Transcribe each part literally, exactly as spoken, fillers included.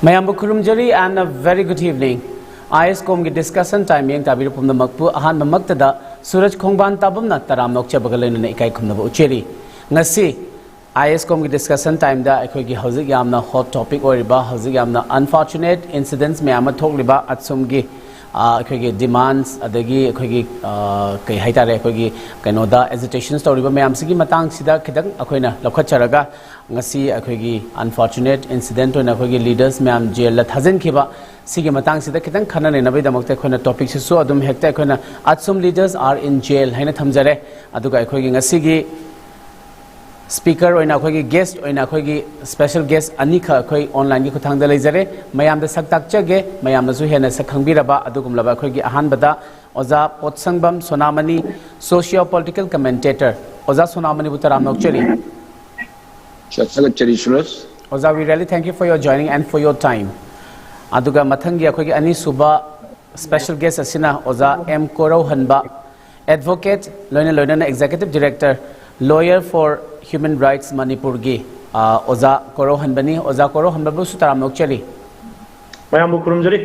ꯃꯌꯥꯝꯕꯨ ꯈꯨꯔꯨꯝꯖꯔꯤ and a very good evening. I S ꯀꯣꯝꯒꯤ ꯗꯤꯁꯀꯁꯟ ꯇꯥꯏꯝ ꯃꯤꯠꯌꯦꯡ ꯇꯥꯕꯤꯔꯤꯕ ꯄꯨꯝꯅꯃꯛꯄꯨ ꯑꯍꯥꯟꯕꯃꯛꯇꯗ ꯁꯨꯔꯖ ꯈꯣꯡꯕꯥꯟ ꯇꯥꯕꯝꯅ ꯇꯔꯥꯝꯅ ꯑꯣꯛꯆꯕꯒ ꯂꯣꯏꯅꯅ ꯏꯀꯥꯏ ꯈꯨꯝꯅꯕ ꯎꯠꯆꯔꯤ꯫ ꯉꯁꯤ ꯑꯥꯏ ꯑꯦꯁ ꯀꯣꯝꯒꯤ ꯗꯤꯁꯀꯁꯟ ꯇꯥꯏꯝꯗ ꯑꯩꯈꯣꯏꯒꯤ ꯍꯧꯖꯤꯛ ꯌꯥꯝꯅ ꯍꯣꯠ ꯇꯣꯄꯤꯛ ꯑꯣꯏꯔꯤꯕ, ꯍꯧꯖꯤꯛ ꯌꯥꯝꯅ ꯑꯟꯐꯣꯔꯆꯨꯅꯦꯠ ꯏꯟꯁꯤꯗꯦꯟꯁ ꯃꯌꯥꯝ ꯑꯃ ꯊꯣꯛꯂꯤꯕ ꯑꯁꯣꯝꯒꯤ, ꯑ, ꯑꯩꯈꯣꯏꯒꯤ ꯗꯤꯃꯥꯟꯁ, ꯑꯗꯒꯤ ꯑꯩꯈꯣꯏꯒꯤ, ꯑ, ꯀꯩ ꯍꯥꯏꯇꯥꯔꯦ, ꯑꯩꯈꯣꯏꯒꯤ ꯀꯩꯅꯣꯗ ꯑꯦꯖꯤꯇꯦꯁꯟꯁ ꯇꯧꯔꯤꯕ ꯃꯌꯥꯝꯁꯤꯒꯤ ꯃꯇꯥꯡꯁꯤꯗ ꯈꯤꯇꯪ ꯑꯩꯈꯣꯏꯅ ꯂꯧꯈꯠꯆꯔꯒ, ꯉꯁꯤ ꯑꯩꯈꯣꯏꯒꯤ ꯑꯟꯐꯣꯔꯆꯨꯅꯦꯠ ꯏꯟꯁꯤꯗꯦꯟꯠ ꯑꯣꯏꯅ ꯑꯩꯈꯣꯏꯒꯤ ꯂꯤꯗꯔꯁ ꯃꯌꯥꯝ ꯖꯦꯜꯗ ꯊꯥꯖꯤꯟꯈꯤꯕ ꯁꯤꯒꯤ ꯃꯇꯥꯡꯁꯤꯗ ꯈꯤꯇꯪ ꯈꯟꯅ ꯅꯩꯅꯕꯒꯤꯗꯃꯛꯇ ꯑꯩꯈꯣꯏꯅ ꯇꯣꯄꯤꯛꯁꯤꯁꯨ ꯑꯗꯨꯝ ꯍꯦꯛꯇ ꯑꯩꯈꯣꯏꯅ "Athsum leaders are in jail" ꯍꯥꯏꯅ ꯊꯝꯖꯔꯦ꯫ ꯑꯗꯨꯒ ꯑꯩꯈꯣꯏꯒꯤ ꯉꯁꯤꯒꯤ ꯁ꯭ꯄꯤꯀꯔ ꯑꯣꯏꯅ, ꯑꯩꯈꯣꯏꯒꯤ ꯒꯦꯁ꯭ꯠ ꯑꯣꯏꯅ ꯑꯩꯈꯣꯏꯒꯤ ꯁ꯭ꯄꯦꯁꯦꯜ ꯒꯦꯁ꯭ꯠ ꯑꯅꯤꯈꯛ ꯑꯩꯈꯣꯏ ꯑꯣꯟꯂꯥꯏꯟꯒꯤ ꯈꯨꯠꯊꯥꯡꯗ ꯂꯩꯖꯔꯦ꯫ ꯃꯌꯥꯝꯗ ꯁꯛ ꯇꯥꯛꯆꯒꯦ, ꯃꯌꯥꯝꯅꯁꯨ ꯍꯦꯟꯅ ꯁꯛ ꯈꯪꯕꯤꯔꯕ ꯑꯗꯨꯒꯨꯝꯂꯕ ꯑꯩꯈꯣꯏꯒꯤ ꯑꯍꯥꯟꯕꯗ ꯑꯣꯖꯥ ꯄꯣꯠꯁꯪꯕꯝ ꯁꯣꯅꯥꯃꯅꯤ, ꯁꯣꯁꯤꯌꯣ ꯄꯣꯂꯤꯇꯤꯀꯦꯜ ꯀꯃꯦꯟꯇꯦꯇꯔ꯫ ꯑꯣꯖꯥ ꯁꯣꯅꯥꯃꯅꯤꯕꯨ ꯇꯔꯥꯝꯅ ꯑꯣꯛꯆꯔꯤ꯫ ꯁꯥ-, ꯊꯥꯒꯠꯆꯔꯤ, ꯁꯨꯔꯖ꯫ ꯑꯣꯖꯥ, we really thank you for your joining and for your time. ꯑꯗꯨꯒ ꯃꯊꯪꯒꯤ ꯑꯩꯈꯣꯏꯒꯤ ꯑꯅꯤꯁꯨꯕ ꯁ꯭ꯄꯦꯁꯦꯜ ꯒꯦꯁ꯭ꯠ ꯑꯁꯤꯅ ꯑꯣꯖꯥ ꯑꯦꯝ ꯀꯣꯔꯧꯍꯟꯕ, ꯑꯦꯗꯚꯣꯀꯦꯠ, ꯂꯣꯏꯅ ꯂꯣꯏꯅꯅ executive director, Lawyer for Human Rights ꯃꯅꯤꯄꯨꯔꯒꯤ, ꯑ, ꯑꯣꯖꯥ ꯀꯣꯔꯧꯍꯟꯕꯅꯤ꯫ ꯑꯣꯖꯥ ꯀꯣꯔꯧꯍꯟꯕꯕꯨꯁꯨ ꯇꯔꯥꯝꯅ ꯑꯣꯛꯆꯔꯤ꯫ ꯃꯌꯥꯝꯕꯨ ꯈꯨꯔꯨꯝꯖꯔꯤ꯫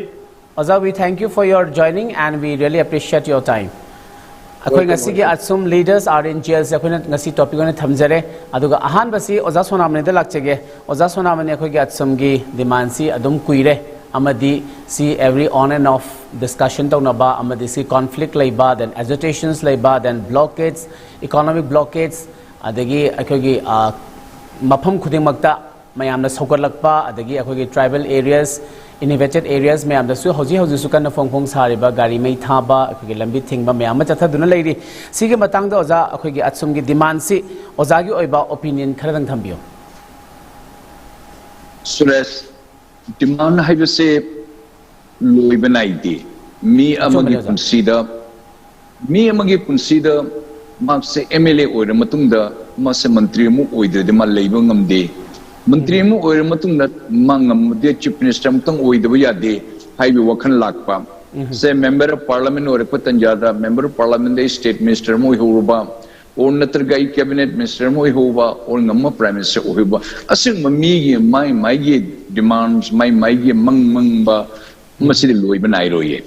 ꯑꯣꯖꯥ, we thank you for your joining and we really appreciate your time. ꯑꯩꯈꯣꯏ Welcome, ꯉꯁꯤꯒꯤ welcome. "Athsum leaders are in jail" ꯁꯦ ꯑꯩꯈꯣꯏꯅ ꯉꯁꯤ ꯇꯣꯄꯤꯛ ꯑꯣꯏꯅ ꯊꯝꯖꯔꯦ꯫ ꯑꯗꯨꯒ ꯑꯍꯥꯟꯕꯁꯤ ꯑꯣꯖꯥ ꯁꯣꯅꯥꯃꯅꯤꯗ ꯂꯥꯛꯆꯒꯦ꯫ ꯑꯣꯖꯥ ꯁꯣꯅꯥꯃꯅꯤ, ꯑꯩꯈꯣꯏꯒꯤ ꯑꯥꯏ ꯑꯦꯁ ꯀꯣꯝꯒꯤ ꯗꯤꯃꯥꯟꯁꯤ ꯑꯗꯨꯝ ꯀꯨꯏꯔꯦ, ꯑꯃꯗꯤ ꯁꯤ every on and off discussion ꯇꯧꯅꯕ, ꯑꯃꯗꯤ ꯁꯤ ꯀꯣꯟꯐ꯭ꯂꯤꯛ ꯂꯩꯕ, then ꯑꯦꯖꯤꯇꯦꯁꯟꯁ ꯂꯩꯕ, then blockades, economic blockades, ꯑꯗꯒꯤ ꯑꯩꯈꯣꯏꯒꯤ, ꯑ, ꯃꯐꯝ ꯈꯨꯗꯤꯡꯃꯛꯇ ꯃꯌꯥꯝꯅ ꯁꯧꯒꯠꯂꯛꯄ, ꯑꯗꯒꯤ ꯑꯩꯈꯣꯏꯒꯤ ꯇ꯭ꯔꯥꯏꯕꯦꯜ ꯑꯦꯔꯤꯌꯥꯁ, ꯏꯅꯤꯚꯦꯇꯦꯗ ꯑꯦꯔꯤꯌꯥꯁ ꯃꯌꯥꯝꯗꯁꯨ ꯍꯧꯖꯤꯛ ꯍꯧꯖꯤꯛꯁꯨ ꯀꯟꯅ ꯐꯣꯡ ꯐꯣꯡ ꯁꯥꯔꯤꯕ ꯒꯥꯔꯤ ꯃꯩ ꯊꯥꯕ, ꯑꯩꯈꯣꯏꯒꯤ ꯂꯝꯕꯤ ꯊꯤꯡꯕ ꯃꯌꯥꯝ ꯑꯃ ꯆꯠꯊꯗꯨꯅ ꯂꯩꯔꯤ꯫ ꯁꯤꯒꯤ ꯃꯇꯥꯡꯗ ꯑꯣꯖꯥ, ꯑꯩꯈꯣꯏꯒꯤ ꯑꯥꯏ ꯑꯦꯁ ꯀꯣꯝꯒꯤ ꯗꯤꯃꯥꯟꯁꯤ ꯑꯣꯖꯥꯒꯤ ꯑꯣꯏꯕ ꯑꯣꯄꯤꯅꯤꯌꯟ ꯈꯔꯗꯪ ꯊꯝꯕꯤꯌꯨ꯫ ꯁꯨꯔꯦꯁ, ꯗꯤꯃꯥꯟ ꯍꯥꯏꯕꯁꯦ ꯂꯣꯏꯕ ꯅꯥꯏꯗꯦ꯫ ꯃꯤ ꯑꯆꯨꯝꯕꯅꯦ, ꯑꯃꯒꯤ ꯑꯣꯖꯥ꯫ ꯄꯨꯟꯁꯤꯗ, ꯃꯤ ꯑꯃꯒꯤ ꯄꯨꯟꯁꯤꯗ ꯃꯍꯥꯛꯁꯦ ꯑꯦꯝ ꯑꯦꯜ ꯑꯦ ꯑꯣꯏꯔ ꯃꯇꯨꯡꯗ ꯃꯥꯁꯦ ꯃꯟꯇ꯭ꯔꯤ ꯑꯃꯨꯛ ꯑꯣꯏꯗ꯭ꯔꯗꯤ ꯃꯥ ꯂꯩꯕ ꯉꯝꯗꯦ꯫ ꯃꯟꯇ꯭ꯔꯤ ꯎꯝ꯫ ꯑꯃꯨꯛ ꯑꯣꯏꯔ ꯃꯇꯨꯡꯗ ꯃꯥ ꯉꯝꯃꯗꯤ ꯆꯤꯐ ꯃꯤꯅꯤꯁꯇꯔ ꯑꯃꯨꯛꯇꯪ ꯑꯣꯏꯗꯕ ꯌꯥꯗꯦ ꯍꯥꯏꯕꯒꯤ ꯋꯥꯈꯜ ꯂꯥꯛꯄ꯫ ꯎꯝ꯫ ꯁꯦ ꯃꯦꯝꯕꯔ ꯑꯣꯐ ꯄꯥꯔꯂꯤꯌꯥꯃꯦꯟ ꯑꯣꯏꯔꯛꯄ ꯇꯟꯖꯥꯗ ꯃꯦꯝꯕꯔ ꯑꯣꯐ ꯄꯥꯔꯂꯤꯌꯥꯃꯦꯟꯗ ꯁ꯭ꯇꯦꯠ ꯃꯤꯅꯤꯁꯇꯔ ꯑꯃ ꯑꯣꯏꯍꯧꯔꯨꯕ, ꯑꯣꯔ ꯅꯠꯇ꯭ꯔꯒ ꯑꯩ ꯀꯦꯕꯤꯅꯦꯠ ꯃꯤꯅꯤꯁꯇꯔ ꯑꯃ ꯑꯣꯏꯍꯧꯕ, ꯑꯣꯔ ꯉꯝꯃ ꯄ꯭ꯔꯥꯏꯝ ꯃꯤꯅꯤꯁꯇꯔ ꯑꯣꯏꯍꯧꯕ, ꯑꯁꯦꯡꯕ ꯃꯤꯒꯤ ꯃꯥꯏ ꯃꯥꯏꯒꯤ ꯗꯤꯃꯥꯟꯁ, ꯃꯥꯏ ꯃꯥꯏꯒꯤ ꯃꯪ ꯃꯪꯕ, ꯃꯁꯤꯗꯤ ꯂꯣꯏꯕ ꯅꯥꯏꯔꯣꯏꯌꯦ꯫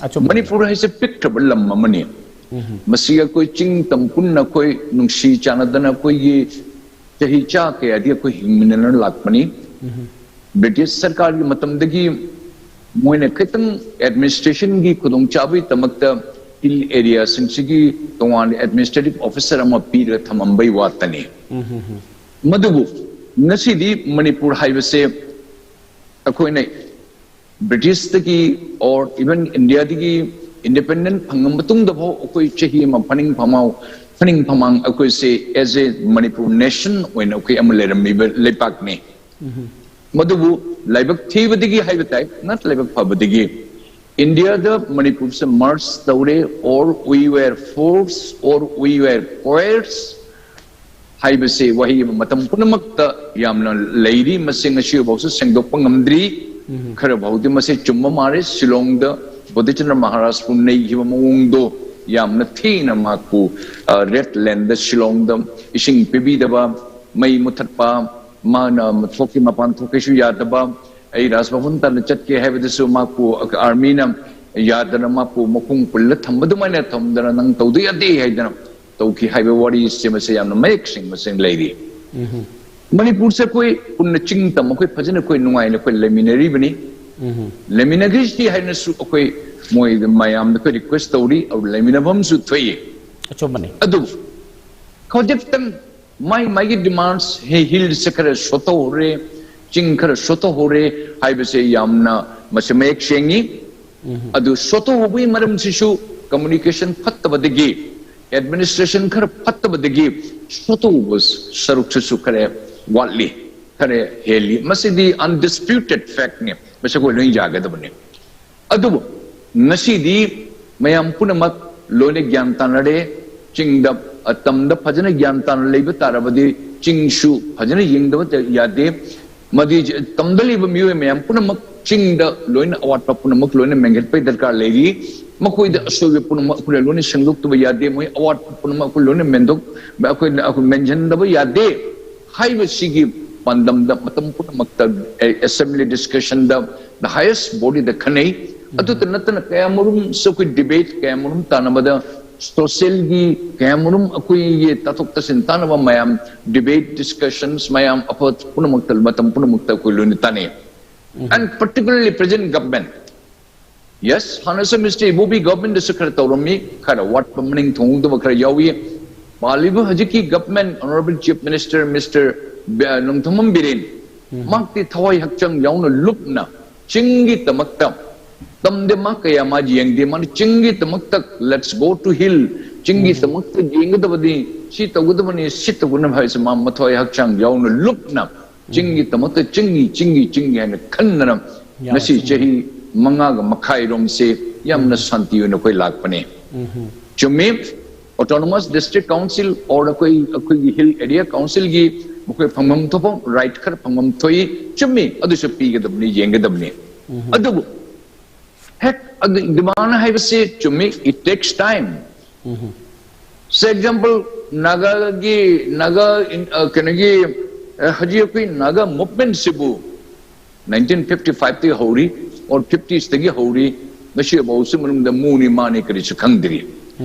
ꯑꯆꯨꯝꯕ꯫ ꯃꯅꯤꯄꯨꯔ ꯍꯥꯏꯁꯦ ꯄꯤꯛꯈ꯭ꯔꯕ ꯂꯝ ꯑꯃꯅꯤ꯫ ꯃꯁꯤ ꯑꯩꯈꯣꯏ ꯆꯤꯡ ꯇꯝ ꯄꯨꯟꯅ ꯑꯩꯈꯣꯏ ꯅꯨꯡꯁꯤ ꯆꯥꯟꯅꯗꯅ ꯑꯩꯈꯣꯏꯒꯤ ꯆꯍꯤ ꯆꯥ ꯀꯌꯥꯗꯤ ꯑꯩꯈꯣꯏ ꯍꯤꯡꯃꯤꯟꯅꯅ ꯂꯥꯛꯄꯅꯤ꯫ ꯕ꯭ꯔꯤꯇꯤꯁ ꯁꯔꯀꯥꯔꯒꯤ ꯃꯇꯝꯗꯒꯤ ꯃꯣꯏꯅ ꯈꯤꯇꯪ ꯑꯦꯗꯃꯤꯅꯤꯁꯇ꯭ꯔꯦꯁꯟꯒꯤ ꯈꯨꯗꯣꯡꯆꯥꯕꯒꯤꯗꯃꯛꯇ ꯍꯤꯜ ꯑꯦꯔꯤꯌꯥꯁꯤꯡꯁꯤꯒꯤ ꯇꯣꯉꯥꯟꯅ ꯑꯦꯗꯃꯤꯅꯤꯁꯇ꯭ꯔꯦꯇꯤꯚ ꯑꯣꯐꯤꯁꯔ ꯑꯃ ꯄꯤꯔꯒ ꯊꯝꯃꯝꯕꯩ ꯋꯥꯇꯅꯤ꯫ ꯃꯗꯨꯕꯨ ꯉꯁꯤꯗꯤ ꯃꯅꯤꯄꯨꯔ ꯍꯥꯏꯕꯁꯦ ꯑꯩꯈꯣꯏꯅ ꯕ꯭ꯔꯤꯇꯤꯁꯇꯒꯤ ꯑꯣꯔ ꯏꯚꯟ ꯏꯟꯗꯤꯌꯥꯗꯒꯤ ꯏꯟꯗꯤꯄꯦꯟꯗꯦꯟ ꯐꯪꯉ ꯃꯇꯨꯡꯗꯐꯥꯎ ꯑꯩꯈꯣꯏ ꯆꯍꯤ ꯑꯃ ꯐꯅꯤꯡ ꯐꯃꯥꯎ ꯐꯅꯤꯡ ꯐꯃꯥꯡ ꯑꯩꯈꯣꯏꯁꯦ ꯑꯦꯖ ꯑꯦ ꯃꯅꯤꯄꯨꯔ ꯅꯦꯁꯟ ꯑꯣꯏꯅ ꯑꯩꯈꯣꯏ ꯑꯃ ꯂꯩꯔꯝꯃꯤꯕ ꯂꯩꯄꯥꯛꯅꯤ꯫ ꯃꯗꯨꯕꯨ ꯂꯥꯏꯕꯛ ꯊꯤꯕꯗꯒꯤ ꯍꯥꯏꯕ ꯇꯥꯏ, ꯅꯠ ꯂꯥꯏꯕꯛ ꯐꯕꯗꯒꯤ ꯏꯟꯗꯤꯌꯥꯗ ꯃꯅꯤꯄꯨꯔꯁꯦ ꯃꯔꯖ ꯇꯧꯔꯦ, or we were forced or we were coerced ꯍꯥꯏꯕꯁꯤ ꯋꯥꯍꯩ ꯑꯃ ꯃꯇꯝ ꯄꯨꯝꯅꯃꯛꯇ ꯌꯥꯝꯅ ꯂꯩꯔꯤ꯫ ꯃꯁꯤ ꯉꯁꯤꯐꯥꯎꯁꯨ ꯁꯦꯡꯗꯣꯛꯄ ꯉꯝꯗ꯭ꯔꯤ꯫ ꯈꯔ ꯐꯥꯎꯗꯤ ꯃꯁꯤ ꯆꯨꯝꯕ ꯃꯥꯜꯂꯦ꯫ ꯁꯤꯂꯣꯡꯗ ꯕꯣꯙꯤꯆꯟꯗ꯭ꯔ ꯃꯍꯥꯔꯥꯖꯄꯨ ꯅꯩꯈꯤꯕ ꯃꯑꯣꯡꯗꯣ ꯌꯥꯝꯅ ꯊꯤꯅ ꯃꯍꯥꯛꯄꯨ, ꯑ, ꯔꯦꯗ ꯂꯦꯟꯗ ꯁꯤꯂꯣꯡꯗ ꯏꯁꯤꯡ ꯄꯤꯕꯤꯗꯕ, ꯃꯩ ꯃꯨꯊꯠꯄ, ꯃꯥꯅ ꯊꯣꯛꯀꯦ ꯃꯄꯥꯟ ꯊꯣꯛꯀꯦꯁꯨ ꯌꯥꯗꯕ, ꯑꯩ ꯔꯥꯖ ꯚꯕꯟ ꯇꯥꯟꯅ ꯆꯠꯀꯦ ꯍꯥꯏꯕꯗꯁꯨ ꯃꯍꯥꯛꯄꯨ ꯑꯥꯔꯃꯤꯅ ꯌꯥꯗꯅ ꯃꯍꯥꯛꯄꯨ ꯃꯈꯣꯡ ꯄꯨꯜꯂ ꯊꯝꯕ ꯑꯗꯨꯃꯥꯏꯅ ꯊꯝꯗꯅ ꯅꯪ ꯇꯧꯗ ꯌꯥꯗꯦ ꯍꯥꯏꯗꯅ ꯇꯧꯈꯤ ꯍꯥꯏꯕ ꯋꯥꯔꯤꯁꯦ ꯃꯁꯤ ꯌꯥꯝꯅ ꯃꯌꯦꯛ ꯁꯦꯡꯕ ꯁꯦꯡ ꯂꯩꯔꯤ꯫ ꯃꯅꯤꯄꯨꯔꯁꯦ ꯑꯩꯈꯣꯏ ꯄꯨꯟꯅ ꯆꯤꯡ ꯇꯝ ꯑꯩꯈꯣꯏ ꯐꯖꯅ ꯑꯩꯈꯣꯏ ꯅꯨꯡꯉꯥꯏꯅ ꯑꯩꯈꯣꯏ ꯂꯩꯃꯤꯟꯅꯔꯤꯕꯅꯤ꯫ ꯂꯩꯃꯤꯟꯅꯈꯤꯁꯤ ꯍꯥꯏꯅꯁꯨ ꯑꯩꯈꯣꯏ ꯃꯣꯏ ꯃꯌꯥꯝꯗ ꯑꯩꯈꯣꯏ ꯔꯤꯀ꯭ꯋꯦꯁ ꯇꯧꯔꯤ꯫ ꯑꯗꯨ ꯂꯩꯃꯤꯟꯅꯐꯝꯁꯨ ꯊꯣꯛꯏ꯫ ꯑꯆꯨꯝꯕꯅꯤ꯫ ꯑꯗꯨꯕꯨ ꯍꯧꯖꯤꯛꯇꯪ ꯃꯥꯏ ꯃꯥꯏꯒꯤ ꯗꯤꯃꯥꯟꯁ, ꯍꯤꯜꯁꯦ ꯈꯔ ꯁꯣꯠꯇꯣꯛꯍꯧꯔꯦ, ꯆꯤꯡ ꯈꯔ ꯁꯣꯠꯇꯣꯛꯍꯧꯔꯦ ꯍꯥꯏꯕꯁꯦ ꯌꯥꯝꯅ ꯃꯁꯤ ꯃꯌꯦꯛ ꯁꯦꯡꯉꯤ꯫ ꯑꯗꯨ ꯁꯣꯠꯇꯣꯛꯍꯧꯕꯒꯤ ꯃꯔꯝꯁꯤꯁꯨ ꯀꯝꯃꯨꯅꯤꯀꯦꯁꯟ ꯐꯠꯇꯕꯗꯒꯤ, ꯑꯦꯗꯃꯤꯅꯤꯁꯇ꯭ꯔꯦꯁꯟ ꯈꯔ ꯐꯠꯇꯕꯗꯒꯤ ꯁꯣꯠꯇꯣꯛꯍꯧꯕ ꯁꯔꯨꯛꯁꯤꯁꯨ ꯈꯔ ꯋꯥꯠꯂꯤ, ꯈꯔ ꯍꯦꯜꯂꯤ꯫ ꯃꯁꯤꯗꯤ ꯑꯟꯗꯤꯁꯄ꯭ꯌꯨꯇꯦꯠ ꯐꯦꯛꯅꯤ, ꯃꯁꯤ ꯑꯩꯈꯣꯏ ꯂꯣꯏ ꯌꯥꯒꯗꯕꯅꯤ꯫ ꯑꯗꯨꯕꯨ ꯉꯁꯤꯗꯤ ꯃꯌꯥꯝ ꯄꯨꯝꯅꯃꯛ ꯂꯣꯏꯅ ꯒ꯭ꯌꯥꯟ ꯇꯥꯅꯔꯦ꯫ ꯆꯤꯡꯗ, ꯑ, ꯇꯝꯗ ꯐꯖꯅ ꯒ꯭ꯌꯥꯟ ꯇꯥꯅ ꯂꯩꯕ ꯇꯥꯔꯕꯗꯤ ꯆꯤꯡꯁꯨ ꯐꯖꯅ ꯌꯦꯡꯗꯕ ꯌꯥꯗꯦ꯫ ꯃꯗꯨ ꯇꯝꯗ ꯂꯩꯕ ꯃꯤꯑꯣꯏ ꯃꯌꯥꯝ ꯄꯨꯝꯅꯃꯛ ꯆꯤꯡꯗ ꯂꯣꯏꯅ ꯑꯋꯥꯠꯄ ꯄꯨꯝꯅꯃꯛ ꯂꯣꯏꯅ ꯃꯦꯟꯈꯠꯄꯒꯤ ꯗꯔꯀꯥꯔ ꯂꯩꯔꯤ꯫ ꯃꯈꯣꯏꯗ ꯑꯁꯣꯏꯕ ꯄꯨꯝꯅꯃꯛ ꯑꯩꯈꯣꯏꯅ ꯂꯣꯏꯅ ꯁꯦꯡꯗꯣꯛꯇꯕ ꯌꯥꯗꯦ, ꯃꯣꯏ ꯑꯋꯥꯠꯄ ꯄꯨꯝꯅꯃꯛ ꯑꯩꯈꯣꯏ ꯂꯣꯏꯅ ꯃꯦꯟꯗꯣꯛ ꯑꯩꯈꯣꯏꯅ ꯑꯩꯈꯣꯏ ꯃꯦꯟꯁꯤꯟꯗꯕ ꯌꯥꯗꯦ ꯍꯥꯏꯕꯁꯤꯒꯤ ꯄꯥꯟꯗꯝꯗ ꯃꯇꯝ ꯄꯨꯝꯅꯃꯛꯇ assembly discussionꯗ, the highest bodyꯗ ꯈꯟꯅꯩ꯫ ꯑꯗꯨꯇ ꯅꯠꯇꯅ ꯀꯌꯥꯃꯔꯨꯝꯁꯨ ꯑꯩꯈꯣꯏ debate ꯀꯌꯥꯃꯔꯨꯝ ꯇꯥꯟꯅꯕꯗ, socialꯒꯤ ꯀꯌꯥꯃꯔꯨꯝ ꯑꯩꯈꯣꯏꯒꯤ ꯇꯥꯊꯣꯛ ꯇꯥꯁꯤꯟ ꯇꯥꯟꯅꯕ ꯃꯌꯥꯝ, debate discussions ꯃꯌꯥꯝ ꯑꯐ ꯄꯨꯝꯅꯃꯛꯇ ꯃꯇꯝ ꯄꯨꯝꯅꯃꯛꯇ ꯑꯩꯈꯣꯏ ꯂꯣꯏꯅ ꯇꯥꯟꯅꯩ꯫ And particularly present government, yes, ꯍꯥꯟꯅꯁꯨ Mister ꯏꯕꯣꯕꯤ governmentꯗꯁꯨ ꯈꯔ ꯇꯧꯔꯝꯃꯤ, ꯈꯔ ꯋꯥꯠꯄ ꯃꯅꯤꯡ ꯊꯨꯡꯍꯧꯗꯕ ꯈꯔ ꯌꯥꯎꯏ꯫ ꯄꯥꯜꯂꯤꯕ ꯍꯧꯖꯤꯛꯀꯤ government, Honourable Chief Minister Mister B-, Nongthombam Biren, ꯃꯍꯥꯛꯇꯤ ꯊꯋꯥꯏ ꯍꯛꯆꯥꯡ ꯌꯥꯎꯅ ꯂꯨꯞꯅ ꯆꯤꯡꯒꯤꯗꯃꯛꯇ ꯇꯝꯗꯦ, ꯃꯥ ꯀꯌꯥ ꯃꯥ ꯌꯦꯡꯗꯦ, ꯃꯥꯅ ꯆꯤꯡꯒꯤꯗꯃꯛꯇ let's go to hill, ꯆꯤꯡꯒꯤꯗꯃꯛꯇ ꯌꯦꯡꯒꯗꯕꯅꯤ, ꯁꯤ ꯇꯧꯒꯗꯕꯅꯤ, ꯁꯤ ꯇꯧꯒꯗꯕꯅꯤ ꯍꯥꯏꯕꯁꯤ ꯃꯥ ꯃꯊꯋꯥꯏ ꯍꯛꯆꯥꯡ ꯌꯥꯎꯅ ꯂꯨꯞꯅ ꯆꯤꯡꯒꯤꯗꯃꯛꯇ ꯆꯤꯡꯒꯤ, ꯆꯤꯡꯒꯤ, ꯆꯤꯡꯒꯤ ꯍꯥꯏꯅ ꯈꯟꯗꯅ ꯉꯁꯤ ꯆꯍꯤ ꯃꯉꯥꯒ ꯃꯈꯥꯏꯔꯣꯝꯁꯦ ꯌꯥꯝꯅ ꯁꯥꯟꯇꯤ ꯑꯣꯏꯅ ꯑꯩꯈꯣꯏ ꯂꯥꯛꯄꯅꯦ꯫ ꯆꯨꯝꯃꯤ, autonomous district council or ꯑꯩꯈꯣꯏ, ꯑꯩꯈꯣꯏꯒꯤ hill area councilꯒꯤ ꯃꯈꯣꯏ ꯐꯪꯐꯝ ꯊꯣꯛꯄ right ꯈꯔ ꯐꯪꯐꯝ ꯊꯣꯛꯏ, ꯆꯨꯝꯃꯤ, ꯑꯗꯨꯁꯨ ꯄꯤꯒꯗꯕꯅꯤ, ꯌꯦꯡꯒꯗꯕꯅꯤ꯫ ꯑꯗꯨꯕꯨ ꯍꯦꯛ ꯑꯗꯨ demand ꯍꯥꯏꯕꯁꯤ ꯆꯨꯝꯃꯤ, it takes time. Say example, ꯅꯥꯒꯥꯒꯤ, Naga ꯏꯟ-, ꯑ, ꯀꯩꯅꯣꯒꯤ, ꯑ, ꯍꯧꯖꯤꯛ ꯑꯩꯈꯣꯏ ꯅꯥꯒꯥ movementꯁꯤꯕꯨ nineteen fifty fiveꯇꯒꯤ ꯍꯧꯔꯤ, or fiftiesꯇꯒꯤ ꯍꯧꯔꯤ, ꯉꯁꯤꯐꯥꯎꯁꯨ ꯃꯅꯨꯡꯗ ꯃꯨꯅꯤ ꯃꯥꯅꯤ ꯀꯔꯤꯁꯨ ꯈꯪꯗ꯭ꯔꯤ꯫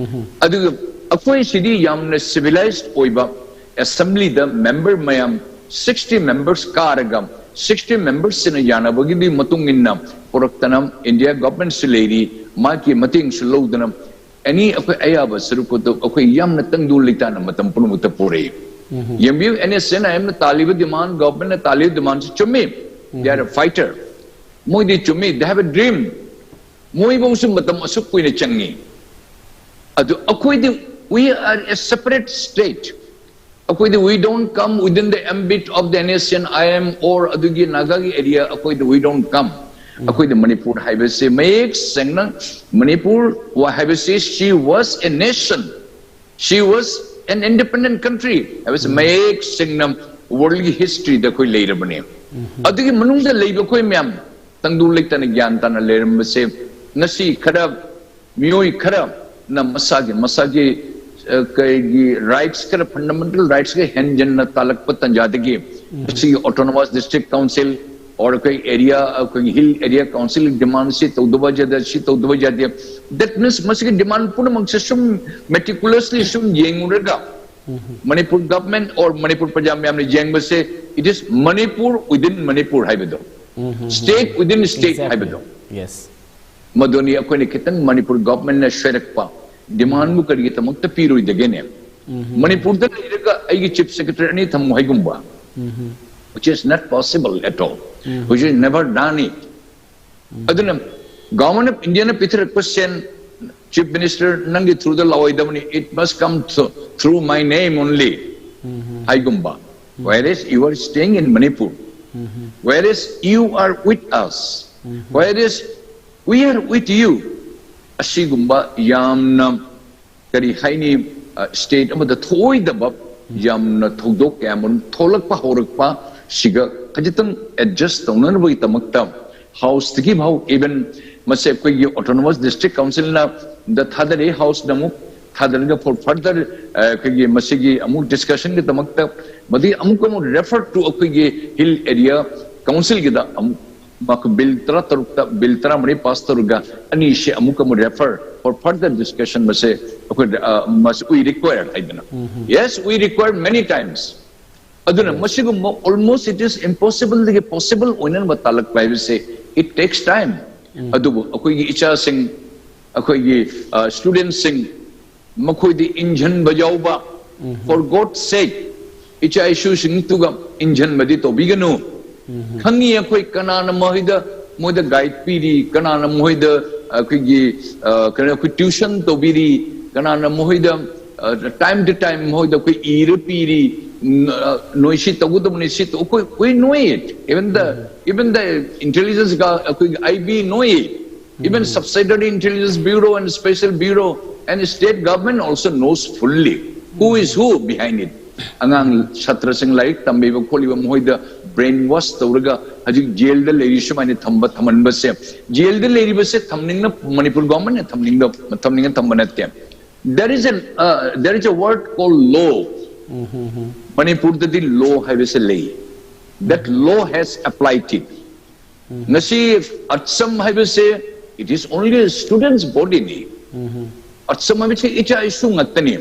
ꯑꯗꯨꯒ ꯑꯩꯈꯣꯏ ꯁꯤꯗꯤ ꯌꯥꯝꯅ civilized ꯑꯣꯏꯕ, assemblyꯗ member ꯃꯌꯥꯝ sixty members ꯀꯥꯔꯒ, sixty membersꯁꯤꯅ ꯌꯥꯅꯕꯒꯤꯗꯤ ꯃꯇꯨꯡ ꯏꯟꯅ ꯄꯨꯔꯛꯇꯅ, India governmentꯁꯨ ꯂꯩꯔꯤ, ꯃꯥꯒꯤ ꯃꯇꯦꯡꯁꯨ ꯂꯧꯗꯅ, any ꯑꯩꯈꯣꯏ ꯑꯌꯥꯕ ꯁꯔꯨꯛ ꯑꯗꯨ ꯑꯩꯈꯣꯏ ꯌꯥꯝꯅ ꯇꯪꯗꯨ ꯂꯩꯇꯥꯅ ꯃꯇꯝ ꯄꯨꯝꯅꯃꯛꯇ ꯄꯨꯔꯛꯏ꯫ ꯌꯦꯡꯕꯤꯌꯨ, NSCN-IMꯅ ꯇꯥꯜꯂꯤꯕ demand, governmentꯅ ꯇꯥꯜꯂꯤꯕ demandꯁꯤ ꯆꯨꯝꯃꯤ, they are a fighter, ꯃꯣꯏꯗꯤ ꯆꯨꯝꯃꯤ, they have a dream, ꯃꯣꯏꯐꯧꯁꯨ ꯃꯇꯝ ꯑꯁꯨꯛ ꯀꯨꯏꯅ ꯆꯪꯉꯤ꯫ ꯑꯗꯨ ꯑꯩꯈꯣꯏꯗꯤ, we are a separate state. ꯑꯩꯈꯣꯏꯗꯤ we don't come within the ambit of the NSCN-IM or ꯑꯗꯨꯒꯤ ꯅꯥꯒꯥꯒꯤ area, ꯑꯩꯈꯣꯏꯗꯤ we don't come. ꯑꯩꯈꯣꯏꯗꯤ ꯃꯅꯤꯄꯨꯔ ꯍꯥꯏꯕꯁꯤ ꯃꯌꯦꯛ ꯁꯦꯡꯅ ꯃꯅꯤꯄꯨꯔ ꯋꯥ-, ꯍꯥꯏꯕꯁꯤ she was a nation, she was an independent country ꯍꯥꯏꯕꯁꯤ ꯃꯌꯦꯛ ꯁꯦꯡꯅ worldꯒꯤ historyꯗ ꯑꯩꯈꯣꯏ ꯂꯩꯔꯕꯅꯤ꯫ ꯑꯗꯨꯒꯤ ꯃꯅꯨꯡꯗ ꯂꯩꯕ ꯑꯩꯈꯣꯏ ꯃꯌꯥꯝ ꯇꯪꯗꯨ ꯂꯩꯇꯥꯅ ꯒ꯭ꯌꯥꯟ ꯇꯥꯅ ꯂꯩꯔꯝꯕꯁꯦ ꯉꯁꯤ ꯈꯔ ꯃꯤꯑꯣꯏ ꯈꯔꯅ ꯃꯁꯥꯒꯤ ꯃꯁꯥꯒꯤ ꯑ, ꯀꯩꯒꯤ rights ꯈꯔ, fundamental rights ꯈꯔ ꯍꯦꯟꯖꯟꯅ ꯇꯥꯜꯂꯛꯄ ꯇꯥꯟꯖꯥꯗꯒꯤ ꯁꯤꯒꯤ autonomous district council or ꯑꯩꯈꯣꯏ area, ꯑꯩꯈꯣꯏꯒꯤ hill area council demand ꯁꯤ ꯇꯧꯗꯕ ꯌꯥꯗꯦ, ꯁꯤ ꯇꯧꯗꯕ ꯌꯥꯗꯦ꯫ That means ꯃꯁꯤꯒꯤ demand ꯄꯨꯝꯅꯃꯛꯁꯦ ꯁꯨꯝ meticulously ꯁꯨꯝ ꯌꯦꯡꯉꯨꯔꯒ Manipur government or ꯃꯅꯤꯄꯨꯔ ꯄ꯭ꯔꯖꯥ ꯃꯌꯥꯝꯅ ꯌꯦꯡꯕꯁꯦ, it is Manipur within Manipur ꯍꯥꯏꯕꯗꯣ, state within state ꯍꯥꯏꯕꯗꯣ, Yes. ꯃꯗꯨꯅꯤ ꯑꯩꯈꯣꯏꯅ ꯈꯤꯇꯪ ꯃꯅꯤꯄꯨꯔ government ꯅ ꯁꯣꯏꯔꯛꯄ꯫ Demand ꯕꯨ ꯀꯔꯤꯒꯤꯗꯃꯛꯇ ꯄꯤꯔꯣꯏꯗꯒꯦꯅꯦ? ꯃꯅꯤꯄꯨꯔꯗ ꯂꯩꯔꯒ ꯑꯩꯒꯤ chief secretary ꯑꯅꯤ ꯊꯝꯃꯨ ꯍꯥꯏꯒꯨꯝꯕ, which is not possible at all, which is never done it. ꯑꯗꯨꯅ Government of India ꯅ ꯄꯤꯊꯔꯛꯄ ꯁꯦꯟ chief minister ꯅꯪꯒꯤ through the ꯂꯥꯛꯑꯣꯏꯗꯕꯅꯤ, it must come through, through my name only ꯍꯥꯏꯒꯨꯝꯕ, whereas you are staying in Manipur, whereas you are with us, whereas we are with you, ꯑꯁꯤꯒꯨꯝꯕ ꯌꯥꯝꯅ ꯀꯔꯤ ꯍꯥꯏꯅꯤ, state ꯑꯃꯗ ꯊꯣꯛꯑꯣꯏꯗꯕ ꯌꯥꯝꯅ ꯊꯧꯗꯣꯛ ꯀꯌꯥ ꯃꯔꯨꯝ ꯊꯣꯛꯂꯛꯄ ꯍꯧꯔꯛꯄ, ꯁꯤꯒ ꯈꯖꯤꯛꯇꯪ adjust ꯇꯧꯅꯅꯕꯒꯤꯗꯃꯛꯇ house ꯇꯒꯤ ꯐꯥꯎ, even ꯃꯁꯤ ꯑꯩꯈꯣꯏꯒꯤ autonomous district council ꯅ ꯗ ꯊꯥꯗꯔꯛꯏ, house ꯅ ꯑꯃꯨꯛ ꯊꯥꯗꯔꯒ for further ꯑꯩꯈꯣꯏꯒꯤ ꯃꯁꯤꯒꯤ ꯑꯃꯨꯛ discussion ꯒꯤꯗꯃꯛꯇ, ꯃꯗꯨꯒꯤ ꯑꯃꯨꯛ ꯑꯃꯨꯛ refer to ꯑꯩꯈꯣꯏꯒꯤ hill area council ꯒꯤꯗ ꯑꯃꯨꯛ ꯃꯈꯣꯏ bill ꯇꯔꯥꯇꯔꯨꯛꯇ bill ꯇꯔꯥꯃꯔꯤ pass ꯇꯧꯔꯒ ꯑꯅꯤꯁꯤ ꯑꯃꯨꯛ ꯑꯃꯨꯛ refer for further discussion ꯃꯁꯦ ꯑꯩꯈꯣꯏ, ꯑ, ꯃꯁꯤ we require ꯍꯥꯏꯗꯅ, yes, we require many times. ꯑꯗꯨꯅ ꯃꯁꯤꯒꯨꯝꯕ almost it is impossible ꯗꯒꯤ possible ꯑꯣꯏꯅꯅꯕ ꯇꯥꯜꯂꯛꯄ ꯍꯥꯏꯕꯁꯦ, it takes time. ꯑꯗꯨꯕꯨ ꯑꯩꯈꯣꯏꯒꯤ ꯏꯆꯥꯁꯤꯡ, ꯑꯩꯈꯣꯏꯒꯤ students ꯁꯤꯡ, ꯃꯈꯣꯏꯗꯤ ꯏꯟꯖꯟꯕ ꯌꯥꯎꯕ, for God's sake, ꯏꯆꯥ ꯏꯁꯨꯁꯤꯡꯗꯨꯒ ꯏꯟꯖꯟꯕꯗꯤ ꯇꯧꯕꯤꯒꯅꯨ꯫ ꯈꯪꯉꯤ ꯑꯩꯈꯣꯏ ꯀꯅꯥꯅ ꯃꯈꯣꯏꯗ, ꯃꯣꯏꯗ guide ꯄꯤꯔꯤ, ꯀꯅꯥꯅ ꯃꯈꯣꯏꯗ ꯑꯩꯈꯣꯏꯒꯤ, ꯑ, ꯀꯩꯅꯣ, ꯑꯩꯈꯣꯏ tuition ꯇꯧꯕꯤꯔꯤ, ꯀꯅꯥꯅ ꯃꯈꯣꯏꯗ, ꯑ, time to time ꯃꯈꯣꯏꯗ ꯑꯩꯈꯣꯏ ꯏꯔ ꯄꯤꯔꯤ, ꯅ-, ꯑ, ꯅꯣꯏ ꯁꯤ ꯇꯧꯒꯗꯕꯅꯤ, ꯁꯤ ꯇꯧ-, ꯑꯩꯈꯣꯏ, we know it. Even the, even the intelligence ꯒ ꯑꯩꯈꯣꯏꯒꯤ I B know it. Even subsidiary intelligence bureau and special bureau and state government also knows fully who is who behind it. ꯑꯉꯥꯡ ꯁꯥꯇ꯭ꯔꯁꯤꯡ ꯂꯥꯏꯔꯤꯛ ꯇꯝꯕꯤꯕ ꯈꯣꯠꯂꯤꯕ ꯃꯈꯣꯏꯗ brainwash ꯇꯧꯔꯒ ꯍꯧꯖꯤꯛ ꯖꯦꯜꯗ ꯂꯩꯔꯤ ꯁꯨꯃꯥꯏꯅ ꯊꯝꯕ ꯊꯝꯍꯟꯕꯁꯦ, ꯖꯦꯜꯗ ꯂꯩꯔꯤꯕꯁꯦ ꯊꯝꯅꯤꯡꯅ, ꯃꯅꯤꯄꯨꯔ ꯒꯣꯔꯃꯦꯟꯅ ꯊꯝꯅꯤꯡꯗ ꯊꯝꯅꯤꯡꯉ ꯊꯝꯕ ꯅꯠꯇꯦ. There is an uh, there is a word called law. ꯃꯅꯤꯄꯨꯔꯗꯗꯤ ꯂꯣ ꯍꯥꯏꯕꯁꯦ ꯂꯩ. That law has applied it. ꯉꯁꯤ ꯑꯠꯁꯝ ꯍꯥꯏꯕꯁꯦ, it is only a students bodyꯅꯤ. ꯑꯠꯁꯝ ꯍꯥꯏꯕꯁꯦ ꯏꯆꯥ ꯏꯁꯨ ꯉꯥꯛꯇꯅꯤ.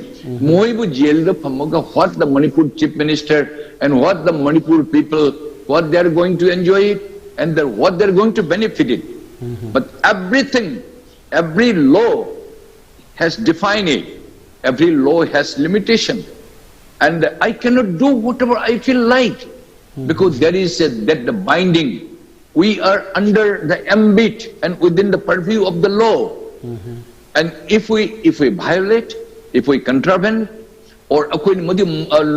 ꯃꯣꯏꯕꯨ ꯖꯦꯜꯗ ꯐꯝꯃꯒ what the Manipur Chief Minister and what the Manipur people, what they are going to enjoy it and the, what they are going to benefit it. But everything, every law has defined it. Every law has limitation. And I cannot do whatever I feel like because there is a, that the binding. We are under the ambit and within the purview of the law. And if we, if we violate, if we contravene, or ꯑꯩꯈꯣꯏꯅ ꯃꯗꯨ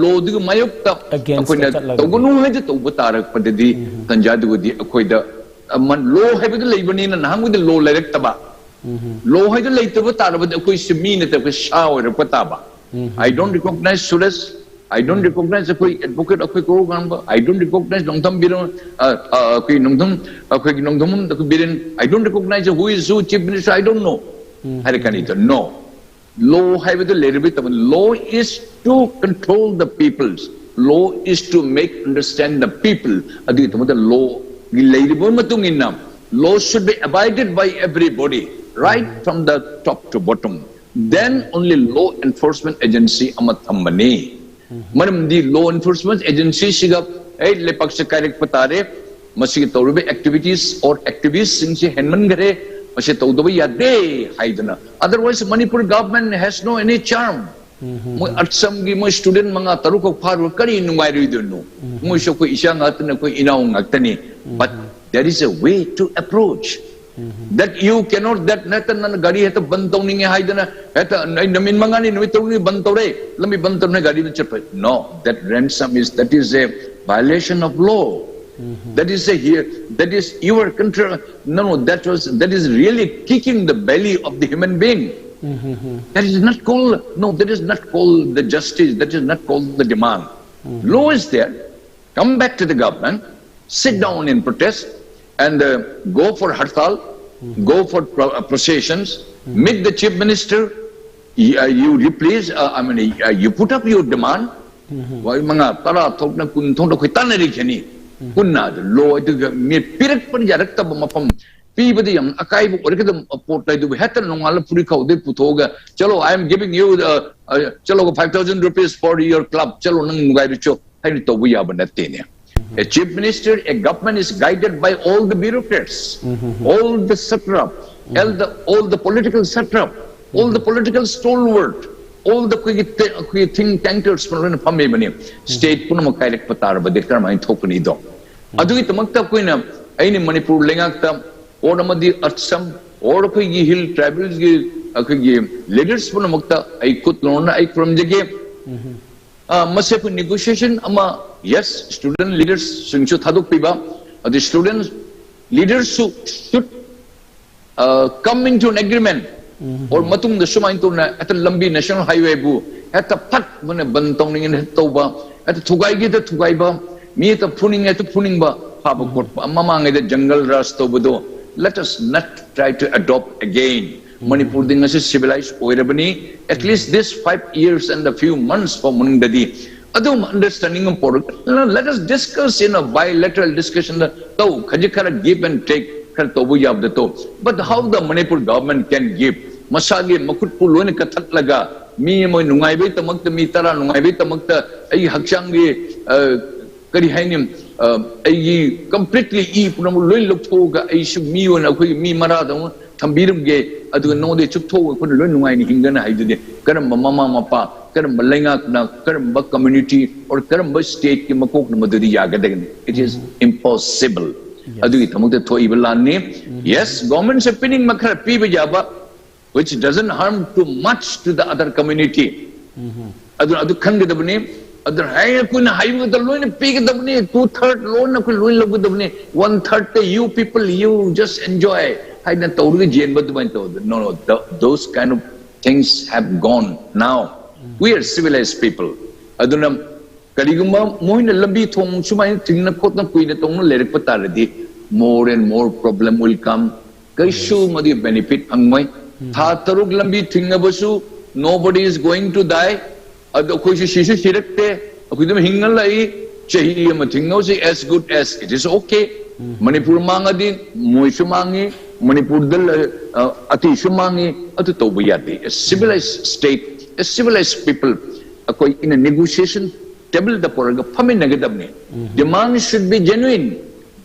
ꯂꯣꯗꯨꯒꯤ ꯃꯥꯌꯣꯛꯇ Against ꯑꯩꯈꯣꯏꯅ ꯆꯠꯂꯒꯗꯤ. ꯇꯧꯒꯅꯨ ꯍꯥꯏꯗ ꯇꯧꯕ ꯇꯥꯔꯛꯄꯗꯗꯤ ꯇꯟꯖꯥꯗꯨꯒꯗꯤ ꯑꯩꯈꯣꯏꯗ ꯂꯣ ꯍꯥꯏꯕꯗꯨ ꯂꯩꯕꯅꯤꯅ ꯅꯍꯥꯟꯈꯣꯏꯗ ꯂꯣ ꯂꯩꯔꯛꯇꯕ. ꯂꯣ ꯍꯥꯏꯗ ꯂꯩꯇꯕ ꯇꯥꯔꯕꯗꯤ ꯑꯩꯈꯣꯏꯁꯦ ꯃꯤ ꯅꯠꯇꯕ ꯑꯩꯈꯣꯏ ꯁꯥ ꯑꯣꯏꯔꯛꯄ ꯇꯥꯕ. I don't recognize Suresh. I don't recognize ꯑꯩꯈꯣꯏ ꯑꯦꯗꯚꯣꯀꯦꯠ ꯑꯩꯈꯣꯏ ꯀꯣꯔꯧ ꯉꯥꯟꯕ. I don't recognize ꯅꯣꯡꯊꯝ ꯕꯤꯔꯦꯟ, ꯑ, ꯑ, ꯑꯩꯈꯣꯏ ꯅꯣꯡꯊꯝ, ꯑꯩꯈꯣꯏꯒꯤ ꯅꯣꯡꯊꯝ Biren. I don't recognize who is who chief minister. I don't know. ꯍꯥꯏꯔꯛꯀꯅꯤꯗ. No. Law ꯍꯥꯏꯕꯗꯨ ꯂꯩꯔꯕꯗꯤ ꯇꯧꯕꯅꯤ. Law is to control the peoples. Law is to make understand the people. ꯑꯗꯨꯒꯤꯗꯃꯛꯇ ꯂꯣꯒꯤ ꯂꯩꯔꯤꯕ ꯃꯇꯨꯡ ꯏꯟꯅ law should be abided by everybody, right from the top to bottom. Then only law enforcement agency ꯑꯃ ꯊꯝꯕꯅꯤ. ꯃꯔꯝꯗꯤ law enforcement agencyꯁꯤꯒ ꯑꯩ ꯂꯩꯄꯥꯛꯁꯦ ꯀꯥꯏꯔꯛꯄ ꯇꯥꯔꯦ, ꯃꯁꯤꯒꯤ ꯇꯧꯔꯤꯕ activities or activistꯁꯤꯡꯁꯤ ꯍꯦꯟꯃꯟꯈ꯭ꯔꯦ, ꯃꯁꯤ ꯇꯧꯗꯕ ꯌꯥꯗꯦ ꯍꯥꯏꯗꯅ. Otherwise Manipur government has no any charm. ꯃꯣꯏ ꯑꯠꯁꯝꯒꯤ ꯃꯣꯏ ꯁ꯭ꯇꯨꯗꯦꯟ ꯃꯉꯥ ꯇꯔꯨꯛꯈꯛ ꯐꯥꯔꯨꯔ ꯀꯔꯤ ꯅꯨꯡꯉꯥꯏꯔꯣꯏꯗꯣꯏꯅꯣ? ꯃꯣꯏꯁꯨ ꯑꯩꯈꯣꯏ ꯏꯆꯥ ꯉꯥꯛꯇꯅꯤ, ꯑꯩꯈꯣꯏ ꯏꯅꯥꯎ ꯉꯥꯛꯇꯅꯤ. But there is a way to approach. That you cannot, that ꯅꯠꯇ ꯅꯪꯅ ꯒꯥꯔꯤ ꯍꯦꯛꯇ ꯕꯟ ꯇꯧꯅꯤꯡꯉꯦ ꯍꯥꯏꯗꯅ ꯍꯦꯛꯇ ꯑꯩ ꯅꯨꯃꯤꯠ ꯃꯉꯥꯅꯤ ꯅꯨꯃꯤꯠ ꯇꯔꯨꯛꯅꯤ ꯕꯟ ꯇꯧꯔꯦ, ꯂꯝꯕꯤ ꯕꯟ ꯇꯧꯔꯦ, ꯒꯥꯔꯤꯗꯨ ꯆꯠꯄ. No, that ransom is, that is a violation of law. That is a here, that is your control. No, no, that was, that is really kicking the belly of the human being. That is not called, no, that is not called the justice. That is not called the demand. Law is there. Come back to the government, sit down in protest, and uh, go for hartal, go for pro- uh, processions, meet the chief minister. You, uh, you replace, uh, I mean, uh, you put up your demand. ꯍꯣꯏ, ꯃꯉꯥ, ꯇꯔꯥ, ꯊꯣꯛꯅ ꯀꯨꯟ ꯊꯣꯛꯅ ꯑꯩꯈꯣꯏ ꯇꯥꯟꯅꯔꯤꯈꯤꯅꯤ꯫ ꯄꯨꯟꯅ ꯑꯗꯨ ꯂꯣ ꯑꯗꯨꯒ ꯃꯤ ꯄꯤꯔꯛꯄꯅ ꯌꯥꯔꯛꯇꯕ ꯃꯐꯝ ꯄꯤꯕꯗ ꯌꯥꯝ ꯑꯀꯥꯏꯕ ꯑꯣꯏꯔꯒꯗꯕ ꯄꯣꯠ ꯍꯥꯏꯗꯨꯕꯨ ꯍꯦꯛꯇ ꯅꯣꯡꯉꯥꯜꯂ ꯐꯨꯔꯤꯈꯥꯎꯗꯩ ꯄꯨꯊꯣꯛꯑꯒ, "ꯆꯠꯂꯣ, I am giving you, uh, uh, ꯆꯠꯂꯣꯒ five thousand rupees for your club, ꯆꯠꯂꯣ, ꯅꯪ ꯅꯨꯡꯉꯥꯏꯔꯨꯆꯣ" ꯍꯥꯏꯅ ꯇꯧꯕ ꯌꯥꯕ ꯅꯠꯇꯦꯅꯦ꯫ A chief minister, a government is guided by all the bureaucrats, all the satrap, all the, all the political satrap, all the political stalwart, all the ꯑꯩꯈꯣꯏꯒꯤ ꯇꯦ- ꯑꯩꯈꯣꯏꯒꯤ think tankers ꯂꯣꯏꯅ ꯐꯝꯃꯤꯕꯅꯤ꯫ ꯁ꯭ꯇꯦꯠ ꯄꯨꯝꯅꯃꯛ ꯀꯥꯏꯔꯛꯄ ꯇꯥꯔꯕꯗꯤ ꯀꯔꯝꯍꯥꯏꯅ ꯊꯣꯛꯀꯅꯤꯗꯣ? ꯑꯗꯨꯒꯤꯗꯃꯛꯇ ꯑꯩꯈꯣꯏꯅ, ꯑꯩꯅ ꯃꯅꯤꯄꯨꯔ ꯂꯩꯉꯥꯛꯇ or ꯑꯃꯗꯤ ꯑꯁꯝ or ꯑꯩꯈꯣꯏꯒꯤ ꯍꯤꯜ ꯇ꯭ꯔꯥꯏꯕꯦꯜꯒꯤ ꯑꯩꯈꯣꯏꯒꯤ ꯂꯤꯗꯔꯁ ꯄꯨꯝꯅꯃꯛꯇ ꯑꯩ ꯈꯨꯠ ꯂꯣꯟꯅ ꯑꯩ ꯈꯨꯔꯨꯝꯖꯒꯦ꯫ ꯑ, ꯃꯁꯤ ꯑꯩꯈꯣꯏ ꯅꯦꯒꯣꯁꯤꯌꯦꯁꯟ ꯑꯃ, ꯌꯦꯁ, ꯁ꯭ꯇꯨꯗꯦꯟ ꯂꯤꯗꯔꯁꯁꯤꯡꯁꯨ ꯊꯥꯗꯣꯛꯄꯤꯕ, ꯑꯗꯨ ꯁ꯭ꯇꯨꯗꯦꯟ ꯂꯤꯗꯔꯁꯁꯨ should come into an agreement or ꯃꯇꯨꯡꯗ ꯁꯨꯃꯥꯏꯅ ꯇꯧꯅ ꯍꯦꯛꯇ ꯂꯝꯕꯤ ꯅꯦꯁꯅꯦꯜ ꯍꯥꯏꯋꯦꯕꯨ ꯍꯦꯛꯇ ꯐꯠ ꯃꯅ ꯕꯟ ꯇꯧꯅꯤꯡꯉꯦꯅ ꯍꯦꯛꯇ ꯇꯧꯕ, ꯍꯦꯛꯇ ꯊꯨꯒꯥꯏꯒꯦꯗ ꯊꯨꯒꯥꯏꯕ, ꯃꯤ ꯍꯦꯛꯇ ꯐꯨꯅꯤꯡꯉꯦ ꯍꯦꯛꯇ ꯐꯨꯅꯤꯡꯕ, ꯐꯥꯕ ꯈꯣꯠꯄ, ꯃꯃꯥꯡꯉꯩꯗ ꯖꯪꯒꯜ ꯔꯥꯖ ꯇꯧꯕꯗꯣ, let us not try to adopt again. ꯃꯅꯤꯄꯨꯔꯗꯤ ꯉꯁꯤ ꯁꯤꯚꯤꯂꯥꯏꯁ ꯑꯣꯏꯔꯕꯅꯤ꯫ At least this five years and a few months ꯐꯥꯎ ꯃꯅꯨꯡꯗꯗꯤ ꯑꯗꯨꯝ ꯑꯟꯗꯔꯁ꯭ꯇꯦꯟꯗꯤꯡ ꯑꯃ pork let us discuss in a bilateral discussion ꯇꯧ, ꯈꯖꯤꯛ ꯈꯔ give and take ꯈꯔ ꯇꯧꯕ ꯌꯥꯕꯗ ꯇꯧ꯫ But how the Manipur government can give? ꯃꯁꯥꯒꯤ ꯃꯈꯨꯠꯄꯨ ꯂꯣꯏꯅ ꯀꯛꯊꯠꯂꯒ ꯃꯤ ꯑꯃ ꯅꯨꯡꯉꯥꯏꯕꯩꯗꯃꯛꯇ, ꯃꯤ ꯇꯔꯥ ꯅꯨꯡꯉꯥꯏꯕꯩꯗꯃꯛꯇ ꯑꯩꯒꯤ ꯍꯛꯆꯥꯡꯒꯤ, ꯑ, ꯀꯔꯤ ꯍꯥꯏꯅꯤ, ꯑ, ꯑꯩꯒꯤ ꯀꯝꯄ꯭ꯂꯤꯠꯂꯤ ꯏ ꯄꯨꯝꯅꯃꯛ ꯂꯣꯏ ꯂꯧꯊꯣꯛꯑꯒ ꯑꯩꯁꯨ ꯃꯤ ꯑꯣꯏꯅ ꯑꯩꯈꯣꯏꯒꯤ ꯃꯤ ꯃꯔꯥꯗꯧꯅ ꯊꯝꯕꯤꯔꯝꯒꯦ, ꯑꯗꯨꯒ ꯅꯉꯣꯟꯗ ꯆꯨꯞꯊꯣꯛꯑꯒ ꯑꯩꯈꯣꯏꯅ ꯂꯣꯏ ꯅꯨꯡꯉꯥꯏꯅ ꯍꯤꯡꯒꯅꯤ ꯍꯥꯏꯗꯨꯗꯤ ꯀꯔꯝꯕ ꯃꯃꯥ ꯃꯄꯥ, ꯀꯔꯝꯕ ꯂꯩꯉꯥꯛꯅ, ꯀꯔꯝꯕ ꯀꯝꯃ꯭ꯌꯨꯅꯤꯇꯤ or ꯀꯔꯝꯕ ꯁ꯭ꯇꯦꯠꯀꯤ ꯃꯀꯣꯛꯅ ꯃꯗꯨꯗꯤ ꯌꯥꯒꯗꯒꯅꯤ? It is impossible. ꯑꯗꯨꯒꯤꯗꯃꯛꯇ ꯊꯣꯛꯏꯕ ꯂꯥꯟꯅꯤ꯫ ꯌꯦꯁ, ꯒꯣꯔꯃꯦꯟꯁꯦ ꯄꯤꯅꯤꯡꯕ ꯈꯔ ꯄꯤꯕ ꯌꯥꯕ, which doesn't harm too much to the other community. ꯑꯗꯨꯅ ꯑꯗꯨ ꯈꯟꯒꯗꯕꯅꯤ꯫ ꯑꯗꯨꯅ ꯍꯌꯦꯡ ꯑꯩꯈꯣꯏꯅ ꯍꯥꯏꯕꯗ ꯂꯣꯏꯅ ꯄꯤꯒꯗꯕꯅꯤ, two third ꯂꯣꯏꯅ ꯑꯩꯈꯣꯏ ꯂꯣꯏ ꯂꯧꯒꯗꯕꯅꯤ, one third you people, you just enjoy ꯍꯥꯏꯅ ꯇꯧꯔꯒ ꯌꯦꯟꯕ ꯑꯗꯨꯃꯥꯏꯅ ꯇꯧꯕꯗ, no, no, the, those kind of things have gone now. We are civilized people. ꯑꯗꯨꯅ ꯀꯔꯤꯒꯨꯝꯕ ꯃꯣꯏꯅ ꯂꯝꯕꯤ ꯊꯣꯡ ꯁꯨꯃꯥꯏꯅ ꯊꯤꯡꯅ ꯈꯣꯠꯅ ꯀꯨꯏꯅ ꯇꯧꯅ ꯂꯩꯔꯛꯄ ꯇꯥꯔꯗꯤ, more and more problem will come. ꯀꯩꯁꯨ ꯃꯗꯨꯒꯤ benefit ꯐꯪꯉꯣꯏ. ꯊꯥ ꯇꯔꯨꯛ ꯂꯝꯕꯤ ꯊꯤꯡꯉꯕꯁꯨ, nobody is going to die. ꯑꯗꯣ ꯑꯩꯈꯣꯏꯁꯨ ꯁꯤꯁꯨ ꯁꯤꯔꯛꯇꯦ, ꯑꯩꯈꯣꯏ ꯑꯗꯨꯝ ꯍꯤꯡꯉ ꯂꯩ. ꯆꯍꯤ ꯑꯃ ꯊꯤꯡꯉꯕꯁꯤ as good as it is okay. Manipur ꯃꯥꯡꯉꯗꯤ ꯃꯣꯏꯁꯨ ꯃꯥꯡꯉꯤ, ꯃꯅꯤꯄꯨꯔꯗ ꯂ-, ꯑ, ꯑꯇꯩꯁꯨ ꯃꯥꯡꯉꯤ꯫ ꯑꯗꯨ ꯇꯧꯕ ꯌꯥꯗꯦ. A civilized state, a civilized people, ꯑꯩꯈꯣꯏ in a negotiation table ꯗ ꯄꯨꯔꯒ ꯐꯝꯃꯤꯟꯅꯒꯗꯕꯅꯤ. Demand should be genuine.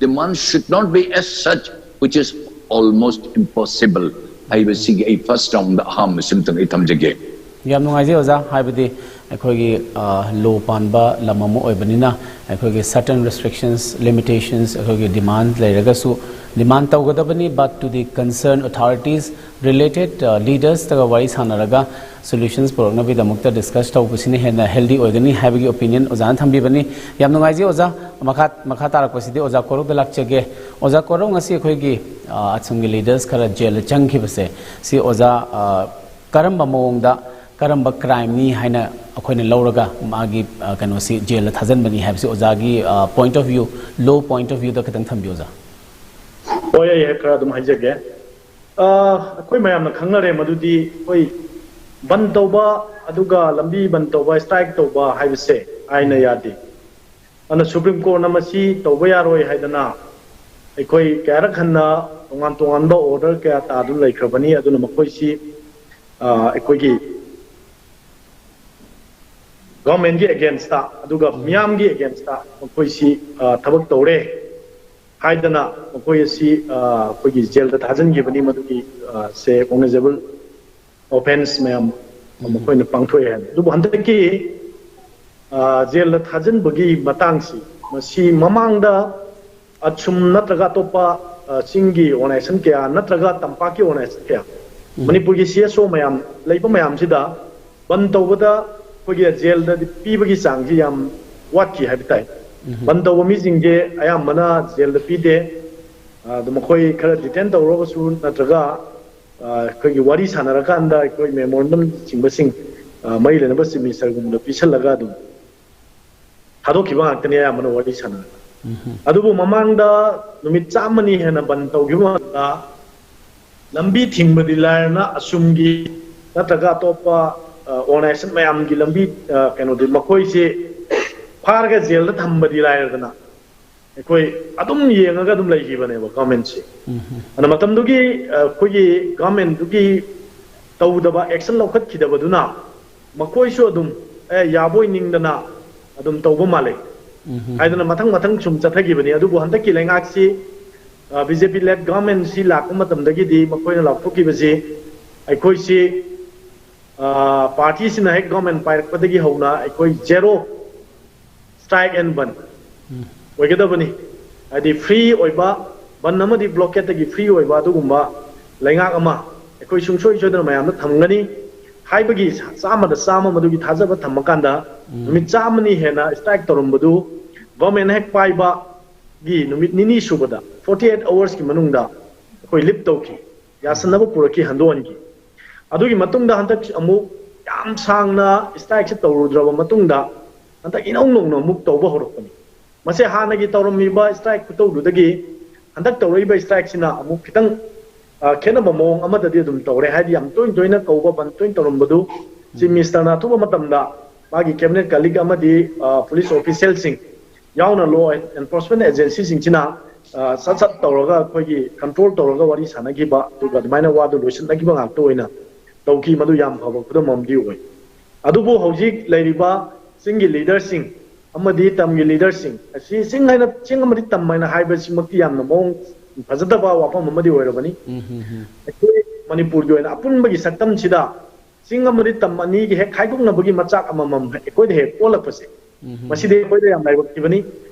Demand should not be as such, which is almost impossible. ꯍꯥꯏꯕꯁꯤꯒꯤ ꯑꯩ first round ꯗ ꯑꯍꯥꯟꯕ ꯁꯤꯝꯇꯪ ꯑꯩ ꯊꯝꯖꯒꯦ. ꯌꯥꯝ ꯅꯨꯡꯉꯥꯏꯖꯩ ꯑꯣꯖꯥ꯫ ꯍꯥꯏꯕꯗꯤ ꯑꯩꯈꯣꯏꯒꯤ ꯂꯣ ꯄꯥꯟꯕ ꯂꯝ ꯑꯃ ꯑꯣꯏꯕꯅꯤꯅ, ꯑꯩꯈꯣꯏꯒꯤ certain restrictions, limitations, ꯑꯩꯈꯣꯏꯒꯤ demand ꯂꯩꯔꯒꯁꯨ demand ꯇꯧꯒꯗꯕꯅꯤ, but to the concerned authorities, related leaders ꯇꯒ ꯋꯥꯔꯤ ꯁꯥꯟꯅꯔꯒ solutions ꯄꯨꯔꯛꯅꯕꯒꯤꯗꯃꯛꯇ discuss ꯇꯧꯕꯁꯤꯅ ꯍꯦꯟꯅ healthy ꯑꯣꯏꯒꯅꯤ ꯍꯥꯏꯕꯒꯤ opinion ꯑꯣꯖꯥꯅ ꯊꯝꯕꯤꯕꯅꯤ꯫ ꯌꯥꯝ ꯅꯨꯡꯉꯥꯏꯖꯩ ꯑꯣꯖꯥ꯫ ꯃꯈꯥ ꯃꯈꯥ ꯇꯥꯔꯛꯄꯁꯤꯗꯤ ꯑꯣꯖꯥ ꯀꯣꯔꯧꯗ ꯂꯥꯛꯆꯒꯦ꯫ ꯑꯣꯖꯥ ꯀꯣꯔꯧ, ꯉꯁꯤ ꯑꯩꯈꯣꯏꯒꯤ ꯑ, ꯑꯁꯣꯝꯒꯤ leaders ꯈꯔ ꯖꯦꯜꯗ ꯆꯪꯈꯤꯕꯁꯦ, ꯁꯤ ꯑꯣꯖꯥ ꯑ, ꯀꯔꯝꯕ ꯃꯑꯣꯡꯗ, ꯀꯔꯝꯕ crime ꯅꯤ ꯍꯥꯏꯅ ꯑꯩꯈꯣꯏꯅ ꯂꯧꯔꯒ ꯃꯥꯒꯤ ꯑ, ꯀꯩꯅꯣꯁꯤ ꯖꯦꯜꯗ ꯊꯥꯖꯤꯟꯕꯅꯤ ꯍꯥꯏꯕꯁꯤ ꯑꯣꯖꯥꯒꯤ ꯑ, point of view, law point of view ꯗ ꯈꯤꯇꯪ ꯊꯝꯕꯤꯌꯨ ꯑꯣꯖꯥ꯫ ꯍꯣꯏ, ꯑꯩ ꯈꯔ ꯑꯗꯨꯝ ꯍꯥꯏꯖꯒꯦ꯫ ꯑ, ꯑꯩꯈꯣꯏ ꯃꯌꯥꯝꯅ ꯈꯪꯅꯔꯦ ꯃꯗꯨꯗꯤ ꯑꯩꯈꯣꯏ ꯕꯟ ꯇꯧꯕ, ꯑꯗꯨꯒ ꯂꯝꯕꯤ ꯕꯟ ꯇꯧꯕ, strike ꯇꯧꯕ ꯍꯥꯏꯕꯁꯦ ꯑꯥꯏꯟꯅ ꯌꯥꯗꯦ꯫ ꯑꯗꯨꯅ Supreme Court ꯅ ꯃꯁꯤ ꯇꯧꯕ ꯌꯥꯔꯣꯏ ꯍꯥꯏꯗꯅ ꯑꯩꯈꯣꯏ ꯀꯌꯥꯔꯛ ꯍꯟꯅ ꯇꯣꯉꯥꯟ ꯇꯣꯉꯥꯟꯕ order ꯀꯌꯥ ꯇꯥꯗꯨꯅ ꯂꯩꯈ꯭ꯔꯕꯅꯤ꯫ ꯑꯗꯨꯅ ꯃꯈꯣꯏꯁꯤ, ꯑ, ꯑꯩꯈꯣꯏꯒꯤ government ꯀꯤ against ꯇ, ꯑꯗꯨꯒ ꯃꯤꯌꯥꯝꯒꯤ against ꯇ ꯃꯈꯣꯏꯁꯤ, ꯑ, ꯊꯕꯛ ꯇꯧꯔꯦ ꯍꯥꯏꯗꯅ ꯃꯈꯣꯏ ꯑꯁꯤ, ꯑ, ꯑꯩꯈꯣꯏꯒꯤ ꯖꯦꯜꯗ ꯊꯥꯖꯤꯟꯈꯤꯕꯅꯤ꯫ ꯃꯗꯨꯒꯤ, ꯑ, ꯁꯦ cognizable offence ꯃꯌꯥꯝ ꯃꯈꯣꯏꯅ ꯄꯥꯡꯊꯣꯛꯑꯦ ꯍꯥꯏꯅ꯫ ꯑꯗꯨꯕꯨ ꯍꯟꯗꯛꯀꯤ, ꯑ, ꯖꯦꯜꯗ ꯊꯥꯖꯤꯟꯕꯒꯤ ꯃꯇꯥꯡꯁꯤ, ꯃꯁꯤ ꯃꯃꯥꯡꯗ ꯑꯁꯨꯝ ꯅꯠꯇ꯭ꯔꯒ ꯑꯇꯣꯞꯄ, ꯑ, ꯆꯤꯡꯒꯤ organization ꯀꯌꯥ ꯅꯠꯇ꯭ꯔꯒ ꯇꯝꯄꯥꯛꯀꯤ organization ꯀꯌꯥ, ꯃꯅꯤꯄꯨꯔꯒꯤ C S O ꯃꯌꯥꯝ ꯂꯩꯕ ꯃꯌꯥꯝꯁꯤꯗ ꯕꯟ ꯇꯧꯕꯗ ꯑꯩꯈꯣꯏꯒꯤ ꯖꯦꯜꯗ ꯄꯤꯕꯒꯤ ꯆꯥꯡꯁꯤ ꯌꯥꯝ ꯋꯥꯠꯈꯤ ꯍꯥꯏꯕ ꯇꯥꯏ꯫ ꯕꯟ ꯇꯧꯕ ꯃꯤꯁꯤꯡꯁꯦ ꯑꯌꯥꯝꯕꯅ ꯖꯦꯜꯗ ꯄꯤꯗꯦ꯫ ꯑ, ꯑꯗꯨ ꯃꯈꯣꯏ ꯈꯔ detain ꯇꯧꯔꯒꯁꯨ ꯅꯠꯇ꯭ꯔꯒ, ꯑ, ꯑꯩꯈꯣꯏꯒꯤ ꯋꯥꯔꯤ ꯁꯥꯟꯅꯔꯀꯥꯟꯗ ꯑꯩꯈꯣꯏ memorandum ꯆꯤꯡꯕꯁꯤꯡ, ꯑ, ꯃꯔꯤ ꯂꯩꯅꯕ Chief Minister ꯒꯨꯝꯕꯗ ꯄꯤꯁꯜꯂꯒ ꯑꯗꯨꯝ ꯊꯥꯗꯣꯛꯈꯤꯕ ꯉꯥꯛꯇꯅꯤ ꯑꯌꯥꯝꯕꯅ ꯋꯥꯔꯤ ꯁꯥꯟꯅꯔꯒ꯫ ꯑꯗꯨꯕꯨ ꯃꯃꯥꯡꯗ ꯅꯨꯃꯤꯠ ꯆꯥꯝꯃꯅꯤ ꯍꯦꯟꯅ ꯕꯟ ꯇꯧꯈꯤꯕ ꯃꯇꯝꯗ ꯂꯝꯕꯤ ꯊꯤꯡꯕꯗꯤ ꯂꯥꯏꯔꯅ ꯑꯁꯨꯝꯒꯤ ꯅꯠꯇ꯭ꯔꯒ ꯑꯇꯣꯞꯄ ꯑꯣꯔꯒꯅꯥꯏꯖꯦꯁꯟ ꯃꯌꯥꯝꯒꯤ ꯂꯝꯕꯤ ꯀꯩꯅꯣꯗꯤ ꯃꯈꯣꯏꯁꯦ ꯐꯥꯔꯒ ꯖꯦꯜꯗ ꯊꯝꯕꯗꯤ ꯂꯥꯏꯔꯗꯅ ꯑꯩꯈꯣꯏ ꯑꯗꯨꯝ ꯌꯦꯡꯉꯒ ꯑꯗꯨꯝ ꯂꯩꯈꯤꯕꯅꯦꯕ ꯒꯚꯔꯟꯃꯦꯟꯠꯁꯦ꯫ ꯑꯗꯨꯅ ꯃꯇꯝꯗꯨꯒꯤ ꯑꯩꯈꯣꯏꯒꯤ ꯒꯚꯔꯟꯃꯦꯟꯠꯇꯨꯒꯤ ꯇꯧꯗꯕ, ꯑꯦꯛꯁꯟ ꯂꯧꯈꯠꯈꯤꯗꯕꯗꯨꯅ ꯃꯈꯣꯏꯁꯨ ꯑꯗꯨꯝ ꯑꯦ ꯌꯥꯕꯣꯏ ꯅꯤꯡꯗꯅ ꯑꯗꯨꯝ ꯇꯧꯕ ꯃꯥꯜꯂꯦ꯫ ꯍꯥꯏꯗꯅ ꯃꯊꯪ ꯃꯊꯪ ꯁꯨꯝ ꯆꯠꯊꯈꯤꯕꯅꯤ꯫ ꯑꯗꯨꯕꯨ ꯍꯟꯗꯛꯀꯤ ꯂꯩꯉꯥꯛꯁꯤ ꯕꯤ ꯖꯦ ꯄꯤ ꯂꯦꯗ ꯒꯚꯔꯟꯃꯦꯟꯠꯁꯤ ꯂꯥꯛꯄ ꯃꯇꯝꯗꯒꯤꯗꯤ ꯃꯈꯣꯏꯅ ꯂꯥꯎꯊꯣꯛꯈꯤꯕꯁꯤ ꯑꯩꯈꯣꯏꯁꯤ ꯄꯥꯔꯇꯤꯁꯤꯅ ꯍꯦꯛ ꯒꯚꯔꯟꯃꯦꯟꯠ ꯄꯥꯏꯔꯛꯄꯗꯒꯤ ꯍꯧꯅ ꯑꯩꯈꯣꯏ ꯖꯦꯔꯣ ꯁ꯭ꯇ꯭ꯔꯥꯏꯛ ꯑꯦꯟ ꯕꯟ ꯑꯣꯏꯒꯗꯕꯅꯤ꯫ ꯍꯥꯏꯗꯤ ꯐ꯭ꯔꯤ ꯑꯣꯏꯕ ꯕꯟ ꯑꯃꯗꯤ ꯕ꯭ꯂꯣꯀꯦꯠꯇꯒꯤ ꯐ꯭ꯔꯤ ꯑꯣꯏꯕ ꯑꯗꯨꯒꯨꯝꯕ ꯂꯩꯉꯥꯛ ꯑꯃ ꯑꯩꯈꯣꯏ ꯁꯨꯡꯁꯣꯏ ꯁꯣꯏꯗꯅ ꯃꯌꯥꯝꯗ ꯊꯝꯒꯅꯤ ꯍꯥꯏꯕꯒꯤ ꯆꯥꯝꯃꯗ ꯆꯥꯝꯃ ꯃꯗꯨꯒꯤ ꯊꯥꯖꯕ ꯊꯝꯃꯀꯥꯟꯗ ꯅꯨꯃꯤꯠ ꯆꯥꯝꯃꯅꯤ ꯍꯦꯟꯅ ꯁ꯭ꯇ꯭ꯔꯥꯏꯛ ꯇꯧꯔꯝꯕꯗꯨ ꯒꯣꯔꯃꯦꯟ ꯍꯦꯛ ꯄꯥꯏꯕꯒꯤ ꯅꯨꯃꯤꯠ ꯅꯤꯅꯤ ꯁꯨꯕꯗ, ꯐꯣꯔꯇꯤ ꯑꯩꯠ ꯑꯋꯥꯔꯁꯀꯤ ꯃꯅꯨꯡꯗ ꯑꯩꯈꯣꯏ ꯂꯤꯐ ꯇꯧꯈꯤ, ꯌꯥꯁꯟꯅꯕ ꯄꯨꯔꯛꯈꯤ, ꯍꯟꯗꯣꯛꯍꯟꯈꯤ꯫ ꯑꯗꯨꯒꯤ ꯃꯇꯨꯡꯗ ꯍꯟꯗꯛ ꯑꯃꯨꯛ ꯌꯥꯝ ꯁꯥꯡꯅ ꯁ꯭ꯇ꯭ꯔꯥꯏꯛꯁꯦ ꯇꯧꯔꯨꯗ꯭ꯔꯕ ꯃꯇꯨꯡꯗ ꯍꯟꯗꯛ ꯏꯅꯧ ꯅꯧꯅ ꯑꯃꯨꯛ ꯇꯧꯕ ꯍꯧꯔꯛꯄꯅꯤ꯫ ꯃꯁꯤ ꯍꯥꯟꯅꯒꯤ ꯇꯧꯔꯝꯃꯤꯕ ꯁ꯭ꯇ꯭ꯔꯥꯏꯛ ꯈꯨꯇꯧꯗꯨꯗꯒꯤ ꯍꯟꯗꯛ ꯇꯧꯔꯛꯏꯕ ꯁ꯭ꯇ꯭ꯔꯥꯏꯛꯁꯤꯅ ꯑꯃꯨꯛ ꯈꯤꯇꯪ ꯈꯦꯠꯅꯕ ꯃꯑꯣꯡ ꯑꯃꯗꯗꯤ ꯑꯗꯨꯝ ꯇꯧꯔꯦ꯫ ꯍꯥꯏꯗꯤ ꯌꯥꯝ ꯇꯣꯏꯅ ꯇꯣꯏꯅ ꯀꯧꯕ ꯕꯟ ꯇꯣꯏꯅ ꯇꯧꯔꯝꯕꯗꯨ ꯆꯤꯐ ꯃꯤꯅꯤꯁꯇꯔꯅ ꯑꯊꯨꯕ ꯃꯇꯝꯗ ꯃꯥꯒꯤ ꯀꯦꯕꯤꯅꯦꯠ ꯀꯂꯤꯛ ꯑꯃꯗꯤ ꯄꯨꯂꯤꯁ ꯑꯣꯐꯤꯁꯦꯜꯁꯤꯡ ꯌꯥꯎꯅ ꯂꯣ ꯑꯦꯟꯐꯣꯔꯁꯃꯦꯟ ꯑꯦꯖꯦꯟꯁꯤꯁꯤꯡꯁꯤꯅ ꯁꯠ ꯁꯠ ꯇꯧꯔꯒ ꯑꯩꯈꯣꯏꯒꯤ ꯀꯟꯇ꯭ꯔꯣꯜ ꯇꯧꯔꯒ ꯋꯥꯔꯤ ꯁꯥꯟꯅꯈꯤꯕ, ꯑꯗꯨꯒ ꯑꯗꯨꯃꯥꯏꯅ ꯋꯥꯗꯨ ꯂꯣꯏꯁꯤꯟꯅꯈꯤꯕ ꯉꯥꯛꯇ ꯑꯣꯏꯅ ꯇꯧꯈꯤ꯫ ꯃꯗꯨ ꯌꯥꯝ ꯐꯕ ꯈꯨꯗꯝ ꯑꯃꯗꯤ ꯑꯣꯏ꯫ ꯑꯗꯨꯕꯨ ꯍꯧꯖꯤꯛ ꯂꯩꯔꯤꯕ ꯆꯤꯡꯒꯤ ꯂꯤꯗꯔꯁꯤꯡ ꯑꯃꯗꯤ ꯇꯝꯒꯤ ꯂꯤꯗꯔꯁꯤꯡ ꯑꯁꯤ, ꯆꯤꯡ ꯍꯥꯏꯅ, ꯆꯤꯡ ꯑꯃꯗꯤ ꯇꯝ ꯍꯥꯏꯅ ꯍꯥꯏꯕꯁꯤꯃꯛꯇꯤ ꯌꯥꯝꯅ ꯃꯑꯣꯡ ꯐꯖꯗꯕ ꯋꯥꯐꯝ ꯑꯃꯗꯤ ꯑꯣꯏꯔꯕꯅꯤ꯫ ꯑꯩꯈꯣꯏ ꯃꯅꯤꯄꯨꯔꯒꯤ ꯑꯣꯏꯅ ꯑꯄꯨꯟꯕꯒꯤ ꯁꯛꯇꯝꯁꯤꯗ ꯆꯤꯡ ꯑꯃꯗꯤ ꯇꯝ ꯑꯅꯤꯒꯤ ꯍꯦꯛ ꯈꯥꯏꯗꯣꯛꯅꯕꯒꯤ ꯃꯆꯥꯛ ꯑꯃꯃꯝ ꯑꯩꯈꯣꯏꯗ ꯍꯦꯛ ꯑꯣꯜꯂꯛꯄꯁꯦ, ꯃꯁꯤꯗꯤ ꯑꯩꯈꯣꯏꯗ ꯌꯥꯝ ꯂꯥꯏꯕꯛ ꯊꯤꯕꯅꯤ꯫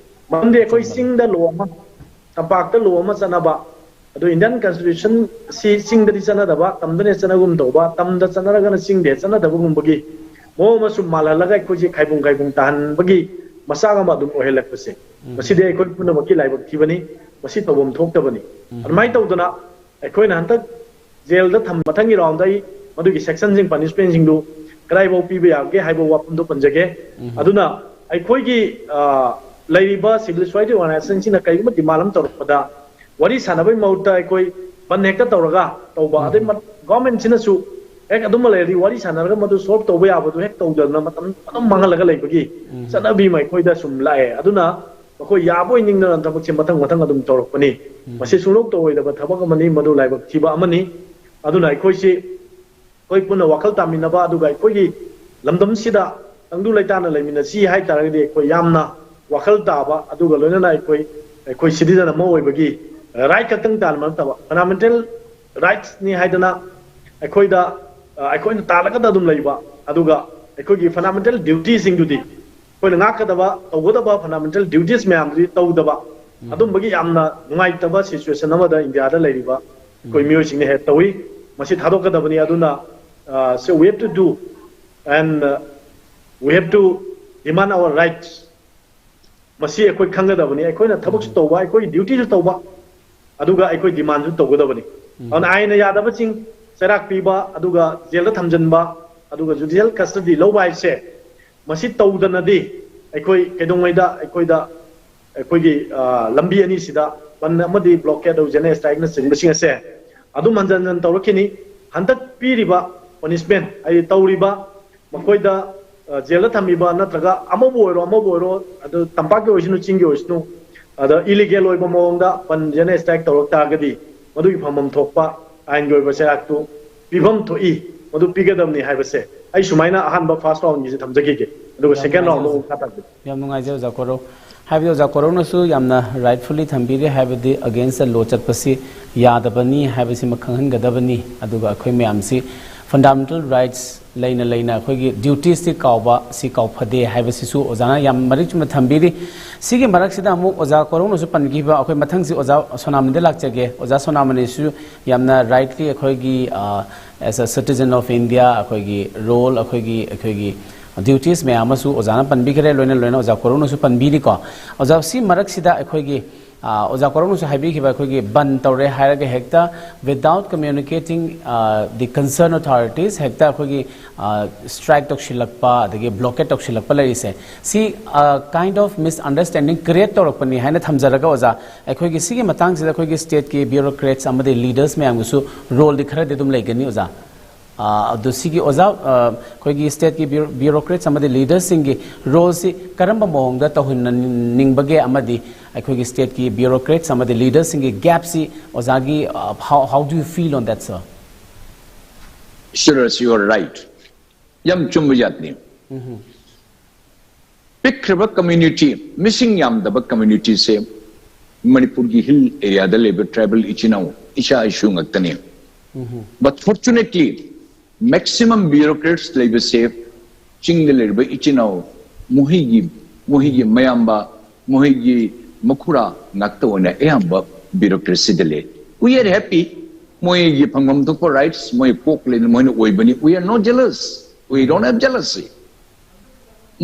ꯃꯔꯝꯗꯤ ꯑꯩꯈꯣꯏ ꯆꯤꯡꯗ ꯂꯣ ꯑꯃ, ꯇꯝꯄꯥꯛꯇ ꯂꯣ ꯑꯃ ꯆꯠꯅꯕ, ꯑꯗꯨ ꯏꯟꯗꯤꯌꯥꯟ ꯀꯟꯁꯇꯤꯇ꯭ꯌꯨꯁꯟ ꯁꯤ ꯆꯤꯡꯗꯗꯤ ꯆꯠꯅꯗꯕ, ꯇꯝꯗꯅ ꯆꯠꯅꯒꯨꯝ ꯇꯧꯕ, ꯇꯝꯗ ꯆꯠꯅꯔꯒꯅ ꯆꯤꯡꯗ ꯆꯠꯅꯗꯕꯒꯨꯝꯕꯒꯤ ꯃꯑꯣꯡ ꯑꯃ ꯁꯨꯝ ꯃꯥꯜꯍꯜꯂꯒ ꯑꯩꯈꯣꯏꯁꯦ ꯈꯥꯏꯕꯨꯡ ꯈꯥꯏꯕꯨꯡ ꯇꯥꯍꯟꯕꯒꯤ ꯃꯆꯥꯛ ꯑꯃ ꯑꯗꯨꯝ ꯑꯣꯏꯍꯜꯂꯛꯄꯁꯦ, ꯃꯁꯤꯗꯤ ꯑꯩꯈꯣꯏ ꯄꯨꯝꯅꯃꯛꯀꯤ ꯂꯥꯏꯕꯛ ꯊꯤꯕꯅꯤ꯫ ꯃꯁꯤ ꯇꯧꯐꯝ ꯊꯣꯛꯇꯕꯅꯤ꯫ ꯑꯗꯨꯃꯥꯏꯅ ꯇꯧꯗꯅ ꯑꯩꯈꯣꯏꯅ ꯍꯟꯗꯛ ꯖꯦꯜꯗ ꯊꯝ, ꯃꯊꯪꯒꯤ ꯔꯥꯎꯟꯗ ꯑꯩ ꯃꯗꯨꯒꯤ ꯁꯦꯛꯁꯟꯁꯤꯡ, ꯄꯅꯤꯁꯃꯦꯟꯁꯤꯡꯗꯨ ꯀꯗꯥꯏꯐꯥꯎ ꯄꯤꯕ ꯌꯥꯕꯒꯦ ꯍꯥꯏꯕ ꯋꯥꯐꯝꯗꯨ ꯄꯟꯖꯒꯦ꯫ ꯑꯗꯨꯅ ꯑꯩꯈꯣꯏꯒꯤ ꯑ, ꯂꯩꯔꯤꯕ civil society organizationꯁꯤꯡꯅ ꯀꯔꯤꯒꯨꯝꯕ demand ꯑꯃ ꯇꯧꯔꯛꯄꯗ ꯋꯥꯔꯤ ꯁꯥꯟꯅꯕꯒꯤ ꯃꯍꯨꯠꯇ ꯑꯩꯈꯣꯏ ꯕꯟ ꯍꯦꯛꯇ ꯇꯧꯔꯒ ꯇꯧꯕ, ꯑꯗꯩ ꯃ- governmentꯁꯤꯅꯁꯨ ꯍꯦꯛ ꯑꯗꯨꯝꯕ ꯂꯩꯔꯗꯤ ꯋꯥꯔꯤ ꯁꯥꯟꯅꯔꯒ ꯃꯗꯨ solve ꯇꯧꯕ ꯌꯥꯕꯗꯨ ꯍꯦꯛ ꯇꯧꯗꯅ ꯃꯇꯝ ꯑꯗꯨꯝ ꯃꯥꯡꯍꯜꯂꯒ ꯂꯩꯕꯒꯤ ꯆꯠꯅꯕꯤ ꯑꯃ ꯑꯩꯈꯣꯏꯗ ꯁꯨꯝ ꯂꯥꯛꯑꯦ꯫ ꯑꯗꯨꯅ ꯃꯈꯣꯏ ꯌꯥꯕꯣꯏ ꯅꯤꯡꯗꯅ ꯊꯕꯛꯁꯦ ꯃꯊꯪ ꯃꯊꯪ ꯑꯗꯨꯝ ꯇꯧꯔꯛꯄꯅꯤ꯫ ꯃꯁꯤ ꯁꯨꯡꯂꯧ ꯇꯧꯔꯣꯏꯗꯕ ꯊꯕꯛ ꯑꯃꯅꯤ, ꯃꯗꯨ ꯂꯥꯏꯕꯛ ꯊꯤꯕ ꯑꯃꯅꯤ꯫ ꯑꯗꯨꯅ ꯑꯩꯈꯣꯏꯁꯤ ꯑꯩꯈꯣꯏ ꯄꯨꯟꯅ ꯋꯥꯈꯜ ꯇꯥꯃꯤꯟꯅꯕ, ꯑꯗꯨꯒ ꯑꯩꯈꯣꯏꯒꯤ ꯂꯝꯗꯝꯁꯤꯗ ꯇꯪꯗꯨ ꯂꯩꯇꯥꯅ ꯂꯩꯃꯤꯟꯅꯁꯤ ꯍꯥꯏ ꯇꯥꯔꯒꯗꯤ ꯑꯩꯈꯣꯏ ꯌꯥꯝꯅ ꯋꯥꯈꯜ ꯇꯥꯕ, ꯑꯗꯨꯒ ꯂꯣꯏꯅꯅ ꯑꯩꯈꯣꯏ ꯑꯩꯈꯣꯏ citizen ꯑꯃ ꯑꯣꯏꯕꯒꯤ right ꯈꯛꯇꯪ ꯇꯥꯟꯕ ꯅꯠꯇꯕ fundamental rightsꯅꯤ ꯍꯥꯏꯗꯅ ꯑꯩꯈꯣꯏꯗ ꯑ, ꯑꯩꯈꯣꯏꯅ ꯇꯥꯜꯂꯒꯗ ꯑꯗꯨꯝ ꯂꯩꯕ, ꯑꯗꯨꯒ ꯑꯩꯈꯣꯏꯒꯤ fundamental dutiesꯁꯤꯡꯗꯨꯗꯤ ꯑꯩꯈꯣꯏꯅ ꯉꯥꯛꯀꯗꯕ, ꯇꯧꯒꯗꯕ fundamental duties ꯃꯌꯥꯝꯗꯨꯗꯤ ꯇꯧꯗꯕ, ꯑꯗꯨꯝꯕꯒꯤ ꯌꯥꯝꯅ ꯅꯨꯡꯉꯥꯏꯇꯕ situation ꯑꯃꯗ ꯏꯟꯗꯤꯌꯥꯗ ꯂꯩꯔꯤꯕ ꯑꯩꯈꯣꯏ ꯃꯤꯑꯣꯏꯁꯤꯡꯅ ꯍꯦꯛ ꯇꯧꯏ꯫ ꯃꯁꯤ ꯊꯥꯗꯣꯛꯀꯗꯕꯅꯤ꯫ ꯑꯗꯨꯅ, ꯑ, so we have to do and, uh, we have to demand our rights. ꯃꯁꯤ ꯑꯩꯈꯣꯏ ꯈꯪꯒꯗꯕꯅꯤ꯫ ꯑꯩꯈꯣꯏꯅ ꯊꯕꯛꯁꯨ ꯇꯧꯕ, ꯑꯩꯈꯣꯏꯒꯤ dutyꯁꯨ ꯇꯧꯕ, ꯑꯗꯨꯒ ꯑꯩꯈꯣꯏ demandꯁꯨ ꯇꯧꯒꯗꯕꯅꯤ꯫ ꯑꯗꯨꯅ ꯑꯥꯏꯟꯅ ꯌꯥꯗꯕꯁꯤꯡ ꯆꯩꯔꯥꯛ ꯄꯤꯕ, ꯑꯗꯨꯒ ꯖꯦꯜꯗ ꯊꯝꯖꯤꯟꯕ, ꯑꯗꯨꯒ judicial custody ꯂꯧꯕ ꯍꯥꯏꯁꯦ, ꯃꯁꯤ ꯇꯧꯗꯅꯗꯤ ꯑꯩꯈꯣꯏ ꯀꯩꯗꯧꯉꯩꯗ ꯑꯩꯈꯣꯏꯗ ꯑꯩꯈꯣꯏꯒꯤ, ꯑ, ꯂꯝꯕꯤ ꯑꯅꯤꯁꯤꯗ, ꯕꯟ ꯑꯃꯗꯤ blockade, ꯖꯦꯅꯔꯦꯜ strikeꯅꯆꯤꯡꯕꯁꯤꯡ ꯑꯁꯦ ꯑꯗꯨꯝ ꯍꯟꯖꯟ ꯍꯟꯖꯟ ꯇꯧꯔꯛꯈꯤꯅꯤ꯫ ꯍꯟꯗꯛ ꯄꯤꯔꯤꯕ punishment, ꯍꯥꯏꯗꯤ ꯇꯧꯔꯤꯕ ꯃꯈꯣꯏꯗ, ꯑ, ꯖꯦꯜꯗ ꯊꯝꯕꯤꯕ ꯅꯠꯇ꯭ꯔꯒ ꯑꯃꯕꯨ ꯑꯣꯏꯔꯣ, ꯑꯃꯕꯨ ꯑꯣꯏꯔꯣ, ꯑꯗꯨ ꯇꯝꯄꯥꯛꯀꯤ ꯑꯣꯏꯁꯅꯨ, ꯆꯤꯡꯒꯤ ꯑꯣꯏꯁꯅꯨ, ꯑꯗ illegal ꯑꯣꯏꯕ ꯃꯑꯣꯡꯗ ꯕꯟ, ꯖꯦꯅꯔꯦꯜ strike ꯇꯧꯔꯛ ꯇꯥꯔꯒꯗꯤ ꯃꯗꯨꯒꯤ ꯐꯪꯐꯝ ꯊꯣꯛꯄ ꯑꯥꯏꯟꯒꯤ ꯑꯣꯏꯕ ꯆꯩꯔꯥꯛꯇꯨ ꯄꯤꯐꯝ ꯊꯣꯛꯏ, ꯃꯗꯨ ꯄꯤꯒꯗꯕꯅꯤ ꯍꯥꯏꯕꯁꯦ ꯑꯩ ꯁꯨꯃꯥꯏꯅ ꯑꯍꯥꯟꯕ first roundꯒꯤꯁꯦ ꯊꯝꯖꯒꯤꯒꯦ, ꯑꯗꯨꯒ second round ꯑꯃꯨꯛ ꯃꯈꯥ ꯇꯥꯕꯤꯒꯦ꯫ ꯌꯥꯝ ꯅꯨꯡꯉꯥꯏꯖꯩ ꯑꯣꯖꯥ ꯀꯣꯔꯧ꯫ ꯍꯥꯏꯕꯗꯤ ꯑꯣꯖꯥ ꯀꯣꯔꯧꯅꯁꯨ ꯌꯥꯝꯅ rightfully ꯊꯝꯕꯤꯔꯤ, ꯍꯥꯏꯕꯗꯤ against the law ꯆꯠꯄꯁꯤ ꯌꯥꯗꯕꯅꯤ ꯍꯥꯏꯕꯁꯤꯃ ꯈꯪꯍꯟꯒꯗꯕꯅꯤ꯫ ꯑꯗꯨꯒ ꯑꯩꯈꯣꯏ ꯃꯌꯥꯝꯁꯤ fundamental rights ꯂꯩꯅ ꯂꯩꯅ ꯑꯩꯈꯣꯏꯒꯤ dutiesꯇꯤ ꯀꯥꯎꯕ ꯁꯤ ꯀꯥꯎꯐꯗꯦ ꯍꯥꯏꯕꯁꯤꯁꯨ ꯑꯣꯖꯥꯅ ꯌꯥꯝ ꯃꯔꯤꯛ ꯆꯨꯝꯅ ꯊꯝꯕꯤꯔꯤ꯫ ꯁꯤꯒꯤ ꯃꯔꯛꯁꯤꯗ ꯑꯃꯨꯛ ꯑꯣꯖꯥ ꯀꯣꯔꯧꯅꯁꯨ ꯄꯟꯈꯤꯕ, ꯑꯩꯈꯣꯏ ꯃꯊꯪꯁꯤ ꯑꯣꯖꯥ ꯁꯣꯅꯥꯃꯅꯤꯗ ꯂꯥꯛꯆꯒꯦ꯫ ꯑꯣꯖꯥ ꯁꯣꯅꯥꯃꯅꯤꯁꯨ ꯌꯥꯝꯅ rightly ꯑꯩꯈꯣꯏꯒꯤ, ꯑ, as a citizen of India ꯑꯩꯈꯣꯏꯒꯤ role, ꯑꯩꯈꯣꯏꯒꯤ, ꯑꯩꯈꯣꯏꯒꯤ duties ꯃꯌꯥꯝ ꯑꯃꯁꯨ ꯑꯣꯖꯥꯅ ꯄꯟꯕꯤꯈ꯭ꯔꯦ, ꯂꯣꯏꯅ ꯂꯣꯏꯅ ꯑꯣꯖꯥ ꯀꯣꯔꯧꯅꯁꯨ ꯄꯟꯕꯤꯔꯤꯀꯣ꯫ ꯑꯣꯖꯥ, ꯁꯤ ꯃꯔꯛꯁꯤꯗ ꯑꯩꯈꯣꯏꯒꯤ ꯑꯣꯖꯥ ꯀꯣꯔꯧꯅꯁꯨ ꯍꯥꯏꯕꯤꯈꯤꯕ, ꯑꯩꯈꯣꯏꯒꯤ ꯕꯟ ꯇꯧꯔꯦ ꯍꯥꯏꯔꯒ ꯍꯦꯛꯇ without communicating the concerned authorities ꯍꯦꯛꯇ ꯑꯩꯈꯣꯏꯒꯤ ꯁ꯭ꯇ꯭ꯔꯥꯏꯛ ꯇꯧꯁꯤꯜꯂꯛꯄ, ꯑꯗꯒꯤ ꯕ꯭ꯂꯣꯀꯦꯠ ꯇꯧꯁꯤꯜꯂꯛꯄ ꯂꯩꯔꯤꯁꯦ, ꯁꯤ kind of misunderstanding create ꯇꯧꯔꯛꯄꯅꯤ ꯍꯥꯏꯅ ꯊꯝꯖꯔꯒ, ꯑꯣꯖꯥ, ꯑꯩꯈꯣꯏꯒꯤ ꯁꯤꯒꯤ ꯃꯇꯥꯡꯁꯤꯗ ꯑꯩꯈꯣꯏꯒꯤ ꯁ꯭ꯇꯦꯠꯀꯤ ꯕ꯭ꯌꯨꯔꯣꯀ꯭ꯔꯦꯠꯁ ꯑꯃꯗꯤ ꯂꯤꯗꯔꯁ ꯃꯌꯥꯝꯒꯤꯁꯨ ꯔꯣꯜꯗꯤ ꯈꯔꯗꯤ ꯑꯗꯨꯝ ꯂꯩꯒꯅꯤ, ꯑꯣꯖꯥ꯫ ꯑ, ꯑꯗꯨ ꯁꯤꯒꯤ ꯑꯣꯖꯥ, ꯑ, ꯑꯩꯈꯣꯏꯒꯤ ꯁ꯭ꯇꯦꯠꯀꯤ ꯕ꯭ꯌꯨꯔꯣ-, ꯕ꯭ꯌꯨꯔꯣꯀ꯭ꯔꯦꯠꯁ ꯑꯃꯗꯤ ꯂꯤꯗꯔꯁꯤꯡꯒꯤ ꯔꯣꯜꯁꯤ ꯀꯔꯝꯕ ꯃꯑꯣꯡꯗ ꯇꯧꯍꯟꯅꯤꯡꯕꯒꯦ, ꯑꯃꯗꯤ ꯑꯩꯈꯣꯏꯒꯤ ꯁ꯭ꯇꯦꯠꯀꯤ ꯕ꯭ꯌꯨꯔꯣꯀ꯭ꯔꯦꯠꯁ ꯑꯃꯗꯤ ꯂꯤꯗꯔꯁꯤꯡꯒꯤ ꯒꯦꯞꯁꯤ ꯑꯣꯖꯥꯒꯤ, ꯑ, how, how do you feel on that, sir? Sir, you are right. ꯌꯥꯝ ꯆꯨꯝꯕ ꯖꯥꯠꯅꯤ꯫ ꯄꯤꯛꯈ꯭ꯔꯕ ꯀꯝꯃ꯭ꯌꯨꯅꯤꯇꯤ, ꯃꯤꯁꯤꯡ ꯌꯥꯝꯗꯕ ꯀꯝꯃ꯭ꯌꯨꯅꯤꯇꯤꯁꯦ ꯃꯅꯤꯄꯨꯔꯒꯤ ꯍꯤꯜ ꯑꯦꯔꯤꯌꯥꯗ ꯂꯩꯕ ꯇ꯭ꯔꯥꯏꯕꯦꯜ ꯏꯆꯤꯟ ꯏꯅꯥꯎ, ꯏꯆꯥ ꯏꯁꯨ ꯉꯥꯛꯇꯅꯤ꯫ But fortunately, maximum bureaucrats ꯂꯩꯕꯁꯦ ꯆꯤꯡꯗ ꯂꯩꯔꯤꯕ ꯏꯆꯤꯟ ꯏꯅꯥꯎ, ꯃꯈꯣꯏꯒꯤ, ꯃꯈꯣꯏꯒꯤ ꯃꯌꯥꯝꯕ, ꯃꯈꯣꯏꯒꯤ ꯃꯈꯨꯔꯥ ꯉꯥꯛꯇ ꯑꯣꯏꯅ ꯑꯌꯥꯝꯕ ꯕ꯭ꯌꯨꯔꯣꯀ꯭ꯔꯦꯁꯤꯗ ꯂꯩ꯫ We are happy. ꯃꯣꯏꯒꯤ ꯐꯪꯐꯝ ꯊꯣꯛꯄ ꯔꯥꯏꯠꯁ ꯃꯣꯏ ꯀꯣꯛ ꯂꯩꯅ ꯃꯣꯏꯅ ꯑꯣꯏꯕꯅꯤ꯫ We are not jealous. We don't have jealousy.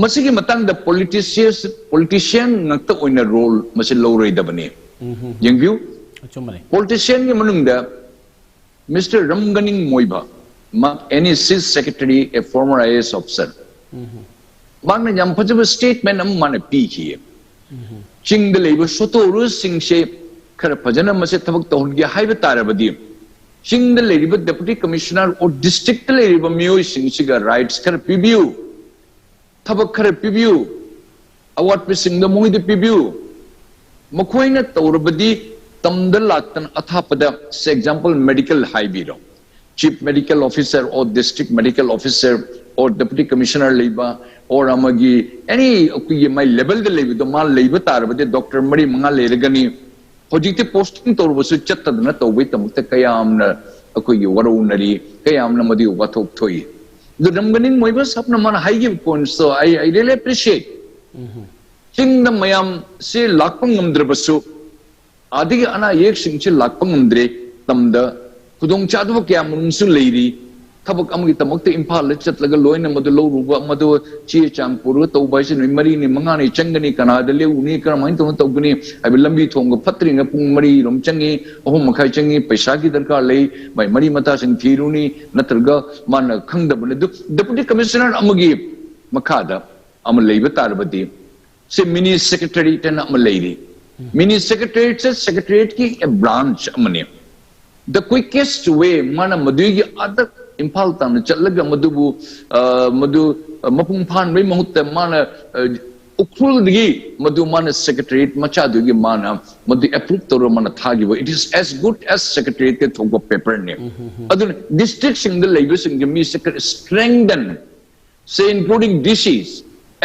ꯃꯁꯤꯒꯤ ꯃꯇꯥꯡꯗ ꯄꯣꯂꯤꯇꯤꯁꯤꯌꯟ, ꯄꯣꯂꯤꯇꯤꯁꯤꯌꯟ ꯉꯥꯛꯇ ꯑꯣꯏꯅ ꯔꯣꯜ ꯃꯁꯤ ꯂꯧꯔꯣꯏꯗꯕꯅꯤ꯫ ꯌꯦꯡꯕꯤꯌꯨ, ꯑꯆꯨꯝꯕꯅꯤ꯫ ꯄꯣꯂꯤꯇꯤꯁꯤꯌꯟꯒꯤ ꯃꯅꯨꯡꯗ ꯃꯤꯁꯇꯔ ꯔꯝꯒꯅꯤꯡ ꯃꯣꯏꯕ, ꯃꯍꯥꯛ NEC's secretary, a former IAS officer, ꯃꯍꯥꯛꯅ ꯌꯥꯝ ꯐꯖꯕ ꯁ꯭ꯇꯦꯠꯃꯦꯟ ꯑꯃ ꯃꯥꯅ ꯄꯤꯈꯤ꯫ ꯆꯤꯡꯗ ꯂꯩꯕ ꯁꯣꯇꯣꯔꯨꯁꯤꯡꯁꯦ ꯈꯔ ꯐꯖꯅ ꯃꯁꯦ ꯊꯕꯛ ꯇꯧꯍꯟꯒꯦ ꯍꯥꯏꯕ ꯇꯥꯔꯕꯗꯤ, ꯆꯤꯡꯗ ꯂꯩꯔꯤꯕ ꯗꯦꯄꯨꯇꯤ ꯀꯃꯤꯁꯅꯔ ꯑꯣꯔ ꯗꯤꯁꯇ꯭ꯔꯤꯛꯇ ꯂꯩꯔꯤꯕ ꯃꯤꯑꯣꯏꯁꯤꯡꯁꯤꯒ ꯔꯥꯏꯠꯁ ꯈꯔ ꯄꯤꯕꯤꯌꯨ, ꯊꯕꯛ ꯈꯔ ꯄꯤꯕꯤꯌꯨ, ꯑꯋꯥꯠꯄꯁꯤꯡꯗꯣ ꯃꯈꯣꯏꯗ ꯄꯤꯕꯤꯌꯨ꯫ ꯃꯈꯣꯏꯅ ꯇꯧꯔꯕꯗꯤ ꯇꯝꯗ ꯂꯥꯛꯇꯅ ꯑꯊꯥꯞꯄꯗ, say example medical ꯍꯥꯏꯕꯤꯔꯣ, chief medical officer or district medical officer or deputy commissioner ꯂꯩꯕ, or ꯑꯃꯒꯤ any ꯑꯩꯈꯣꯏꯒꯤ ꯃꯥꯏ ꯂꯦꯕꯦꯜꯗ ꯂꯩꯕꯗꯣ ꯃꯥ ꯂꯩꯕ ꯇꯥꯔꯕꯗꯤ ꯗꯣꯛꯇꯔ ꯃꯔꯤ ꯃꯉꯥ ꯂꯩꯔꯒꯅꯤ꯫ ꯍꯧꯖꯤꯛꯇꯤ ꯄꯣꯁꯇꯤꯡ ꯇꯧꯔꯕꯁꯨ ꯆꯠꯇꯗꯅ ꯇꯧꯕꯒꯤꯗꯃꯛꯇ ꯀꯌꯥꯝꯅ ꯑꯩꯈꯣꯏꯒꯤ ꯋꯥꯔꯧꯅꯔꯤ, ꯀꯌꯥꯝꯅ ꯃꯗꯨꯒꯤ ꯋꯥꯊꯣꯛ ꯊꯣꯛꯏ꯫ ꯑꯗꯨ ꯔꯝꯒꯅꯤꯡ ꯃꯣꯏꯕ ꯁꯥꯕꯅ ꯃꯥꯅ ꯍꯥꯏꯈꯤꯕ ꯄꯣꯏꯟꯠꯁꯇꯣ I, I really appreciate꯫ ꯆꯤꯡꯗ ꯃꯌꯥꯝꯁꯤ ꯂꯥꯛꯄ ꯉꯝꯗ꯭ꯔꯕꯁꯨ, ꯑꯗꯒꯤ ꯑꯅꯥ ꯑꯌꯦꯛꯁꯤꯡꯁꯤ ꯂꯥꯛꯄ ꯉꯝꯗ꯭ꯔꯦ ꯇꯝꯗ, ꯈꯨꯗꯣꯡꯆꯥꯗꯕ ꯀꯌꯥ ꯃꯔꯨꯝꯁꯨ ꯂꯩꯔꯤ꯫ ꯊꯕꯛ ꯑꯃꯒꯤꯗꯃꯛꯇ ꯏꯝꯐꯥꯜꯗ ꯆꯠꯂꯒ ꯂꯣꯏꯅ ꯃꯗꯨ ꯂꯧꯔꯨꯕ, ꯃꯗꯨ ꯆꯦ ꯆꯥꯡ ꯄꯨꯔꯒ ꯇꯧꯕ ꯍꯥꯏꯁꯦ ꯅꯨꯃꯤꯠ ꯃꯔꯤꯅꯤ, ꯃꯉꯥꯅꯤ ꯆꯪꯒꯅꯤ, ꯀꯅꯥꯗ ꯂꯦꯛꯎꯅꯤ, ꯀꯔꯝꯍꯥꯏꯅ ꯇꯧꯅ ꯇꯧꯒꯅꯤ ꯍꯥꯏꯕ, ꯂꯝꯕꯤ ꯊꯣꯡꯒ ꯐꯠꯇ꯭ꯔꯤꯉꯩ ꯄꯨꯡ ꯃꯔꯤꯔꯣꯝ ꯆꯪꯉꯤ, ꯑꯍꯨꯝ ꯃꯈꯥꯏ ꯆꯪꯉꯤ, ꯄꯩꯁꯥꯒꯤ ꯗꯔꯀꯥꯔ ꯂꯩ, ꯃꯥꯏ ꯃꯔꯤ ꯃꯇꯥꯁꯤꯡ ꯊꯤꯔꯨꯅꯤ, ꯅꯠꯇ꯭ꯔꯒ ꯃꯥꯅ ꯈꯪꯗꯕꯅꯤ꯫ ꯑꯗꯨ ꯗꯦꯄꯨꯇꯤ ꯀꯃꯤꯁꯅꯔ ꯑꯃꯒꯤ ꯃꯈꯥꯗ ꯑꯃ ꯂꯩꯕ ꯇꯥꯔꯕꯗꯤ, ꯁꯤ ꯃꯤꯅꯤ ꯁꯦꯀ꯭ꯔꯦꯇꯔꯤꯌꯦꯠ ꯑꯃ ꯂꯩꯔꯤ꯫ ꯃꯤꯅꯤ ꯁꯦꯀ꯭ꯔꯦꯇꯔꯤꯌꯦꯠꯁꯦ ꯁꯦꯀ꯭ꯔꯦꯇꯔꯤꯌꯦꯠꯀꯤ ꯕ꯭ꯔꯥꯟꯆ ꯑꯃꯅꯤ꯫ The quickest way, ꯃꯥꯅ ꯃꯗꯨꯒꯤ ꯑꯗ ꯏꯝꯐꯥꯜ ꯇꯥꯟꯅ ꯆꯠꯂꯒ ꯃꯗꯨꯕꯨ, ꯑ, ꯃꯗꯨ, ꯑ, ꯃꯄꯨꯡ ꯐꯥꯍꯟꯕꯒꯤ ꯃꯍꯨꯠꯇ ꯃꯥꯅ, ꯑ, ꯎꯈ꯭ꯔꯨꯜꯗꯒꯤ ꯃꯗꯨ ꯃꯥꯅ ꯁꯦꯀ꯭ꯔꯦꯇꯔꯤꯌꯦꯠ ꯃꯆꯥꯗꯨꯒꯤ ꯃꯥꯅ ꯃꯗꯨ ꯑꯦꯄ꯭ꯔꯨꯞ ꯇꯧꯔꯒ ꯃꯥꯅ ꯊꯥꯈꯤꯕ, it is as good as ꯁꯦꯀ꯭ꯔꯦꯇꯔꯤꯌꯦꯠꯇ ꯊꯣꯛꯄ ꯄꯦꯄꯔꯅꯤ꯫ ꯑꯗꯨꯅ ꯗꯤꯁꯇ꯭ꯔꯤꯛꯁꯤꯡꯗ ꯂꯩꯕꯁꯤꯡꯒꯤ ꯃꯤ ꯁꯦꯀ꯭ꯔꯦ-, strengthen, say including D Cs,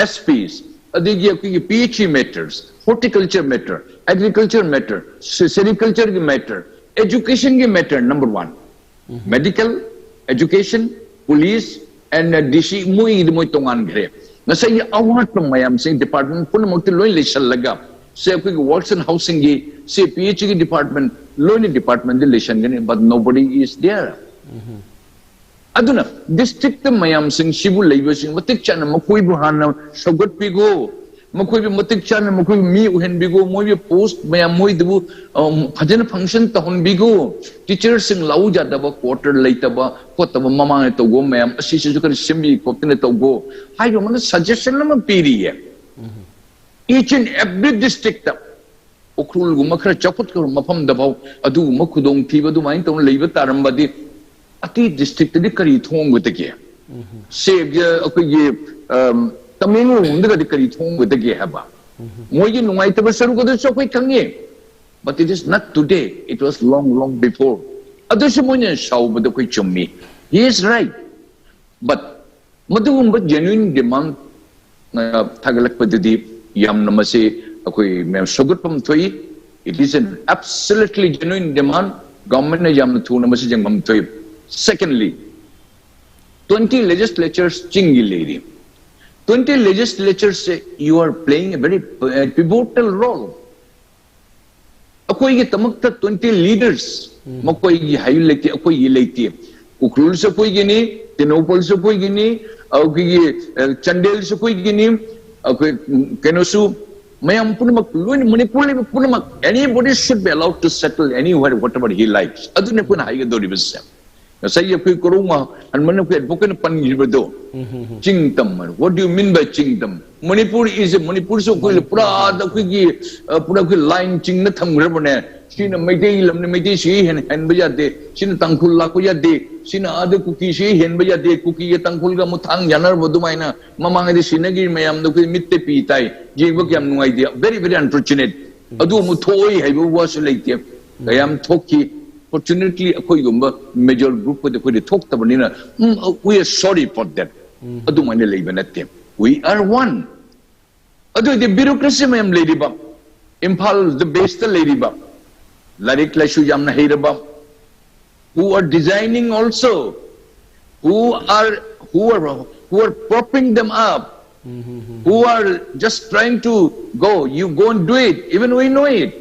S Ps, ꯑꯗꯒꯤ ꯑꯩꯈꯣꯏꯒꯤ P H E matters, horticulture matter, agriculture matter, se-, sericultureꯒꯤ matter, educationꯒꯤ matter, number one, medical, education, police and D C, ꯃꯣꯏꯒꯤꯗꯤ ꯃꯣꯏ ꯇꯣꯉꯥꯟꯈ꯭ꯔꯦ꯫ ꯉꯁꯥꯏꯒꯤ ꯑꯋꯥꯠꯄ ꯃꯌꯥꯝꯁꯦ department ꯄꯨꯝꯅꯃꯛꯇꯤ ꯂꯣꯏ ꯂꯩꯁꯜꯂꯒ, ꯁꯦ ꯑꯩꯈꯣꯏꯒꯤ works and housingꯒꯤ, ꯁꯦ P H Eꯒꯤ ꯗꯤꯄꯥꯔꯠꯃꯦꯟ, ꯂꯣꯏꯅ ꯗꯤꯄꯥꯔꯠꯃꯦꯟꯗꯤ ꯂꯩꯁꯟꯒꯅꯤ, but nobody is there꯫ ꯑꯗꯨꯅ ꯗꯤꯁꯇ꯭ꯔꯤꯛꯇ ꯃꯌꯥꯝꯁꯤꯡꯁꯤꯕꯨ ꯂꯩꯕꯁꯤꯡ ꯃꯇꯤꯛ ꯆꯥꯅ ꯃꯈꯣꯏꯕꯨ ꯍꯥꯟꯅ ꯁꯧꯒꯠꯄꯤꯈꯣ, ꯃꯈꯣꯏꯕꯨ ꯃꯇꯤꯛ ꯆꯥꯅ ꯃꯈꯣꯏꯕꯨ ꯃꯤ ꯑꯣꯏꯍꯟꯕꯤꯈꯣ, ꯃꯣꯏꯒꯤ ꯄꯣꯁ ꯃꯌꯥꯝ ꯃꯣꯏꯗꯨꯕꯨ, ꯑ, ꯐꯖꯅ ꯐꯪꯁꯟ ꯇꯧꯍꯟꯕꯤꯈꯣ꯫ ꯇꯤꯆꯔꯁꯤꯡ ꯂꯥꯛꯎ ꯌꯥꯗꯕ, ꯀ꯭ꯋꯥꯇꯔ ꯂꯩꯇꯕ ꯈꯣꯠꯇꯕ ꯃꯃꯥꯡꯗ ꯇꯧꯕ ꯃꯌꯥꯝ ꯑꯁꯤꯁꯤꯁꯨ ꯈꯔ ꯁꯦꯝꯕꯤ ꯈꯣꯠꯇꯅ ꯇꯧꯈꯣ ꯍꯥꯏꯕ ꯑꯃꯅ ꯁꯖꯦꯁꯟ ꯑꯃ ꯄꯤꯔꯤꯌꯦ꯫ Each and every districtꯇ ꯎꯈ꯭ꯔꯨꯜꯒꯨꯝꯕ ꯈꯔ ꯆꯥꯎꯈꯠꯈ꯭ꯔꯕ ꯃꯐꯝꯗ ꯐꯥꯎ ꯑꯗꯨꯒꯨꯝꯕ ꯈꯨꯗꯣꯡꯊꯤꯕ ꯑꯗꯨꯃꯥꯏꯅ ꯇꯧꯅ ꯂꯩꯕ ꯇꯥꯔꯝꯕꯗꯤ, ꯑꯇꯩ ꯗꯤꯁꯇ꯭ꯔꯤꯛꯇꯗꯤ ꯀꯔꯤ ꯊꯣꯡꯒꯗꯒꯦ? ꯁꯦ, ꯑꯩꯈꯣꯏꯒꯤ, ꯑꯝ, ꯇꯃꯦꯡꯂꯣꯡꯗꯒꯗꯤ ꯀꯔꯤ ꯊꯣꯡꯒꯗꯒꯦ ꯍꯥꯏꯕ? ꯃꯣꯏꯒꯤ ꯅꯨꯡꯉꯥꯏꯇꯕ ꯁꯔꯨꯛ ꯑꯗꯨꯁꯨ ꯑꯩꯈꯣꯏ ꯈꯪꯉꯤ꯫ But it is not today, it was long, long before. ꯑꯗꯨꯁꯨ ꯃꯣꯏꯅ ꯁꯥꯎꯕꯗ ꯑꯩꯈꯣꯏ ꯆꯨꯝꯃꯤ꯫ He is right. But ꯃꯗꯨꯒꯨꯝꯕ genuine demand, ꯑ, ꯊꯥꯒꯠꯂꯛꯄꯗꯗꯤ ꯌꯥꯝꯅ ꯃꯁꯤ ꯑꯩꯈꯣꯏ ꯃꯌꯥꯝ ꯁꯧꯒꯠꯐꯝ ꯊꯣꯛꯏ꯫ It is an absolutely genuine demand. Governmentꯅ ꯌꯥꯝꯅ ꯊꯨꯅ ꯃꯁꯤ ꯌꯦꯡꯐꯝ ꯊꯣꯛꯏ꯫ Secondly, twenty legislatures ꯆꯤꯡꯒꯤ ꯂꯩꯔꯤ꯫ Twenty legislatureꯁꯦ, you are playing a very, uh, pivotal role. ꯑꯩꯈꯣꯏꯒꯤꯗꯃꯛꯇ twenty leaders, ꯃꯈꯣꯏꯒꯤ ꯍꯥꯏꯕ ꯂꯩꯇꯦ, ꯑꯩꯈꯣꯏꯒꯤ ꯂꯩꯇꯦ꯫ ꯎꯈ꯭ꯔꯨꯜꯁꯨ ꯑꯩꯈꯣꯏꯒꯤꯅꯤ, ꯇꯦꯡꯅꯧꯄꯜꯁꯨ ꯑꯩꯈꯣꯏꯒꯤꯅꯤ, ꯑꯩꯈꯣꯏꯒꯤ, ꯑ, ꯆꯥꯟꯗꯦꯜꯁꯨ ꯑꯩꯈꯣꯏꯒꯤꯅꯤ, ꯑꯩꯈꯣꯏ, ꯎꯝ, ꯀꯩꯅꯣꯁꯨ, ꯃꯌꯥꯝ ꯄꯨꯝꯅꯃꯛ, ꯂꯣꯏꯅ ꯃꯅꯤꯄꯨꯔ ꯂꯩꯕ ꯄꯨꯝꯅꯃꯛ, anybody should be allowed to settle anywhere, whatever he likes. ꯑꯗꯨꯅ ꯑꯩꯈꯣꯏꯅ ꯍꯥꯏꯒꯗꯧꯔꯤꯕꯁꯦ꯫ ꯉꯁꯥꯏꯒꯤ ꯑꯩꯈꯣꯏ ꯀꯣꯔꯧꯃ ꯍꯟꯕꯅ ꯑꯩꯈꯣꯏ ꯑꯦꯗꯚꯣꯀꯦꯠꯅ ꯄꯟꯈꯤꯕꯗꯣ, ꯆꯤꯡ ꯇꯝ ꯍꯥꯏꯅ꯫ What do you mean by ꯆꯤꯡ ꯇꯝ? ꯃꯅꯤꯄꯨꯔ is a, ꯃꯅꯤꯄꯨꯔꯁꯨ ꯑꯩꯈꯣꯏ ꯄꯨꯔꯥꯗ ꯑꯩꯈꯣꯏꯒꯤ, ꯑ, ꯄꯨꯔꯥ ꯑꯩꯈꯣꯏ ꯂꯥꯏꯟ ꯆꯤꯡꯅ ꯊꯝꯈ꯭ꯔꯕꯅꯦ꯫ ꯁꯤꯅ ꯃꯩꯇꯩ ꯂꯝꯅꯤ, ꯃꯩꯇꯩ ꯁꯤ ꯍꯦꯟ-, ꯍꯦꯟꯕ ꯌꯥꯗꯦ, ꯁꯤꯅ ꯇꯥꯡꯈꯨꯜ ꯂꯥꯛꯄ ꯌꯥꯗꯦ, ꯁꯤꯅ ꯑꯥꯗ ꯀꯨꯀꯤ ꯁꯤ ꯍꯦꯟꯕ ꯌꯥꯗꯦ, ꯀꯨꯀꯤꯒ ꯇꯥꯡꯈꯨꯜꯒ ꯑꯃꯨꯛ ꯊꯥꯡ ꯌꯥꯅꯔꯕ ꯑꯗꯨꯃꯥꯏꯅ ꯃꯃꯥꯡꯗꯗꯤ ꯁꯤꯅꯒꯤꯔꯤ ꯃꯌꯥꯝꯗꯣ ꯑꯩꯈꯣꯏ ꯃꯤꯠꯇ ꯄꯤ ꯇꯥꯏ, ꯌꯦꯡꯕ ꯀꯌꯥꯝ ꯅꯨꯡꯉꯥꯏꯇꯦ, very, very unfortunate꯫ ꯑꯗꯨ ꯑꯃꯨꯛ ꯊꯣꯛꯏ ꯍꯥꯏꯕ ꯋꯥꯁꯨ ꯂꯩꯇꯦ, ꯀꯌꯥꯝ ꯊꯣꯛꯈꯤ꯫ Fortunately ꯑꯩꯈꯣꯏꯒꯨꯝꯕ ꯃꯦꯖꯣꯔ ꯒ꯭ꯔꯨꯞꯄꯨꯗꯤ ꯑꯩꯈꯣꯏꯗꯤ ꯊꯣꯛꯇꯕꯅꯤꯅ, ꯎꯝ, we are sorry for that꯫ ꯑꯗꯨꯃꯥꯏꯅ ꯂꯩꯕ ꯅꯠꯇꯦ꯫ We are one꯫ ꯑꯗꯨ ꯑꯣꯏꯗꯤ ꯕ꯭ꯌꯨꯔꯣꯀ꯭ꯔꯦꯁꯤ ꯃꯌꯥꯝ ꯂꯩꯔꯤꯕ, ꯏꯝꯐꯥꯜꯗ ꯕꯦꯁꯇ ꯂꯩꯔꯤꯕ, ꯂꯥꯏꯔꯤꯛ ꯂꯥꯏꯁꯨ ꯌꯥꯝꯅ ꯍꯩꯔꯕ, who are designing also, who are, who are, who are propping them up, who are just trying to go, you go and do it, even we know it.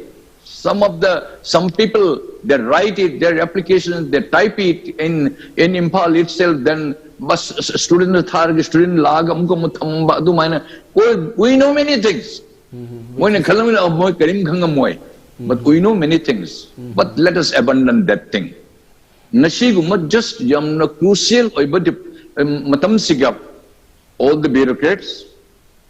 Some of the, some people, they write it, their applications, they type it in, in Imphal itself, then bus, student ꯊꯥꯔꯒ student ꯂꯥꯛꯑꯒ ꯑꯃꯨꯛꯀ ꯑꯃꯨꯛ ꯊꯝꯕ ꯑꯗꯨꯃꯥꯏꯅ꯫ We, we know many things. ꯃꯣꯏꯅ ꯈꯜꯂꯝꯃꯤꯅ, "ꯑꯣ, ꯃꯣꯏ ꯀꯔꯤꯝ ꯈꯪꯉꯝꯃꯣꯏ." But we know many things. But let us abandon that thing. ꯉꯁꯤꯒꯨꯝꯕ just ꯌꯥꯝꯅ crucial ꯑꯣꯏꯕ ꯗꯤꯞ-, ꯎꯝ, ꯃꯇꯝꯁꯤꯒ, all the bureaucrats,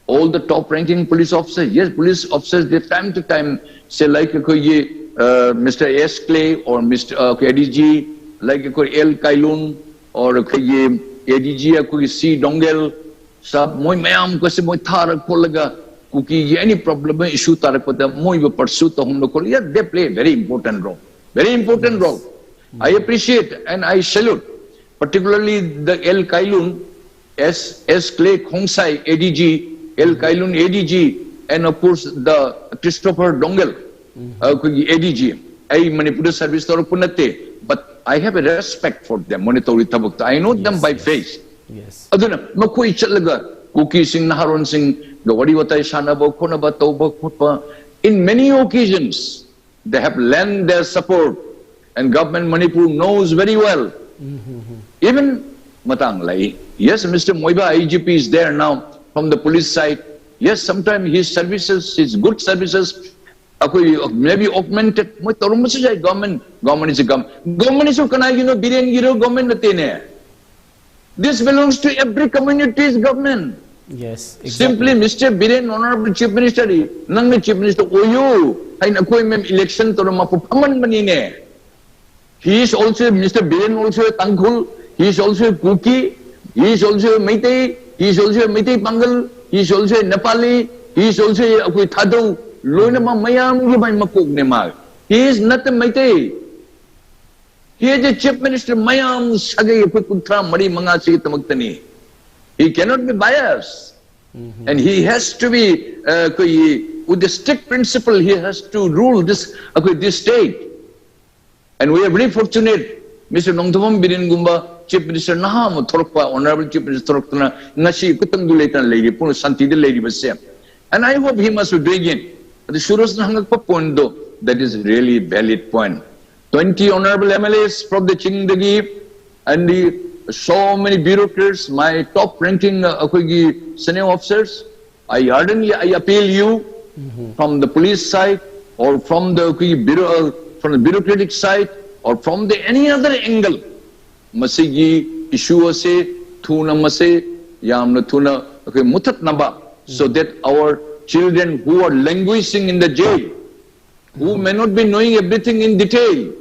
all the top ranking police officers, yes, police officers, they time to time, say, like ꯑꯩꯈꯣꯏꯒꯤ, uh, Mister S Clay or Mister, uh, A D G, like ꯑꯩꯈꯣꯏ L Kailun or ꯑꯩꯈꯣꯏꯒꯤ A D G ꯑꯩꯈꯣꯏꯒꯤ C Dongel, ꯁꯥꯕ, ꯃꯣꯏ ꯃꯌꯥꯝꯒꯁꯦ ꯃꯣꯏ ꯊꯥꯔ ꯈꯣꯠꯂꯒ ꯀꯨꯀꯤꯒꯤ any problem, issue ꯇꯥꯔꯛꯄꯗ ꯃꯣꯏꯕꯨ pursue ꯇꯧꯍꯟꯕ ꯈꯣꯠꯂꯤ, yeah, they play very important role, very important role. I appreciate and I salute, particularly the L Kailun, S, S Clay Khongsai, A D G, L Kailun, A D G, and of course the Christopher Dongel, ꯑꯩꯈꯣꯏꯒꯤ A D G꯫ ꯑꯩ ꯃꯅꯤꯄꯨꯔꯗ service ꯇꯧꯔꯛꯄ ꯅꯠꯇꯦ, but I have a respect for them, ꯃꯣꯏꯅ ꯇꯧꯔꯤ ꯊꯕꯛꯇ꯫ I know them by face꯫ Yes. ꯑꯗꯨꯅ ꯃꯈꯣꯏ ꯆꯠꯂꯒ ꯀꯨꯀꯤꯁꯤꯡ, ꯅꯍꯥꯔꯣꯟꯁꯤꯡꯒ ꯋꯥꯔꯤ ꯋꯥꯇꯥꯏ ꯁꯥꯟꯅꯕ ꯈꯣꯠꯅꯕ ꯇꯧꯕ ꯈꯣꯠꯄ, in many occasions they have lent their support, and government Manipur knows very well Even ꯃꯇꯥꯡ ꯂꯩ꯫ Yes, Mister Moiba, I G P, is there now from the police side. Yes, sometimes his services, his good services, ꯑꯩꯈꯣꯏ maybe augmented, ꯃꯣꯏ ꯇꯧꯔꯝꯕꯁꯨ ꯌꯥꯏ꯫ Government, government is a government. Government ꯁꯨ ꯀꯅꯥꯒꯤꯅꯣ? ꯕꯤꯔꯦꯟꯒꯤꯔꯣ? Government ꯅꯠꯇꯦꯅꯦ꯫ This belongs to every community's government. Yes, Simply, exactly. Mister Biren, Honorable Chief Minister, ꯅꯪꯅ Chief Minister ꯑꯣꯏꯌꯨ ꯍꯥꯏꯅ ꯑꯩꯈꯣꯏ ꯃꯦꯝ election ꯇꯧꯔ ꯃꯥꯄꯨ ꯐꯝꯍꯟꯕꯅꯤꯅꯦ꯫ He is also, Mister Biren also a Tangkhul, he is also a Kuki, he is also a Meitei, he is also a Meitei Pangal, he is also a Nepali, he is also a ꯑꯩꯈꯣꯏ ꯊꯥꯗꯧ, ꯂꯣꯏꯅꯃꯛ ꯃꯌꯥꯝꯒꯤ ꯃꯥꯏ ꯃꯀꯣꯛꯅꯦ ꯃꯥ꯫ He is not a Meitei. He is a Chief Minister, ꯃꯌꯥꯝ ꯁꯥꯒꯩ ꯑꯩꯈꯣꯏ ꯀꯨꯟꯊ꯭ꯔꯥ ꯃꯔꯤ ꯃꯉꯥꯁꯤꯒꯤꯗꯃꯛꯇꯅꯤ꯫ He cannot be biased. And he has to be, uh, ꯑꯩꯈꯣꯏꯒꯤ, with the strict principle, he has to rule this, ꯑꯩꯈꯣꯏ, this state. And we are very fortunate, Mister Nongthombam ꯕꯤꯔꯦꯟꯒꯨꯝꯕ Chief Minister ꯅꯍꯥ ꯑꯃ ꯊꯣꯔꯛꯄ, Honorable Chief Minister ꯊꯣꯔꯛꯇꯅ ꯉꯁꯤ ꯈꯨꯇꯪꯗꯨ ꯂꯩꯇꯅ ꯂꯩꯔꯤ, ꯄꯨꯟꯅ ꯁꯥꯟꯇꯤꯗ ꯂꯩꯔꯤꯕꯁꯦ꯫ And I hope he must be doing it. ꯑꯗꯨ ꯁꯨꯔꯖꯅ ꯍꯪꯉꯛꯄ pointꯗꯣ, that is really valid point. Twenty honorable M L As from the ꯆꯤꯡꯗꯒꯤ, and the, so many bureaucrats, my top ranking, uh, ꯑꯩꯈꯣꯏꯒꯤ senior officers, I ardently, I appeal you, from the police side or from the, ꯑꯩꯈꯣꯏꯒꯤ bureau, uh, from the bureaucratic side or from the any other angle, ꯃꯁꯤꯒꯤ issue ꯑꯁꯦ ꯊꯨꯅ ꯃꯁꯦ ꯌꯥꯝꯅ ꯊꯨꯅ ꯑꯩꯈꯣꯏ ꯃꯨꯊꯠꯅꯕ, so that our children who are languishing in the jail, who may not be knowing everything in detail,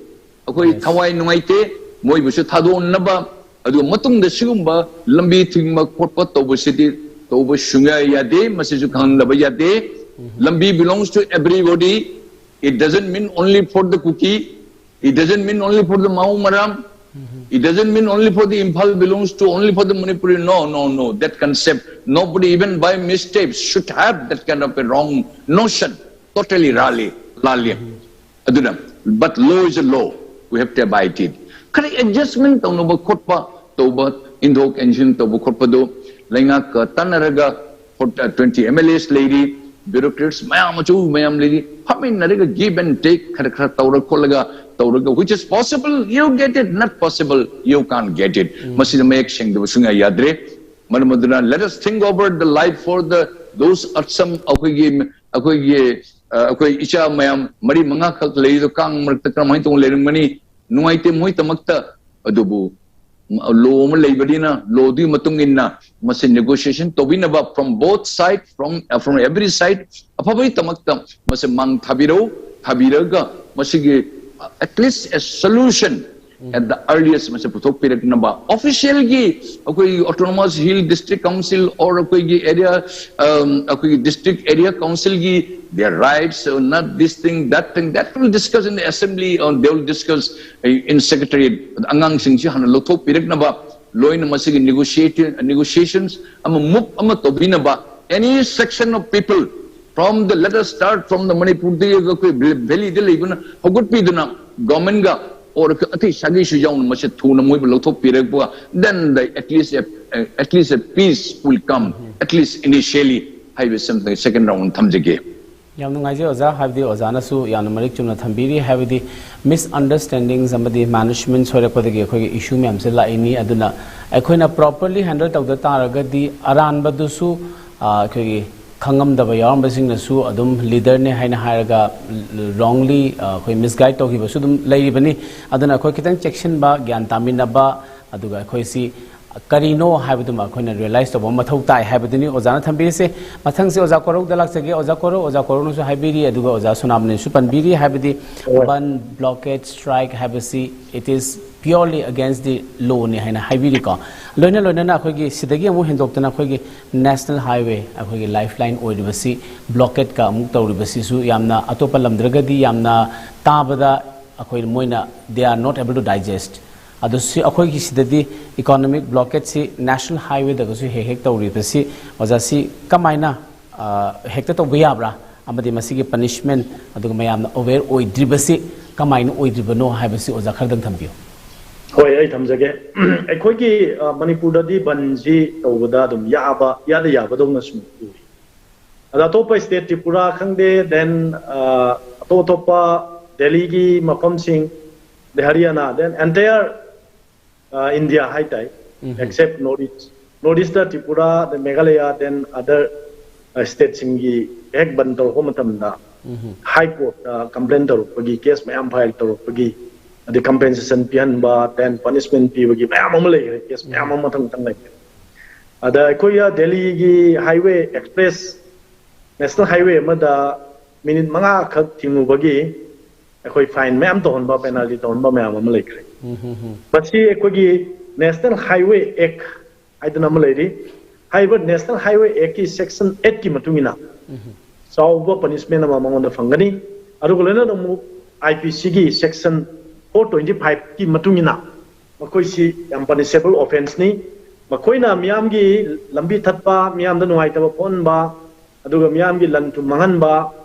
ꯑꯩꯈꯣꯏ ꯊꯋꯥꯏ ꯅꯨꯡꯉꯥꯏꯇꯦ, ꯃꯣꯏꯕꯨꯁꯨ ꯊꯥꯗꯣꯛꯅꯕ, ꯑꯗꯨꯒ ꯃꯇꯨꯡꯗ ꯁꯤꯒꯨꯝꯕ ꯂꯝꯕꯤ ꯊꯤꯡꯕ ꯈꯣꯠꯄ ꯇꯧꯕꯁꯤꯗꯤ ꯇꯧꯕ ꯁꯨꯡꯌꯥ ꯌꯥꯗꯦ, ꯃꯁꯤꯁꯨ ꯈꯪꯍꯟꯗꯕ ꯌꯥꯗꯦ꯫ ꯂꯝꯕꯤ belongs to everybody. It doesn't mean only for the Kuki. It doesn't mean only for the Mao Maram. It doesn't mean only for the Imphal belongs to only for the Manipuri. No, no, no. That concept, nobody even by mistake should have that kind of a wrong notion. Totally ꯔꯥꯜꯂꯤ, ꯂꯥꯜꯂꯤ꯫ ꯑꯗꯨꯅ, but law is a law. We have to abide it. ꯈꯔ adjustment ꯇꯧꯅꯕ ꯈꯣꯠꯄ ꯇꯧꯕ, ꯏꯟꯊꯣꯛ ꯏꯟꯁꯤꯟ ꯇꯧꯕ ꯈꯣꯠꯄꯗꯨ ꯂꯩꯉꯥꯛꯀ ꯇꯥꯟꯅꯔꯒ, twenty M L As ꯂꯩꯔꯤ, Bureaucrats ꯃꯌꯥꯝ ꯑꯆꯧꯕ ꯃꯌꯥꯝ ꯂꯩꯔꯤ, ꯐꯝꯃꯤꯟꯅꯔꯒ give and take ꯈꯔ ꯈꯔ ꯇꯧꯔ ꯈꯣꯠꯂꯒ ꯇꯧꯔꯒ, which is possible, you get it, not possible, you can't get it. ꯃꯁꯤꯗ ꯃꯌꯦꯛ ꯁꯦꯡꯗꯕ ꯁꯨꯡꯌꯥ ꯌꯥꯗ꯭ꯔꯦ꯫ ꯃꯔꯝ ꯑꯗꯨꯅ let us think over the life for the those unsung ꯑꯩꯈꯣꯏꯒꯤ ꯑꯩꯈꯣꯏꯒꯤ ꯑ, ꯑꯩꯈꯣꯏ ꯏꯆꯥ ꯃꯌꯥꯝ ꯃꯔꯤ ꯃꯉꯥ ꯈꯛ ꯂꯩꯔꯤꯗꯣ ꯀꯥꯡ ꯃꯔꯛꯇ ꯀꯔꯝꯍꯥꯏꯅ ꯇꯧꯅ ꯂꯩꯔꯝꯒꯅꯤ? ꯅꯨꯡꯉꯥꯏꯇꯦ ꯃꯣꯏꯗꯃꯛꯇ꯫ ꯑꯗꯨꯕꯨ law ꯑꯃ ꯂꯩꯕꯅꯤꯅ, lawꯗꯨꯒꯤ ꯃꯇꯨꯡ ꯏꯟꯅ ꯃꯁꯤ negotiation ꯇꯧꯕꯤꯅꯕ from both side, from from every side, ꯑꯐꯕꯒꯤꯗꯃꯛꯇ ꯃꯁꯤ ꯃꯥꯡ ꯊꯥꯕꯤꯔꯧ꯫ ꯊꯥꯕꯤꯔꯒ ꯃꯁꯤꯒꯤ at least a solution at the earliest ꯃꯁꯤ ꯄꯨꯊꯣꯛꯄꯤꯔꯛꯅꯕ꯫ Officialꯒꯤ ꯑꯩꯈꯣꯏꯒꯤ autonomous hill district council or ꯑꯩꯈꯣꯏꯒꯤ area ꯑꯩꯈꯣꯏꯒꯤ district area councilꯒꯤ their rights, not this thing, that thing, that will discuss in the assembly, or they will discuss in secretariat꯫ ꯑꯉꯥꯡꯁꯤꯡꯁꯤ ꯍꯥꯟꯅ ꯂꯧꯊꯣꯛꯄꯤꯔꯛꯅꯕ, ꯂꯣꯏꯅ ꯃꯁꯤꯒꯤ negotiations ꯑꯃ move ꯑꯃ ꯇꯧꯕꯤꯅꯕ꯫ Any section of people from the, let us start from the Manipurꯗꯒꯤ ꯑꯩꯈꯣꯏ valleyꯗ ꯂꯩꯕꯅ ꯍꯧꯒꯠꯄꯤꯗꯨꯅ governmentꯒ or ꯑꯇꯩ ꯁꯥꯒꯩꯁꯨ ꯌꯥꯎꯅ ꯃꯁꯤ ꯊꯨꯅ ꯃꯣꯏꯕꯨ ꯂꯧꯊꯣꯛꯄꯤꯔꯛꯄ, then the at least a, at least a peace will come, at least initially ꯍꯥꯏꯕ something second round ꯊꯝꯖꯒꯦ꯫ ꯌꯥꯝ ꯅꯨꯡꯉꯥꯏꯖꯩ ꯑꯣꯖꯥ, ꯍꯥꯏꯕꯗꯤ ꯑꯣꯖꯥꯅꯁꯨ ꯌꯥꯝꯅ ꯃꯔꯤꯛ ꯆꯨꯝꯅ ꯊꯝꯕꯤꯔꯤ꯫ ꯍꯥꯏꯕꯗꯤ misunderstandings ꯑꯃꯗꯤ management ꯁꯣꯏꯔꯛꯄꯗꯒꯤ ꯑꯩꯈꯣꯏꯒꯤ issue ꯃꯌꯥꯝꯁꯦ ꯂꯥꯛꯏꯅꯤ꯫ ꯑꯗꯨꯅ ꯑꯩꯈꯣꯏꯅ properly handle ꯇꯧꯗ ꯇꯥꯔꯒꯗꯤ ꯑꯔꯥꯟꯕꯗꯨꯁꯨ ꯑꯩꯈꯣꯏꯒꯤ ꯈꯪꯉꯝꯗꯕ ꯌꯥꯎꯔꯝꯕꯁꯤꯡꯅꯁꯨ ꯑꯗꯨꯝ leaderꯅꯦ ꯍꯥꯏꯅ ꯍꯥꯏꯔꯒ wrongly ꯑꯩꯈꯣꯏ misguide ꯇꯧꯈꯤꯕꯁꯨ ꯑꯗꯨꯝ ꯂꯩꯔꯤꯕꯅꯤ꯫ ꯑꯗꯨꯅ ꯑꯩꯈꯣꯏ ꯈꯤꯇꯪ ꯆꯦꯛꯁꯤꯟꯕ, ꯒ꯭ꯌꯥꯟ ꯇꯥꯃꯤꯟꯅꯕ, ꯑꯗꯨꯒ ꯑꯩꯈꯣꯏꯁꯤ ꯀꯔꯤꯅꯣ ꯍꯥꯏꯕꯗꯨꯃ ꯑꯩꯈꯣꯏꯅ realize ꯇꯧꯕ ꯑꯃ ꯃꯊꯧ ꯇꯥꯏ ꯍꯥꯏꯕꯗꯨꯅꯤ ꯑꯣꯖꯥꯅ ꯊꯝꯕꯤꯔꯤꯁꯦ꯫ ꯃꯊꯪꯁꯦ ꯑꯣꯖꯥ ꯀꯣꯔꯧꯗ ꯂꯥꯛꯆꯒꯦ꯫ ꯑꯣꯖꯥ ꯀꯣꯔꯧ, ꯑꯣꯖꯥ ꯀꯣꯔꯧꯅꯁꯨ ꯍꯥꯏꯕꯤꯔꯤ, ꯑꯗꯨꯒ ꯑꯣꯖꯥ ꯁꯣꯅꯥꯃꯅꯤꯁꯨ ꯄꯟꯕꯤꯔꯤ, ꯍꯥꯏꯕꯗꯤ ꯕꯟ, blockade, strike ꯍꯥꯏꯕꯁꯤ it is purely against the lawꯅꯤ ꯍꯥꯏꯅ ꯍꯥꯏꯕꯤꯔꯤꯀꯣ꯫ ꯂꯣꯏꯅ ꯂꯣꯏꯅꯅ ꯑꯩꯈꯣꯏꯒꯤ ꯁꯤꯗꯒꯤ ꯑꯃꯨꯛ ꯍꯦꯟꯗꯣꯛꯇꯅ ꯑꯩꯈꯣꯏꯒꯤ national highway, ꯑꯩꯈꯣꯏꯒꯤ lifeline ꯑꯣꯏꯔꯤꯕꯁꯤ blockadeꯀ ꯑꯃꯨꯛ ꯇꯧꯔꯤꯕꯁꯤꯁꯨ ꯌꯥꯝꯅ ꯑꯇꯣꯞꯄ ꯂꯝꯗ꯭ꯔꯒꯗꯤ ꯌꯥꯝꯅ ꯇꯥꯕꯗ ꯑꯩꯈꯣꯏ ꯃꯣꯏꯅ they are not able to digest꯫ ꯑꯗꯣ ꯁꯤ ꯑꯩꯈꯣꯏꯒꯤ ꯁꯤꯗꯗꯤ economic blockadeꯁꯤ national highwayꯗꯒꯁꯨ ꯍꯦꯛ ꯍꯦꯛ ꯇꯧꯔꯤꯕꯁꯤ ꯑꯣꯖꯥ ꯁꯤ ꯀꯃꯥꯏꯅ ꯍꯦꯛꯇ ꯇꯧꯕ ꯌꯥꯕ꯭ꯔꯥ? ꯑꯃꯗꯤ ꯃꯁꯤꯒꯤ punishment ꯑꯗꯨꯒ ꯃꯌꯥꯝꯅ aware ꯑꯣꯏꯗ꯭ꯔꯤꯕꯁꯤ ꯀꯃꯥꯏꯅ ꯑꯣꯏꯗ꯭ꯔꯤꯕꯅꯣ ꯍꯥꯏꯕꯁꯤ ꯑꯣꯖꯥ ꯈꯔꯗꯪ ꯊꯝꯕꯤꯌꯨ꯫ ꯍꯣꯏ, ꯑꯩ ꯊꯝꯖꯒꯦ꯫ ꯑꯩꯈꯣꯏꯒꯤ ꯃꯅꯤꯄꯨꯔꯗꯗꯤ ꯕꯟꯁꯤ ꯇꯧꯕꯗ ꯑꯗꯨꯝ ꯌꯥꯕ ꯌꯥꯗ ꯌꯥꯕꯗꯧꯅ ꯁꯨꯝ ꯎꯏ꯫ ꯑꯗ ꯑꯇꯣꯞꯄ state, ꯇ꯭ꯔꯤꯄꯨꯔꯥ ꯈꯪꯗꯦ, then ꯑꯇꯣꯞ ꯑꯇꯣꯞꯄ ꯗꯦꯜꯂꯤꯒꯤ ꯃꯐꯝꯁꯤꯡ, ꯑꯗꯩ ꯍꯔꯤꯌꯥꯅꯥ, then entire India ꯍꯥꯏꯇꯥꯏ, except North East, North East ꯇ Tripura, then Meghalaya, then other stateꯁꯤꯡꯒꯤ ꯍꯦꯛ ꯕꯟ ꯇꯧꯔꯛꯄ ꯃꯇꯝꯗ high courtꯇ complain ꯇꯧꯔꯛꯄꯒꯤ case ꯃꯌꯥꯝ file ꯇꯧꯔꯛꯄꯒꯤ, ꯑꯗꯩ compensation ꯄꯤꯍꯟꯕ, then punishment ꯄꯤꯕꯒꯤ ꯃꯌꯥꯝ ꯑꯃ ꯂꯩꯈ꯭ꯔꯦ, case ꯃꯌꯥꯝ ꯑꯃ ꯃꯊꯪ ꯃꯊꯪ ꯂꯩꯈ꯭ꯔꯦ꯫ ꯑꯗ ꯑꯩꯈꯣꯏ ꯗꯦꯜꯂꯤꯒꯤ highway express, national highway ꯑꯃꯗ minute ꯃꯉꯥ ꯈꯛ ꯊꯤꯡꯉꯨꯕꯒꯤ ꯑꯩꯈꯣꯏ fine ꯃꯌꯥꯝ ꯇꯧꯍꯟꯕ, penalty ꯇꯧꯍꯟꯕ ꯃꯌꯥꯝ ꯑꯃ ꯂꯩꯈ꯭ꯔꯦ꯫ ꯃꯁꯤ ꯑꯩꯈꯣꯏꯒꯤ National Highway Act ꯍꯥꯏꯗꯅ ꯑꯃ ꯂꯩꯔꯤ꯫ ꯍꯥꯏꯔꯤꯕ National Highway Actꯀꯤ section eightꯀꯤ ꯃꯇꯨꯡ ꯏꯟꯅ ꯆꯥꯎꯕ punishment ꯑꯃ ꯃꯉꯣꯟꯗ ꯐꯪꯒꯅꯤ꯫ ꯑꯗꯨꯒ ꯂꯣꯏꯅꯅ ꯑꯃꯨꯛ IPCꯒꯤ section four twenty fiveꯀꯤ ꯃꯇꯨꯡ ꯏꯟꯅ ꯃꯈꯣꯏꯁꯤ ꯌꯥꯝ punishable offenceꯅꯤ꯫ ꯃꯈꯣꯏꯅ ꯃꯤꯌꯥꯝꯒꯤ ꯂꯝꯕꯤ ꯊꯠꯄ, ꯃꯤꯌꯥꯝꯗ ꯅꯨꯡꯉꯥꯏꯇꯕ ꯄꯣꯛꯍꯟꯕ, ꯑꯗꯨꯒ ꯃꯤꯌꯥꯝꯒꯤ ꯂꯟ ꯊꯨꯝ ꯃꯥꯡꯍꯟꯕ,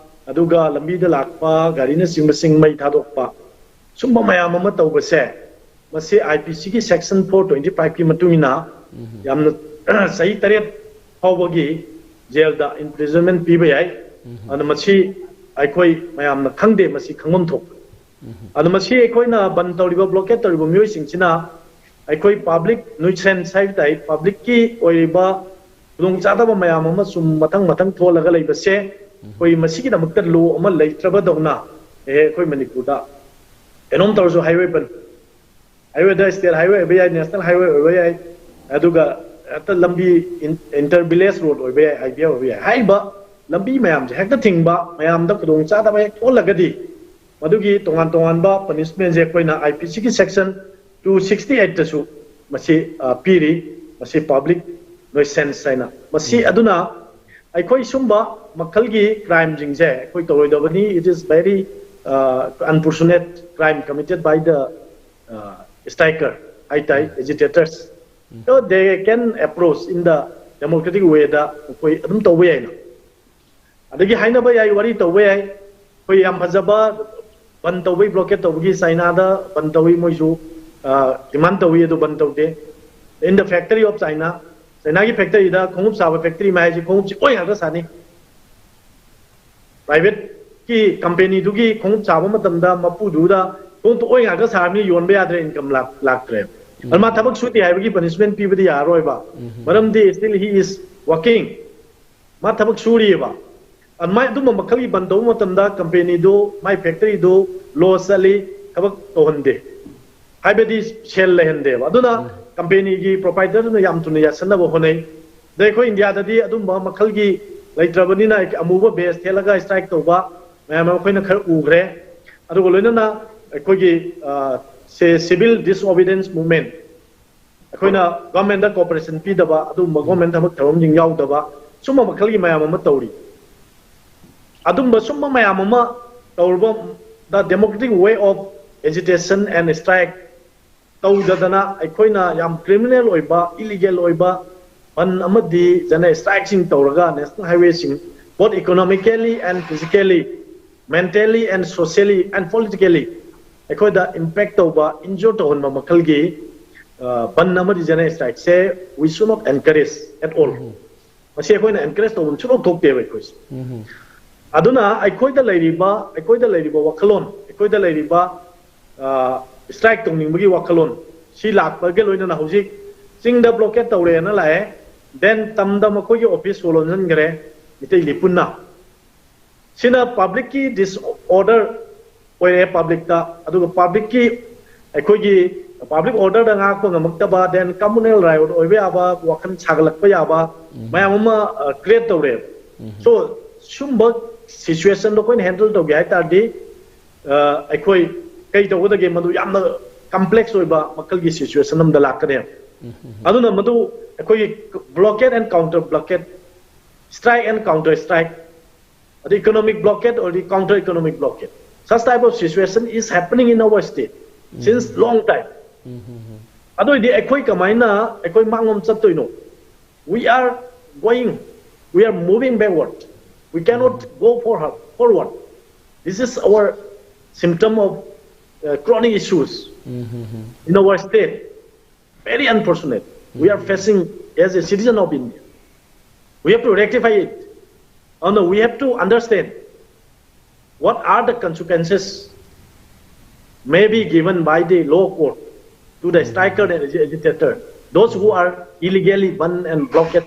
ꯑꯗꯨꯒ ꯂꯝꯕꯤꯗ ꯂꯥꯛꯄ ꯒꯥꯔꯤꯅꯆꯤꯡꯕꯁꯤꯡ ꯃꯩ ꯊꯥꯗꯣꯛꯄ, ꯁꯨꯝꯕ ꯃꯌꯥꯝ ꯑꯃ ꯇꯧꯕꯁꯦ, ꯃꯁꯤ IPCꯒꯤ section four twenty fiveꯀꯤ ꯃꯇꯨꯡ ꯏꯟꯅ ꯌꯥꯝꯅ ꯆꯍꯤ ꯇꯔꯦꯠ ꯐꯥꯎꯕꯒꯤ jailꯗ imprisonment ꯄꯤꯕ ꯌꯥꯏ꯫ ꯑꯗꯨꯅ ꯃꯁꯤ ꯑꯩꯈꯣꯏ ꯃꯌꯥꯝꯅ ꯈꯪꯗꯦ, ꯃꯁꯤ ꯈꯪꯐꯝ ꯊꯣꯛꯄ꯫ ꯑꯗꯨ ꯃꯁꯤ ꯑꯩꯈꯣꯏꯅ ꯕꯟ ꯇꯧꯔꯤꯕ, blockade ꯇꯧꯔꯤꯕ ꯃꯤꯑꯣꯏꯁꯤꯡꯁꯤꯅ ꯑꯩꯈꯣꯏ public nuisance ꯍꯥꯏꯕ ꯇꯥꯏ, publicꯀꯤ ꯑꯣꯏꯔꯤꯕ ꯈꯨꯗꯣꯡꯆꯥꯗꯕ ꯃꯌꯥꯝ ꯑꯃ ꯁꯨꯝ ꯃꯊꯪ ꯃꯊꯪ ꯊꯣꯛꯍꯜꯂꯒ ꯂꯩꯕꯁꯦ, ꯑꯩꯈꯣꯏ ꯃꯁꯤꯒꯤꯗꯃꯛꯇ law ꯑꯃ ꯂꯩꯇ꯭ꯔꯕꯗꯧꯅ, ꯑꯦ, ꯑꯩꯈꯣꯏ ꯃꯅꯤꯄꯨꯔꯗ ꯀꯩꯅꯣꯝ ꯇꯧꯔꯁꯨ highway ꯕꯟ, highwayꯗ state highway ꯑꯣꯏꯕ ꯌꯥꯏ, national highway ꯑꯣꯏꯕ ꯌꯥꯏ, ꯑꯗꯨꯒ ꯍꯦꯛꯇ ꯂꯝꯕꯤ in-, inter village road ꯑꯣꯏꯕ ꯌꯥꯏ, IVR ꯑꯣꯏꯕ ꯌꯥꯏ, ꯍꯥꯏꯔꯤꯕ ꯂꯝꯕꯤ ꯃꯌꯥꯝꯁꯦ ꯍꯦꯛꯇ ꯊꯤꯡꯕ, ꯃꯌꯥꯝꯗ ꯈꯨꯗꯣꯡꯆꯥꯗꯕ ꯍꯦꯛ ꯊꯣꯛꯍꯜꯂꯒꯗꯤ ꯃꯗꯨꯒꯤ ꯇꯣꯉꯥꯟ ꯇꯣꯉꯥꯟꯕ punishmentꯁꯦ ꯑꯩꯈꯣꯏꯅ IPCꯒꯤ section two sixty eightꯇꯁꯨ ꯃꯁꯤ, ꯑ, ꯄꯤꯔꯤ꯫ ꯃꯁꯤ public nuisance ꯍꯥꯏꯅ꯫ ꯃꯁꯤ ꯑꯗꯨꯅ ꯑꯩꯈꯣꯏ ꯁꯨꯝꯕ ꯃꯈꯜꯒꯤ crimeꯁꯤꯡꯁꯦ ꯑꯩꯈꯣꯏ ꯇꯧꯔꯣꯏꯗꯕꯅꯤ꯫ It is very, uh, unfortunate crime committed by the, uh, striker ꯍꯥꯏꯇꯥꯏ, agitators꯫ So they can approach in the democratic wayꯗ ꯑꯩꯈꯣꯏ ꯑꯗꯨꯝ ꯇꯧꯕ ꯌꯥꯏꯅ꯫ ꯑꯗꯒꯤ ꯍꯥꯏꯅꯕ ꯌꯥꯏ, ꯋꯥꯔꯤ ꯇꯧꯕ ꯌꯥꯏ꯫ ꯑꯩꯈꯣꯏ ꯌꯥꯝ ꯐꯖꯕ ꯕꯟ ꯇꯧꯕꯒꯤ, blockade ꯇꯧꯕꯒꯤ ꯆꯥꯏꯅꯥꯗ ꯕꯟ ꯇꯧꯏ, ꯃꯣꯏꯁꯨ, ꯑ, demand ꯇꯧꯏ, ꯑꯗꯨ ꯕꯟ ꯇꯧꯗꯦ꯫ In the factory of China, ꯆꯥꯏꯅꯥꯒꯤ factoryꯗ ꯈꯣꯡꯎꯞ ꯁꯥꯕ factory ꯑꯃ ꯍꯥꯏꯁꯤ ꯈꯣꯡꯎꯞꯁꯤ ꯂꯣꯏ ꯉꯥꯛꯇ ꯁꯥꯅꯤ꯫ ꯄ꯭ꯔꯥꯏꯚꯦꯠꯀꯤ ꯀꯝꯄꯦꯅꯤꯗꯨꯒꯤ ꯈꯣꯡꯎꯞ ꯁꯥꯕ ꯃꯇꯝꯗ ꯃꯄꯨꯗꯨꯗ ꯈꯣꯡꯎꯞꯇꯨ ꯑꯣꯏ ꯉꯥꯛꯇ ꯁꯥꯔꯕꯅꯤꯅ ꯌꯣꯟꯕ ꯌꯥꯗ꯭ꯔꯦ, ꯏꯟꯀꯝ ꯂꯥꯛꯇ꯭ꯔꯦ꯫ ꯑꯗꯨ ꯃꯥ ꯊꯕꯛ ꯁꯨꯗꯦ ꯍꯥꯏꯕꯒꯤ ꯄꯅꯤꯁꯃꯦꯟ ꯄꯤꯕꯗꯤ ꯌꯥꯔꯔꯣꯏꯕ꯫ ꯃꯔꯝꯗꯤ still he is working, ꯃꯥ ꯊꯕꯛ ꯁꯨꯔꯤꯑꯕ꯫ ꯑꯗꯨꯃꯥꯏꯅ ꯑꯗꯨꯝꯕ ꯃꯈꯜꯒꯤ ꯕꯟ ꯇꯧꯕ ꯃꯇꯝꯗ ꯀꯝꯄꯦꯅꯤꯗꯨ, ꯃꯥꯏ ꯐꯦꯛꯇꯔꯤꯗꯨ ꯂꯣꯁ ꯆꯠꯂꯤ, ꯊꯕꯛ ꯇꯧꯍꯟꯗꯦ, ꯍꯥꯏꯕꯗꯤ ꯁꯦꯜ ꯂꯩꯍꯟꯗꯦꯕ꯫ ꯑꯗꯨꯅ ꯀꯝꯄꯦꯅꯤꯒꯤ ꯄ꯭ꯔꯣꯄꯥꯏꯇꯔꯗꯨꯅ ꯌꯥꯝ ꯊꯨꯅ ꯌꯥꯁꯟꯅꯕ ꯍꯣꯠꯅꯩ꯫ ꯑꯗꯩ ꯑꯩꯈꯣꯏ ꯏꯟꯗꯤꯌꯥꯗꯗꯤ ꯑꯗꯨꯝꯕ ꯃꯈꯜꯒꯤ ꯂꯩꯇ꯭ꯔꯕꯅꯤꯅ ꯑꯃꯨꯕ ꯕꯦꯁ ꯊꯦꯠꯂꯒ ꯁ꯭ꯇ꯭ꯔꯥꯏꯛ ꯇꯧꯕ ꯃꯌꯥꯝ ꯑꯃ ꯑꯩꯈꯣꯏꯅ ꯈꯔ ꯎꯈ꯭ꯔꯦ꯫ ꯑꯗꯨꯒ ꯂꯣꯏꯅꯅ ꯑꯩꯈꯣꯏꯒꯤ ꯁꯦ ꯁꯤꯚꯤꯜ ꯗꯤꯁꯑꯣꯕꯤꯗꯤꯌꯦꯟꯁ ꯃꯨꯚꯃꯦꯟ, ꯑꯩꯈꯣꯏꯅ ꯒꯚꯔꯟꯃꯦꯟꯗ ꯀꯣꯑꯣꯄꯔꯦꯁꯟ ꯄꯤꯗꯕ, ꯑꯗꯨꯒꯨꯝꯕ ꯒꯚꯔꯟꯃꯦꯟ ꯊꯕꯛ ꯊꯧꯔꯝꯁꯤꯡ ꯌꯥꯎꯗꯕ, ꯁꯨꯝꯕ ꯃꯈꯜꯒꯤ ꯃꯌꯥꯝ ꯑꯃ ꯇꯧꯔꯤ꯫ ꯑꯗꯨꯝꯕ ꯁꯨꯝꯕ ꯃꯌꯥꯝ ꯑꯃ ꯇꯧꯔꯨꯕ, the democratic way of agitation and strike ꯇꯧꯗꯗꯅ ꯑꯩꯈꯣꯏꯅ ꯌꯥꯝ ꯀ꯭ꯔꯤꯃꯤꯅꯦꯜ ꯑꯣꯏꯕ, ꯏꯂꯤꯒꯦꯜ ꯑꯣꯏꯕ ꯕꯟ ꯑꯃꯗꯤ ꯖꯅ ꯁ꯭ꯇ꯭ꯔꯥꯏꯛꯁꯤꯡ ꯇꯧꯔꯒ national ꯍꯥꯏꯋꯦꯁꯤꯡ both economically and physically, mentally and socially and politically ꯑꯩꯈꯣꯏꯗ ꯏꯝꯄꯦꯛ ꯇꯧꯕ, ꯏꯟꯖꯣꯔ ꯇꯧꯍꯟꯕ ꯃꯈꯜꯒꯤ ꯕꯟ ꯑꯃꯗꯤ ꯖꯅ ꯁ꯭ꯇ꯭ꯔꯥꯏꯛꯁꯦ we should not encourage at all. ꯃꯁꯤ ꯑꯩꯈꯣꯏꯅ ꯑꯦꯟꯀꯔꯦꯖ ꯇꯧꯐꯝ ꯁꯨꯡꯂꯧ ꯊꯣꯛꯇꯦꯕ ꯑꯩꯈꯣꯏꯁꯦ꯫ ꯑꯗꯨꯅ ꯑꯩꯈꯣꯏꯗ ꯂꯩꯔꯤꯕ, ꯑꯩꯈꯣꯏꯗ ꯂꯩꯔꯤꯕ ꯋꯥꯈꯜꯂꯣꯟ, ꯑꯩꯈꯣꯏꯗ ꯂꯩꯔꯤꯕ ꯁ꯭ꯇ꯭ꯔꯥꯏꯛ ꯇꯧꯅꯤꯡꯕꯒꯤ ꯋꯥꯈꯜꯂꯣꯟ ꯁꯤ ꯂꯥꯛꯄꯒ ꯂꯣꯏꯅꯅ ꯍꯧꯖꯤꯛ ꯆꯤꯡꯗ ꯕ꯭ꯂꯣꯀꯦꯠ ꯇꯧꯔꯦꯅ ꯂꯥꯛꯑꯦ, ꯗꯦꯟ ꯇꯝꯗ ꯃꯈꯣꯏꯒꯤ ꯑꯣꯐꯤꯁ ꯍꯣꯜ ꯂꯣꯟꯁꯤꯟꯈ꯭ꯔꯦ ꯃꯤꯇꯩ ꯂꯤꯄꯨꯟꯅ꯫ ꯁꯤꯅ ꯄꯕ꯭ꯂꯤꯛꯀꯤ ꯗꯤꯁꯑꯣꯔꯗꯔ ꯑꯣꯏꯔꯛꯑꯦ ꯄꯕ꯭ꯂꯤꯛꯇ, ꯑꯗꯨꯒ ꯄꯕ꯭ꯂꯤꯛꯀꯤ, ꯑꯩꯈꯣꯏꯒꯤ ꯄꯕ꯭ꯂꯤꯛ ꯑꯣꯔꯗꯔꯗ ꯉꯥꯛꯄ ꯉꯝꯃꯛꯇꯕ, ꯗꯦꯟ ꯀꯝꯃꯨꯅꯦꯜ ꯔꯥꯏꯑꯣꯠ ꯑꯣꯏꯕ ꯌꯥꯕ, ꯋꯥꯈꯜ ꯁꯥꯒꯠꯂꯛꯄ ꯌꯥꯕ ꯃꯌꯥꯝ ꯑꯃ ꯀ꯭ꯔꯤꯌꯦꯠ ꯇꯧꯔꯦꯕ꯫ ꯁꯣ ꯁꯨꯝꯕ ꯁꯤꯆꯨꯋꯦꯁꯟꯗꯣ ꯑꯩꯈꯣꯏꯅ ꯍꯦꯟꯗꯜ ꯇꯧꯒꯦ ꯍꯥꯏ ꯇꯥꯔꯗꯤ ꯑꯩꯈꯣꯏ ꯀꯩ ꯇꯧꯒꯗꯒꯦ? ꯃꯗꯨ ꯌꯥꯝꯅ ꯀꯝꯄ꯭ꯂꯦꯛꯁ ꯑꯣꯏꯕ ꯃꯈꯜꯒꯤ ꯁꯤꯆꯨꯋꯦꯁꯟ ꯑꯃꯗ ꯂꯥꯛꯀꯅꯦꯕ꯫ ꯑꯗꯨꯅ ꯃꯗꯨ ꯑꯩꯈꯣꯏꯒꯤ blockade and counter blockade, strike and counter strike, ꯑꯗ economic blockade or the counter economic blockade, such type of situation is happening in our state since long time. ꯑꯗꯨ ꯑꯣꯏꯗꯤ ꯑꯩꯈꯣꯏ ꯀꯃꯥꯏꯅ ꯑꯩꯈꯣꯏ ꯃꯥꯡꯂꯣꯝ ꯆꯠꯇꯣꯏꯅꯣ? We are going, we are moving backward. We cannot go forward, forward. This is our symptom of uh, chronic issues in our state. Very unfortunate. We are facing as a citizen of India. We have to rectify it. And we have to understand What are the consequences may be given by the law court to the striker and agi- agitator, those who are illegally bandh and blockade?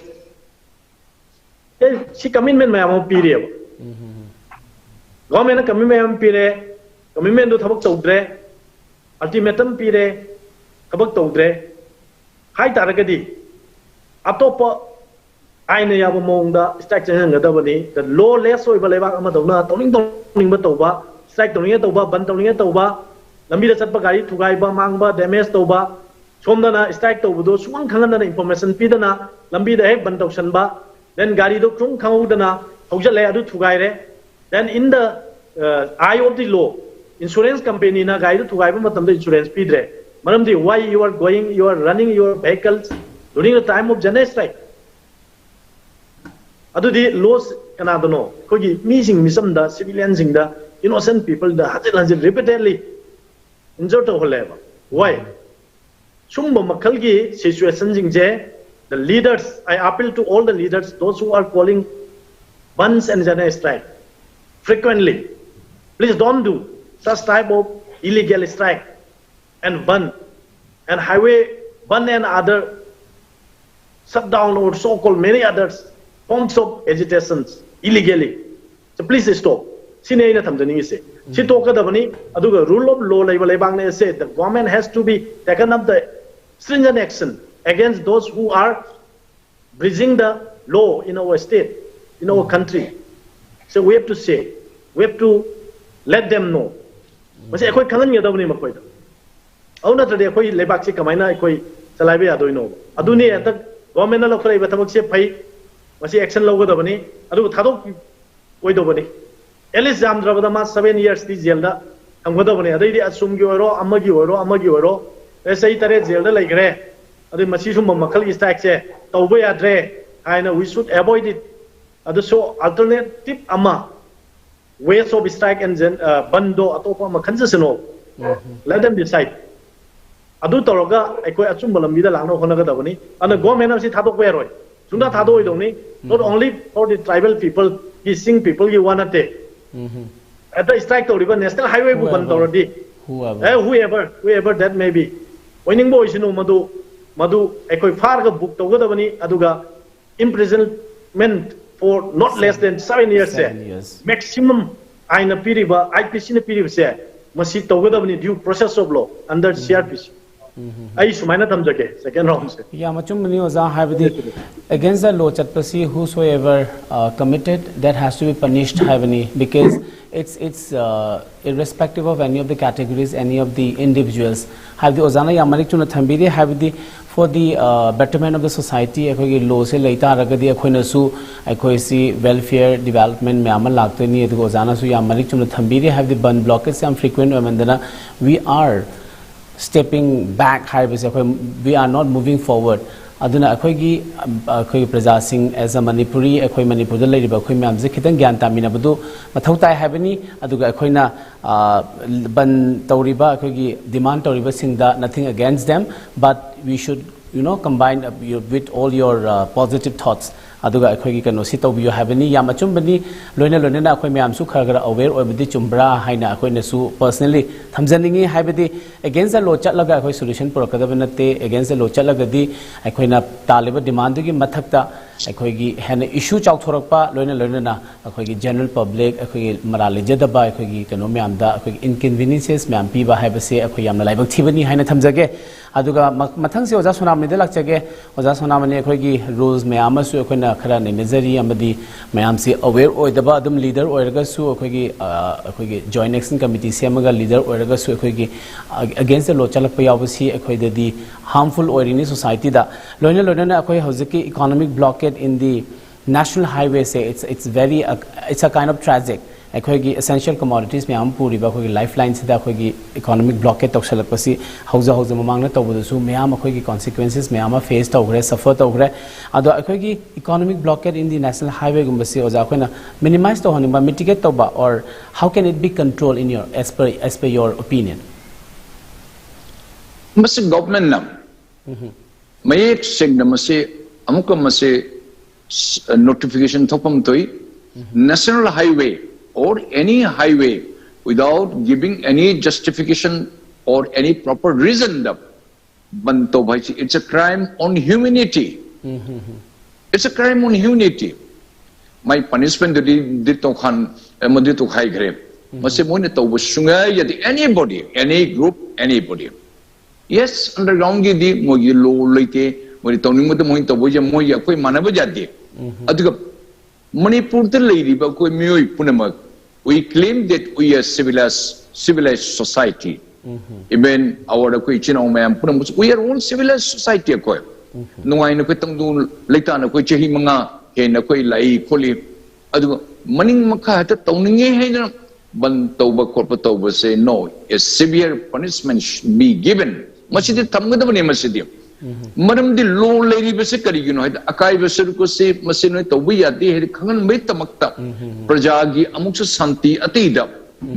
ꯑꯦ, ꯁꯤ commitment ꯃꯌꯥꯝ ꯑꯃ ꯄꯤꯔꯤꯑꯕ꯫ ꯒꯣꯔꯃꯦꯟꯅ commitment ꯃꯌꯥꯝ ꯑꯃ ꯄꯤꯔꯦ, ꯀꯃꯤꯠꯃꯦꯟꯗꯨ ꯊꯕꯛ ꯇꯧꯗ꯭ꯔꯦ, ꯑꯜꯇꯤꯃꯦꯇꯝ ꯄꯤꯔꯦ, ꯊꯕꯛ ꯇꯧꯗ꯭ꯔꯦ ꯍꯥꯏ ꯇꯥꯔꯒꯗꯤ, ꯑꯇꯣꯞꯄ ꯑꯥꯏꯟꯅ ꯌꯥꯕ ꯃꯑꯣꯡꯗ ꯁ꯭ꯇ꯭ꯔꯥꯏꯛ ꯆꯪꯍꯟꯒꯗꯕꯅꯤ꯫ ꯂꯣ ꯂꯦꯁ ꯑꯣꯏꯕ ꯂꯩꯕꯥꯛ ꯑꯃꯗꯧꯅ ꯇꯧꯅꯤꯡ ꯇꯧꯅꯤꯡꯕ ꯇꯧꯕ, ꯁ꯭ꯇ꯭ꯔꯥꯏꯛ ꯇꯧꯅꯤꯡꯉꯦ ꯇꯧꯕ, ꯕꯟ ꯇꯧꯅꯤꯡꯉꯦ ꯇꯧꯕ, ꯂꯝꯕꯤꯗ ꯆꯠꯄ ꯒꯥꯔꯤ ꯊꯨꯒꯥꯏꯕ, ꯃꯥꯡꯕ, ꯗꯦꯃꯦꯖ ꯇꯧꯕ, ꯁꯣꯝꯗꯅ ꯁ꯭ꯇ꯭ꯔꯥꯏꯛ ꯇꯧꯕꯗꯣ ꯁꯨꯈꯪ ꯈꯪꯍꯟꯗꯅ ꯏꯟꯐꯣꯔꯃꯦꯁꯟ ꯄꯤꯗꯅ ꯂꯝꯕꯤꯗ ꯍꯦꯛ ꯕꯟ ꯇꯧꯁꯟꯕ, ꯗꯦꯟ ꯒꯥꯔꯤꯗꯣ ꯁꯨꯝ ꯈꯪꯍꯧꯗꯅ ꯊꯧꯖꯜꯂꯦ, ꯑꯗꯨ ꯊꯨꯒꯥꯏꯔꯦ꯫ Then in the uh, eye of the law, insurance companyꯅ ꯒꯥꯔꯤꯗꯨ ꯊꯨꯒꯥꯏꯕ ꯃꯇꯝꯗ ꯏꯟꯁꯨꯔꯦꯟꯁ ꯄꯤꯗ꯭ꯔꯦ꯫ ꯃꯔꯝꯗꯤ, why you are going, you are running your vehicles during the time of general strike? ꯑꯗꯨꯗꯤ ꯂꯣꯁ ꯀꯅꯥꯗꯅꯣ? ꯑꯩꯈꯣꯏꯒꯤ ꯃꯤꯁꯤꯡ, ꯃꯤꯆꯝꯗ, ꯁꯤꯚꯤꯂꯤꯌꯟꯁꯤꯡꯗ, ꯏꯅꯣꯁꯦꯟ ꯄꯤꯄꯜꯗ ꯍꯟꯖꯤꯟ ꯍꯟꯖꯤꯟ ꯔꯤꯄꯤꯇꯦꯗꯂꯤ ꯏꯟꯖꯔ ꯇꯧꯍꯜꯂꯦꯕ꯫ ꯋꯥꯏ? ꯁꯨꯝꯕ ꯃꯈꯜꯒꯤ ꯁꯤꯆꯨꯋꯦꯁꯟꯁꯤꯡꯁꯦ, the leaders, I appeal to all the leaders, those who are calling bandhs and general strike frequently, please don't do such type of illegal strike and bandh and highway bandh and other shutdown or so-called many others forms of agitations illegally. So please stop. ꯁꯤꯅꯤ ꯑꯩꯅ ꯊꯝꯖꯅꯤꯡꯉꯤꯁꯦ꯫ ꯁꯤ ꯇꯣꯛꯀꯗꯕꯅꯤ꯫ ꯑꯗꯨꯒ rule of law ꯂꯩꯕ ꯂꯩꯕꯥꯛꯅꯦ ꯑꯁꯦ, the government has to be taken up the stringent action against those who are breaching the law in our state, in our country. So we have to say, we have to let them know. ꯃꯁꯤ ꯑꯩꯈꯣꯏ ꯈꯪꯍꯟꯒꯗꯕꯅꯤ ꯃꯈꯣꯏꯗ꯫ ꯑꯗꯨ ꯅꯠꯇ꯭ꯔꯗꯤ ꯑꯩꯈꯣꯏ ꯂꯩꯕꯥꯛꯁꯤ ꯀꯃꯥꯏꯅ ꯑꯩꯈꯣꯏ ꯆꯂꯥꯏꯕ ꯌꯥꯗꯣꯏꯅꯣ? ꯑꯗꯨꯅꯤ ꯍꯟꯗꯛ ꯒꯣꯔꯃꯦꯟꯅ ꯂꯧꯈꯠꯂꯛꯏꯕ ꯊꯕꯛꯁꯦ ꯐꯩ, ꯃꯁꯤ ꯑꯦꯛꯁꯟ ꯂꯧꯒꯗꯕꯅꯤ, ꯑꯗꯨꯒ ꯊꯥꯗꯣꯛ ꯑꯣꯏꯗꯧꯕꯅꯤ꯫ At least ꯌꯥꯝꯗ꯭ꯔꯕꯗ ꯃꯥ seven yearsꯇꯤ ꯖꯦꯜꯗ ꯊꯝꯒꯗꯕꯅꯤ꯫ ꯑꯗꯩꯗꯤ ꯑꯁꯨꯝꯒꯤ ꯑꯣꯏꯔꯣ, ꯑꯃꯒꯤ ꯑꯣꯏꯔꯣ, ꯑꯃꯒꯤ ꯑꯣꯏꯔꯣ, ꯑꯦ, ꯆꯍꯤ ꯇꯔꯦꯠ ꯖꯦꯜꯗ ꯂꯩꯈ꯭ꯔꯦ, ꯑꯗꯩ ꯃꯁꯤ ꯁꯨꯝꯕ ꯃꯈꯜꯒꯤ ꯁ꯭ꯇ꯭ꯔꯥꯏꯛꯁꯦ ꯇꯧꯕ ꯌꯥꯗ꯭ꯔꯦ ꯍꯥꯏꯅ we should avoid it꯫ ꯑꯗꯨꯁꯨ alternative ꯑꯃ, ways of strike and gen- ꯑ, ꯕꯟꯗꯣ ꯑꯇꯣꯞꯄ ꯑꯃ ꯈꯟꯖꯁꯅꯣ꯫ Let them decide꯫ ꯑꯗꯨ ꯇꯧꯔꯒ ꯑꯩꯈꯣꯏ ꯑꯆꯨꯝꯕ ꯂꯝꯕꯤꯗ ꯂꯥꯛꯅꯕ ꯍꯣꯠꯅꯒꯗꯕꯅꯤ꯫ ꯑꯗꯨꯅ ꯒꯣꯔꯃꯦꯟ ꯑꯁꯤ ꯊꯥꯗꯣꯛꯄ ꯌꯥꯔꯣꯏ, ꯁꯨꯡꯊꯥ ꯊꯥꯗꯣꯛꯑꯣꯏꯗꯧꯅꯤ꯫ Not only for the tribal people, ꯀꯤ ꯆꯤꯡ ꯄꯤꯄꯜꯒꯤ ꯋꯥ ꯅꯠꯇꯦ꯫ ꯍꯦꯛꯇ strike ꯇꯧꯔꯤꯕ national highwayꯕꯨ ꯕꯟ ꯇꯧꯔꯗꯤ, Whoever. A, whoever, whoever that may be, ꯑꯣꯏꯅꯤꯡꯕ ꯑꯣꯏꯁꯅꯨ, ꯃꯗꯨ, ꯃꯗꯨ ꯑꯩꯈꯣꯏ ꯐꯥꯔꯒ book ꯇꯧꯒꯗꯕꯅꯤ, ꯑꯗꯨꯒ imprisonment for not less than seven yearsꯁꯦ, Seven years. Maximum ꯑꯥꯏꯟꯅ ꯄꯤꯔꯤꯕ, IPCꯅ ꯄꯤꯔꯤꯕꯁꯦ, ꯃꯁꯤ ꯇꯧꯒꯗꯕꯅꯤ, due process of law under CrPC꯫ ꯑꯩ ꯁꯨꯃꯥꯏꯅ ꯊꯝꯖꯒꯦ second roundꯁꯦ꯫ ꯌꯥꯝ ꯑꯆꯨꯝꯕꯅꯤ ꯑꯣꯖꯥ, ꯍꯥꯏꯕꯗꯤ against the law ꯆꯠꯄꯁꯤ whosoever uh, committed that has to be punished ꯍꯥꯏꯕꯅꯤ, because it's it's uh, irrespective of any of the categories, any of the individuals. ꯍꯥꯏꯕꯗꯤ ꯑꯣꯖꯥꯅ ꯌꯥꯝ ꯃꯔꯤꯛ ꯆꯨꯝꯅ ꯊꯝꯕꯤꯔꯤ, ꯍꯥꯏꯕꯗꯤ for the uh, betterment of the society ꯑꯩꯈꯣꯏꯒꯤ lawꯁꯦ ꯂꯩ ꯇꯥꯔꯒꯗꯤ ꯑꯩꯈꯣꯏꯅꯁꯨ, ꯑꯩꯈꯣꯏꯁꯤ welfare development ꯃꯌꯥꯝ ꯑꯃ ꯂꯥꯛꯇꯣꯏꯅꯤ꯫ ꯑꯗꯨꯒ ꯑꯣꯖꯥꯅꯁꯨ ꯌꯥꯝ ꯃꯔꯤꯛ ꯆꯨꯝꯅ ꯊꯝꯕꯤꯔꯤ, ꯍꯥꯏꯕꯗꯤ ꯕꯟ blockadesꯁꯦ ꯌꯥꯝ frequent ꯑꯣꯏꯃꯟꯗꯅ we are stepping back ꯍꯥꯏꯕꯁꯦ ꯑꯩꯈꯣꯏ, we are not moving forward꯫ ꯑꯗꯨꯅ ꯑꯩꯈꯣꯏꯒꯤ ꯑꯩꯈꯣꯏꯒꯤ ꯄ꯭ꯔꯖꯥꯁꯤꯡ, as a Manipuri, ꯑꯩꯈꯣꯏ ꯃꯅꯤꯄꯨꯔꯗ ꯂꯩꯔꯤꯕ ꯑꯩꯈꯣꯏ ꯃꯌꯥꯝꯁꯦ ꯈꯤꯇꯪ ꯒ꯭ꯌꯥꯟ ꯇꯥꯃꯤꯟꯅꯕꯗꯨ ꯃꯊꯧ ꯇꯥꯏ ꯍꯥꯏꯕꯅꯤ꯫ ꯑꯗꯨꯒ ꯑꯩꯈꯣꯏꯅ ꯑ, ꯕꯟ ꯇꯧꯔꯤꯕ, ꯑꯩꯈꯣꯏꯒꯤ demand ꯇꯧꯔꯤꯕꯁꯤꯡꯗ nothing against them, but we should, you know, combine uh, you- with all your uh, positive thoughts꯫ ꯑꯗꯨꯒ ꯑꯩꯈꯣꯏꯒꯤ ꯀꯩꯅꯣꯁꯤ ꯇꯧꯕꯤꯌꯨ ꯍꯥꯏꯕꯅꯤ꯫ ꯌꯥꯝ ꯑꯆꯨꯝꯕꯅꯤ꯫ ꯂꯣꯏꯅ ꯂꯣꯏꯅꯅ ꯑꯩꯈꯣꯏ ꯃꯌꯥꯝꯁꯨ ꯈꯔ ꯈꯔ aware ꯑꯣꯏꯕꯗꯤ ꯆꯨꯝꯕ꯭ꯔꯥ ꯍꯥꯏꯅ ꯑꯩꯈꯣꯏꯅꯁꯨ personally ꯊꯝꯖꯅꯤꯡꯉꯤ꯫ ꯍꯥꯏꯕꯗꯤ against the law ꯆꯠꯂꯒ ꯑꯩꯈꯣꯏ solution ꯄꯨꯔꯛꯀꯗꯕ ꯅꯠꯇꯦ꯫ Against the law ꯆꯠꯂꯒꯗꯤ ꯑꯩꯈꯣꯏꯅ ꯇꯥꯜꯂꯤꯕ demandꯗꯨꯒꯤ ꯃꯊꯛꯇ ꯑꯩꯈꯣꯏꯒꯤ ꯍꯦꯟꯅ issue ꯆꯥꯎꯊꯣꯔꯛꯄ, ꯂꯣꯏꯅ ꯂꯣꯏꯅꯅ ꯑꯩꯈꯣꯏꯒꯤ general public, ꯑꯩꯈꯣꯏꯒꯤ ꯃꯔꯥꯜ ꯂꯩꯖꯗꯕ ꯑꯩꯈꯣꯏꯒꯤ ꯀꯩꯅꯣ ꯃꯌꯥꯝꯗ ꯑꯩꯈꯣꯏꯒꯤ inconveniences ꯃꯌꯥꯝ ꯄꯤꯕ ꯍꯥꯏꯕꯁꯦ ꯑꯩꯈꯣꯏ ꯌꯥꯝꯅ ꯂꯥꯏꯕꯛ ꯊꯤꯕꯅꯤ ꯍꯥꯏꯅ ꯊꯝꯖꯒꯦ꯫ ꯑꯗꯨꯒ ꯃ- ꯃꯊꯪꯁꯤ ꯑꯣꯖꯥ ꯁꯣꯅꯥꯃꯅꯤꯗ ꯂꯥꯛꯆꯒꯦ꯫ ꯑꯣꯖꯥ ꯁꯣꯅꯥꯃꯅꯤ, ꯑꯩꯈꯣꯏꯒꯤ rules ꯃꯌꯥꯝ ꯑꯃꯁꯨ ꯑꯩꯈꯣꯏꯅ ꯈꯔ ꯅꯩꯅꯖꯔꯤ, ꯑꯃꯗꯤ ꯃꯌꯥꯝꯁꯤ aware ꯑꯣꯏꯗꯕ, ꯑꯗꯨꯝ leader ꯑꯣꯏꯔꯒꯁꯨ ꯑꯩꯈꯣꯏꯒꯤ ꯑ, ꯑꯩꯈꯣꯏꯒꯤ Joint Action Committee ꯁꯦꯝꯃꯒ leader ꯑꯣꯏꯔꯒꯁꯨ ꯑꯩꯈꯣꯏꯒꯤ against the law ꯆꯠꯂꯛꯄ ꯌꯥꯎꯕꯁꯤ ꯑꯩꯈꯣꯏꯗꯗꯤ harmful ꯑꯣꯏꯔꯤꯅꯤ societyꯗ꯫ ꯂꯣꯏꯅ ꯂꯣꯏꯅꯅ ꯑꯩꯈꯣꯏ ꯍꯧꯖꯤꯛꯀꯤ economic blockade in the national highwayꯁꯦ, it's it's very, it's a kind of tragic꯫ ꯑꯩꯈꯣꯏꯒꯤ essential commodities ꯃꯌꯥꯝ ꯑꯃ ꯄꯨꯔꯤꯕ ꯑꯩꯈꯣꯏꯒꯤ lifeline ꯁꯤꯗ ꯑꯩꯈꯣꯏꯒꯤ economic blockade ꯇꯧꯁꯜꯂꯛꯄꯁꯤ ꯍꯧꯖ ꯍꯧꯖ ꯃꯃꯥꯡꯗ ꯇꯧꯕꯗꯁꯨ ꯃꯌꯥꯝ ꯑꯩꯈꯣꯏꯒꯤ consequences ꯃꯌꯥꯝ ꯑꯃ face ꯇꯧꯈ꯭ꯔꯦ, suffer ꯇꯧꯈ꯭ꯔꯦ꯫ ꯑꯗꯣ ꯑꯩꯈꯣꯏꯒꯤ economic blockade in the national highwayꯒꯨꯝꯕꯁꯤ ꯑꯣꯖꯥ ꯑꯩꯈꯣꯏꯅ minimize ꯇꯧꯍꯟꯅꯤꯡꯕ, mitigate ꯇꯧꯕ, or how can it be controlled in your, as per as per your opinion? ꯃꯁꯤ ꯒꯣꯚꯔꯟꯃꯦꯟꯠꯅ ꯃꯌꯦꯛ ꯁꯦꯡꯅ ꯃꯁꯤ ꯑꯃꯨꯛꯀ ꯃꯁꯤ notification ꯊꯣꯛꯐꯝ ꯊꯣꯛꯏ꯫ National highway or any highway without giving any justification or any proper reason ꯗ ꯕꯟ ꯇꯧꯕ ꯍꯥꯏꯁꯤ, it's a crime on humanity. It's a crime on humanity. My punishment ꯗꯨꯗꯤ ꯗꯤ ꯇꯣꯈꯥꯟ ꯑꯃꯗꯤ ꯇꯣꯈꯥꯏꯈ꯭ꯔꯦ꯫ ꯃꯁꯤ ꯃꯣꯏꯅ ꯇꯧꯕ ꯁꯨꯡꯌꯥ ꯌꯥꯗꯦ, anybody, any group, anybody. Yes, underground ꯒꯤꯗꯤ ꯃꯣꯏꯒꯤ ꯂꯣ ꯂꯩꯇꯦ, ꯃꯣꯏꯗꯤ ꯇꯧꯅꯤꯡꯕꯗ ꯃꯣꯏꯅ ꯇꯧꯕ ꯌꯥꯏ, ꯃꯣꯏꯒꯤ ꯑꯩꯈꯣꯏ ꯃꯥꯟꯅꯕ ꯌꯥꯗꯦ꯫ ꯑꯗꯨꯒ ꯃꯅꯤꯄꯨꯔꯗ ꯂꯩꯔꯤꯕ ꯑꯩꯈꯣꯏ ꯃꯤꯑꯣꯏ ꯄꯨꯝꯅꯃꯛ, we claim that we are civilized, civilized society. Even our ꯑꯩꯈꯣꯏ ꯏꯆꯤꯟ ꯏꯅꯥꯎ ꯃꯌꯥꯝ ꯄꯨꯝꯅꯃꯛꯁꯨ, we are all civilized society ꯑꯩꯈꯣꯏ꯫ ꯅꯨꯡꯉꯥꯏꯅ ꯑꯩꯈꯣꯏ ꯇꯪꯗꯨ ꯂꯩꯇꯥꯅ ꯑꯩꯈꯣꯏ ꯆꯍꯤ ꯃꯉꯥ ꯍꯦꯟꯅ ꯑꯩꯈꯣꯏ ꯂꯥꯛꯏ ꯈꯣꯠꯂꯤ꯫ ꯑꯗꯨꯒ ꯃꯅꯤꯡ ꯃꯈꯥ ꯍꯦꯛꯇ ꯇꯧꯅꯤꯡꯉꯦ ꯍꯥꯏꯅ ꯕꯟ ꯇꯧꯕ ꯈꯣꯠꯄ ꯇꯧꯕꯁꯦ, no, a severe punishment should be given. ꯃꯁꯤꯗꯤ ꯊꯝꯒꯗꯕꯅꯤ ꯃꯁꯤꯗꯤ꯫ ꯃꯔꯝꯗꯤ ꯂꯣ ꯂꯩꯔꯤꯕꯁꯦ ꯀꯔꯤꯒꯤꯅꯣ ꯍꯥꯏꯗ, ꯑꯀꯥꯏꯕ ꯁꯔꯨꯛ ꯑꯁꯤ ꯃꯁꯤ ꯅꯣꯏ ꯇꯧꯕ ꯌꯥꯗꯦ ꯍꯥꯏꯗꯤ ꯈꯪꯍꯟꯕꯒꯤꯗꯃꯛꯇ, ꯄ꯭ꯔꯖꯥꯒꯤ ꯑꯃꯨꯛꯁꯨ ꯁꯥꯟꯇꯤ ꯑꯇꯩꯗ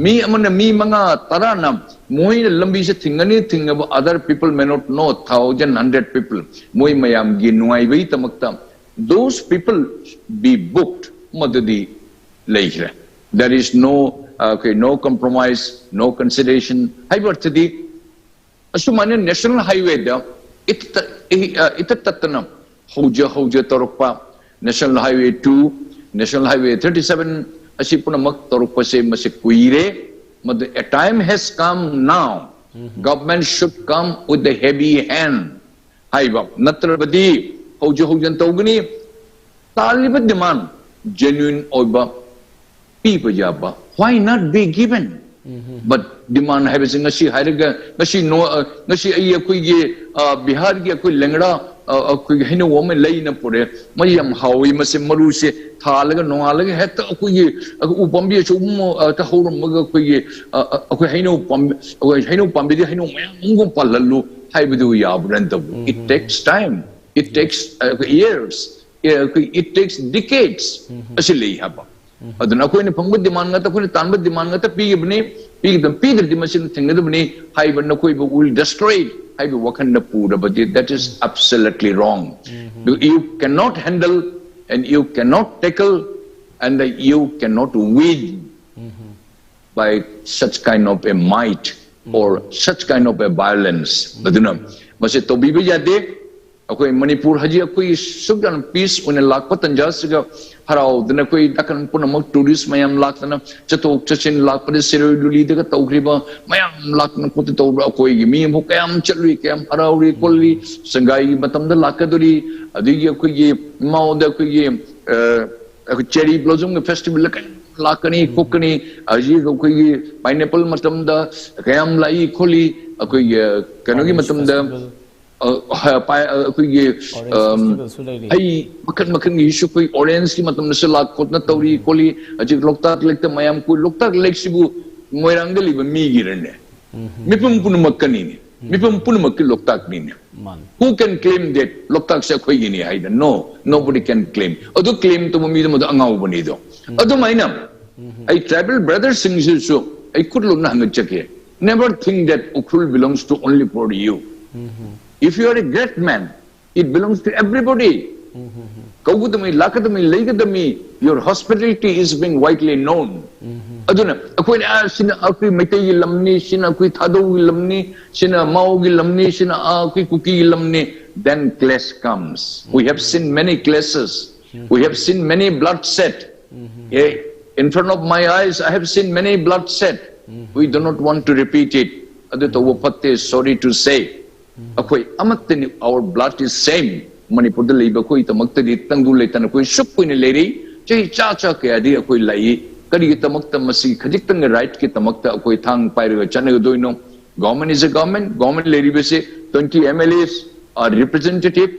ꯃꯤ ꯑꯃꯅ ꯃꯤ ꯃꯉꯥ ꯇꯔꯥꯅ ꯃꯣꯏꯅ ꯂꯝꯕꯤꯁꯦ ꯊꯤꯡꯒꯅꯤ, ꯊꯤꯡꯉꯕ other people may not know, thousand, hundred people, ꯃꯣꯏ ꯃꯌꯥꯝꯒꯤ ꯅꯨꯡꯉꯥꯏꯕꯒꯤꯗꯃꯛꯇ, those people be booked, ꯃꯗꯨꯗꯤ ꯂꯩꯈ꯭ꯔꯦ꯫ There is no, uh, okay, no compromise, no consideration ꯍꯥꯏꯕ ꯑꯔꯊꯗꯤ, ꯑꯁꯨꯃꯥꯏꯅ ꯅꯦꯁꯅꯦꯜ ꯍꯥꯏꯋꯦꯗ ꯏꯇꯠ-, ꯏ-, ꯑ, ꯏꯇꯠ ꯇꯠꯇꯅ ꯍꯧꯖ ꯍꯧꯖ ꯇꯧꯔꯛꯄ, national highway two, national highway thirty seven ꯑꯁꯤ ꯄꯨꯝꯅꯃꯛ ꯇꯧꯔꯛꯄꯁꯦ ꯃꯁꯤ ꯀꯨꯏꯔꯦ꯫ ꯃꯗꯨ a time has come now, government should come with the heavy hand ꯍꯥꯏꯕ ꯅꯠꯇ꯭ꯔꯕꯗꯤ ꯍꯧꯖꯤꯛ ꯍꯧꯖꯤꯛ ꯇꯧꯒꯅꯤ꯫ ꯇꯥꯜꯂꯤꯕ ꯗꯤꯃꯥꯟ ꯖꯦꯅ꯭ꯌꯨꯟ ꯑꯣꯏꯕ ꯄꯤꯕ ꯌꯥꯕ, why not be given? But ꯗꯤꯃꯥꯟ ꯍꯥꯏꯕꯁꯤ ꯉꯁꯤ ꯍꯥꯏꯔꯒ ꯉꯁꯤ ꯅꯣ-, ꯑ, ꯉꯁꯤ ꯑꯩ ꯑꯩꯈꯣꯏꯒꯤ, ꯑ, ꯕꯤꯍꯥꯔꯒꯤ ꯑꯩꯈꯣꯏ ꯂꯦꯡꯒ꯭ꯔꯥ, ꯑ, ꯑꯩꯈꯣꯏꯒꯤ ꯍꯩꯅꯧ ꯑꯃ ꯂꯩꯅ ꯄꯨꯔꯛꯑꯦ꯫ ꯃꯁꯤ ꯌꯥꯝ ꯍꯥꯎꯏ, ꯃꯁꯤ ꯃꯔꯨꯁꯦ ꯊꯥꯜꯂꯒ ꯅꯣꯡꯉꯥꯜꯂꯒ ꯍꯦꯛꯇ ꯑꯩꯈꯣꯏꯒꯤ, ꯑ, ꯎ ꯄꯥꯝꯕꯤ ꯑꯆꯧꯕ ꯑꯃ, ꯑ, ꯍꯧꯔꯝꯃꯒ ꯑꯩꯈꯣꯏꯒꯤ, ꯑ, ꯑ, ꯑꯩꯈꯣꯏ ꯍꯩꯅꯧ ꯄꯥꯝꯕꯤ, ꯑꯩꯈꯣꯏ ꯍꯩꯅꯧ ꯄꯥꯝꯕꯤꯗꯤ ꯍꯩꯅꯧ ꯃꯌꯥꯝ ꯑꯃ ꯄꯥꯜꯍꯜꯂꯨ ꯍꯥꯏꯕꯗꯨ ꯌꯥꯕ꯭ꯔꯥꯅ ꯇꯧꯕ꯫ It takes time. It takes, uh, years. ꯑꯦ, ꯑꯩꯈꯣꯏ, it takes decades. ꯑꯁꯤ ꯂꯩ ꯍꯥꯏꯕ꯫ ꯑꯗꯨꯅ ꯑꯩꯈꯣꯏꯅ ꯐꯪꯕ ꯗꯤꯃꯥꯟ ꯉꯥꯛꯇ, ꯑꯩꯈꯣꯏꯅ ꯇꯥꯟꯕ ꯗꯤꯃꯥꯟ ꯉꯥꯛꯇ ꯄꯤꯒꯗꯕꯅꯤ, ꯄꯤꯒꯗꯕ, ꯄꯤꯗ꯭ꯔꯗꯤ ꯃꯁꯤꯅ ꯊꯤꯡꯒꯗꯕꯅꯤ ꯍꯥꯏꯕ ꯅꯈꯣꯏꯕꯨ will destroy ꯍꯥꯏꯕ ꯋꯥꯈꯜꯗ ꯄꯨꯔꯕꯗꯤ, that is absolutely wrong. You, you cannot handle and you cannot tackle And that you cannot win by such kind of a might or such kind of a violence. ꯑꯗꯨꯅ ꯃꯁꯤ ꯇꯧꯕꯤꯕ ꯌꯥꯗꯦ꯫ ꯑꯩꯈꯣꯏ ꯃꯅꯤꯄꯨꯔ ꯍꯧꯖꯤꯛ ꯑꯩꯈꯣꯏ ꯁꯨꯛ ꯌꯥꯝꯅ ꯄꯤꯁ ꯑꯣꯏꯅ ꯂꯥꯛꯄ ꯇꯟꯖꯥꯁꯤꯒ ꯍꯔꯥꯎꯗꯅ ꯑꯩꯈꯣꯏ ꯅꯥꯀꯟ ꯄꯨꯝꯅꯃꯛ ꯇꯨꯔꯤꯁ ꯃꯌꯥꯝ ꯂꯥꯛꯇꯅ ꯆꯠꯊꯣꯛ ꯆꯠꯁꯤꯟ ꯂꯥꯛꯄꯗ ꯁꯤꯔꯣꯏ ꯂꯤꯂꯤꯗꯒ ꯇꯧꯈ꯭ꯔꯤꯕ ꯃꯌꯥꯝ ꯂꯥꯛꯇꯅ ꯈꯣꯠꯇꯅ ꯇꯧꯕ ꯑꯩꯈꯣꯏꯒꯤ ꯃꯤ ꯑꯃꯨꯛ ꯀꯌꯥꯝ ꯆꯠꯂꯨꯏ, ꯀꯌꯥꯝ ꯍꯔꯥꯎꯔꯤ ꯈꯣꯠꯂꯤ, ꯁꯪꯒꯥꯏꯒꯤ ꯃꯇꯝꯗ ꯂꯥꯛꯀꯗꯣꯔꯤ, ꯑꯗꯒꯤ ꯑꯩꯈꯣꯏꯒꯤ ꯃꯥꯎꯗ ꯑꯩꯈꯣꯏꯒꯤ ꯑꯩꯈꯣꯏ ꯆꯦꯔꯤ ꯕ꯭ꯂꯣꯖꯝꯒꯤ ꯐꯦꯁꯇꯤꯚꯦꯜꯗ ꯀꯌꯥꯝ ꯂꯥꯛꯀꯅꯤ ꯈꯣꯠꯀꯅꯤ, ꯍꯧꯖꯤꯛ ꯑꯩꯈꯣꯏꯒꯤ ꯄꯥꯏꯅꯦꯄꯜ ꯃꯇꯝꯗ ꯀꯌꯥꯝ ꯂꯥꯛꯏ ꯈꯣꯠꯂꯤ, ꯑꯩꯈꯣꯏꯒꯤ ꯀꯩꯅꯣꯒꯤ ꯃꯇꯝꯗ ꯑ, ꯍ-, ꯄꯥꯏ-, ꯑ, ꯑꯩꯈꯣꯏꯒꯤ ꯑ, ꯍꯩ ꯃꯈꯜ ꯃꯈꯜꯒꯤꯁꯨ ꯑꯩꯈꯣꯏ ꯑꯣꯔꯦꯟꯖꯀꯤ ꯃꯇꯝꯗꯁꯨ ꯂꯥꯛ ꯈꯣꯠꯅ ꯇꯧꯔꯤ ꯈꯣꯠꯂꯤ꯫ ꯍꯧꯖꯤꯛ ꯂꯣꯛꯇꯥꯛ ꯂꯦꯛꯇ ꯃꯌꯥꯝ ꯀꯣꯏ-, ꯂꯣꯛꯇꯥꯛ ꯂꯦꯛꯁꯤꯕꯨ ꯃꯣꯏꯔꯥꯡꯗ ꯂꯩꯕ ꯃꯤꯒꯤꯔꯅꯦ? ꯃꯤꯄꯨꯝ ꯄꯨꯝꯅꯃꯛꯀꯅꯤꯅꯦ꯫ ꯃꯤꯄꯨꯝ ꯄꯨꯝꯅꯃꯛꯀꯤ ꯂꯣꯛꯇꯥꯛꯅꯤꯅꯦ꯫ ꯃꯥꯅꯤ꯫ Who can claim that ꯂꯣꯛꯇꯥꯛꯁꯦ ꯑꯩꯈꯣꯏꯒꯤꯅꯤ ꯍꯥꯏꯗꯅ? No, nobody can claim. ꯑꯗꯨ claim ꯇꯧꯕ ꯃꯤꯗꯨ ꯃꯗꯨ ꯑꯉꯥꯎꯕꯅꯤꯗꯣ꯫ ꯑꯗꯨꯃꯥꯏꯅ ꯑꯩ ꯇ꯭ꯔꯥꯏꯕꯦꯜ ꯕ꯭ꯔꯗꯔꯁꯤꯡꯁꯤꯁꯨ ꯑꯩ ꯈꯨꯠꯂꯨꯝꯅ ꯍꯪꯒꯠꯆꯒꯦ꯫ Never think that Ukhrul belongs to only for you. If you are a great man, it belongs to everybody. ꯀꯧꯒꯗꯕꯅꯤ, ꯂꯥꯛꯀꯗꯕꯅꯤ, ꯂꯩꯒꯗꯕꯅꯤ. Your hospitality is being widely known. ꯑꯗꯨꯅ ꯑꯩꯈꯣꯏꯅ ꯑꯥ, ꯁꯤꯅ ꯑꯩꯈꯣꯏ ꯃꯩꯇꯩꯒꯤ ꯂꯝꯅꯤ, ꯁꯤꯅ ꯑꯩꯈꯣꯏ ꯊꯥꯗꯧꯒꯤ ꯂꯝꯅꯤ, ꯁꯤꯅ ꯃꯥꯎꯒꯤ ꯂꯝꯅꯤ, ꯁꯤꯅ ꯑꯥ, ꯑꯩꯈꯣꯏ ꯀꯨꯀꯤꯒꯤ ꯂꯝꯅꯤ. Then clash comes. We have seen many clashes. We have seen many bloodshed. Eh, in front of my eyes, I have seen many bloodshed. We do not want to repeat it. ꯑꯗꯨ ꯇꯧꯕ ꯐꯠꯇꯦ, sorry to say. ꯑꯩꯈꯣꯏ ꯑꯃꯠꯇꯅꯤ, our blood is same. ꯃꯅꯤꯄꯨꯔꯗ ꯂꯩꯕ ꯑꯩꯈꯣꯏꯒꯤꯗꯃꯛꯇꯗꯤ ꯇꯪꯗꯨ ꯂꯩꯇꯥꯅ ꯑꯩꯈꯣꯏ ꯁꯨꯛ ꯀꯨꯏꯅ ꯂꯩꯔꯤ, ꯆꯍꯤ ꯆꯥ ꯆꯥ ꯀꯌꯥꯗꯤ ꯑꯩꯈꯣꯏ ꯂꯩ꯫ ꯀꯔꯤꯒꯤꯗꯃꯛꯇ ꯃꯁꯤ ꯈꯖꯤꯛꯇꯪꯒꯤ ꯔꯥꯏꯠꯀꯤꯗꯃꯛꯇ ꯑꯩꯈꯣꯏ ꯊꯥꯡ ꯄꯥꯏꯔꯒ ꯆꯠꯅꯒꯗꯣꯏꯅꯣ? Government is a government. Government ꯂꯩꯔꯤꯕꯁꯤ twenty MLAs are representative,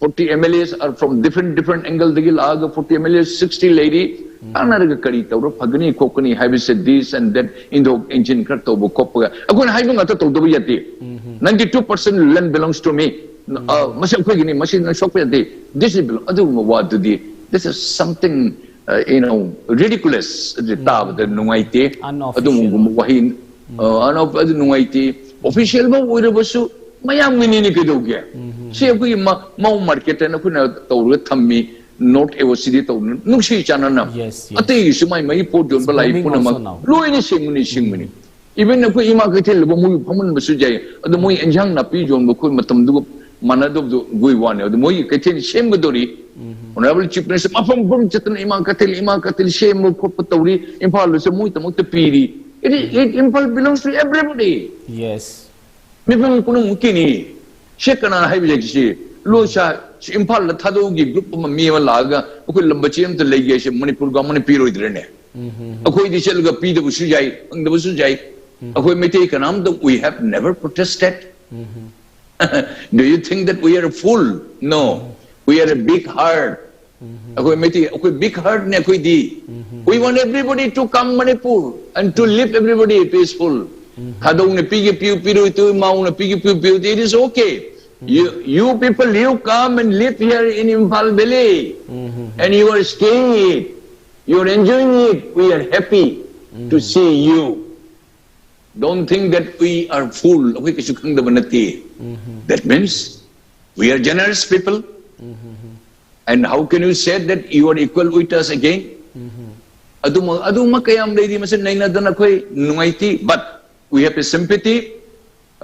forty MLAs are from different different angle ꯗꯒꯤ ꯂꯥꯛꯑꯒ forty MLAs, sixty ꯂꯩꯔꯤ꯫ ꯇꯥꯟꯅꯔꯒ ꯀꯔꯤ ꯇꯧꯔ ꯐꯒꯅꯤ ꯈꯣꯠꯀꯅꯤ ꯍꯥꯏꯕꯁꯦ, this and that, ꯏꯟꯊꯣꯛ ꯏꯟꯁꯤꯟ ꯈꯔ ꯇꯧꯕ ꯈꯣꯠꯄꯒ ꯑꯩꯈꯣꯏꯅ ꯍꯥꯏꯕ ꯉꯥꯛꯇ ꯇꯧꯗꯕ ꯌꯥꯗꯦ꯫ Ninety two percent land belongs to me. ꯑ, ꯃꯁꯤ ꯑꯩꯈꯣꯏꯒꯤꯅꯤ, ꯃꯁꯤ ꯅꯪ ꯁꯣꯛꯄ ꯌꯥꯗꯦ, this is belong, ꯑꯗꯨꯒꯨꯝꯕ ꯋꯥꯗꯨꯗꯤ, this is something, uh, you know, ridiculous. ꯑꯗꯨ ꯇꯥꯕꯗ ꯅꯨꯡꯉꯥꯏꯇꯦ꯫ Unofficial. ꯑꯗꯨꯒꯨꯝꯕ ꯋꯥꯍꯩ, ꯑ, ꯑꯅꯧꯕ ꯑꯗꯨ ꯅꯨꯡꯉꯥꯏꯇꯦ꯫ ꯑꯣꯐꯤꯁꯤꯌꯦꯜ ꯃꯛ ꯑꯣꯏꯔꯕꯁꯨ ꯃꯌꯥꯝꯒꯤꯅꯤꯅꯦ, ꯀꯩꯗꯧꯒꯦ? ꯁꯤ ꯑꯩꯈꯣꯏꯒꯤ ꯃ-, ꯃꯧ ꯃꯥꯔꯀꯦꯠ ꯍꯥꯏꯅ ꯑꯩꯈꯣꯏꯅ ꯇꯧꯔꯒ ꯊꯝꯃꯤ꯫ ꯅꯣꯔꯠ ꯑꯦ ꯑꯣ ꯁꯤꯗꯤ ꯇꯧꯗꯅ ꯅꯨꯡꯁꯤ ꯆꯥꯟꯅꯅ Yes, yes. ꯑꯇꯩꯒꯤꯁꯨ ꯃꯥꯏ ꯃꯥꯒꯤ ꯄꯣꯠ ꯌꯣꯟꯕ It's ꯂꯥꯛꯏ booming ꯄꯨꯝꯅꯃꯛ also now. ꯂꯣꯏꯅ ꯁꯦꯡꯕꯅꯤ ꯁꯦꯡꯕꯅꯤ꯫ ꯏꯚꯟ ꯑꯩꯈꯣꯏ ꯏꯃꯥ ꯀꯩꯊꯦꯜꯗꯕꯨ ꯃꯣꯏ ꯐꯝꯍꯟꯕꯁꯨ ꯌꯥꯏ꯫ ꯑꯗꯣ ꯃꯣꯏ ꯏꯟꯖꯥꯡ ꯅꯥꯄꯤ ꯌꯣꯟꯕ ꯑꯩꯈꯣꯏ ꯃꯇꯝꯗꯨꯒ ꯃꯥꯟꯅꯗꯕꯗꯨꯒꯤ ꯋꯥꯅꯤ꯫ ꯑꯗꯣ ꯃꯣꯏꯒꯤ ꯀꯩꯊꯦꯜ ꯁꯦꯝꯒꯗꯧꯔꯤ꯫ Honorable Chief Minister ꯃꯐꯝ ꯃꯐꯝ ꯆꯠꯇꯅ ꯏꯃꯥ ꯀꯩꯊꯦꯜ ꯏꯃꯥ ꯀꯩꯊꯦꯜ ꯁꯦꯝꯕ ꯈꯣꯠꯄ ꯇꯧꯔꯤ꯫ ꯏꯝꯐꯥꯜꯗꯁꯨ ꯃꯣꯏꯗꯃꯛꯇ ꯄꯤꯔꯤ꯫ It is, it, Imphal belongs to everybody. Yes. ꯃꯤꯄꯨꯝ ꯄꯨꯝꯅꯃꯛꯀꯤꯅꯤ꯫ ꯁꯤ ꯀꯅꯥ ꯍꯥꯏꯕꯁꯦ ꯁꯤ ꯂꯣꯏꯁꯥ ꯁꯤ ꯏꯝꯐꯥꯜꯗ ꯊꯥꯗꯣꯛꯎꯒꯤ ꯒ꯭ꯔꯨꯞ ꯑꯃ ꯃꯤ ꯑꯃ ꯂꯥꯛꯑꯒ ꯑꯩꯈꯣꯏ ꯂꯝꯕ ꯆꯦ ꯑꯃꯇ ꯂꯩꯒꯦ ꯍꯥꯏꯁꯦ ꯃꯅꯤꯄꯨꯔ ꯒꯃꯦꯟꯅ ꯄꯤꯔꯣꯏꯗ꯭ꯔꯅꯦ? ꯑꯩꯈꯣꯏꯗꯤ ꯆꯠꯂꯒ ꯄꯤꯗꯕꯁꯨ ꯌꯥꯏ, ꯐꯪꯗꯕꯁꯨ ꯌꯥꯏ꯫ ꯑꯩꯈꯣꯏ ꯃꯩꯇꯩ ꯀꯅꯥꯝꯇ we have never protested. Do you think that we are a fool? No. We are a big heart. ꯑꯩꯈꯣꯏ ꯃꯩꯇꯩ ꯑꯩꯈꯣꯏ ꯕꯤꯛ ꯍꯥꯔꯠꯅꯦ ꯑꯩꯈꯣꯏꯗꯤ꯫ We want everybody to come Manipur and to live everybody peaceful. ꯊꯥꯗꯧꯅ ꯄꯤꯒꯦ ꯄꯤꯌꯨ ꯄꯤꯔꯣꯏ ꯇꯨ ꯃꯥꯎꯅ ꯄꯤꯒꯦ ꯄꯤꯌꯨ ꯄꯤꯌꯨ it is okay. You, you people, you come and live here in Imphal Valley and you are staying it. You are enjoying it. We are happy to see you. Don't think that we are fool. ꯑꯩꯈꯣꯏ ꯀꯩꯁꯨ ꯈꯪꯗꯕ ꯅꯠꯇꯦ꯫ That means we are generous people. And how can you say that you are equal with us again? ꯑꯗꯨꯃꯛ ꯑꯗꯨꯃꯛ ꯀꯌꯥꯝ ꯂꯩꯔꯤ ꯃꯁꯤ ꯅꯩꯅꯗꯅ ꯑꯩꯈꯣꯏ ꯅꯨꯡꯉꯥꯏꯇꯦ꯫ But we have a sympathy.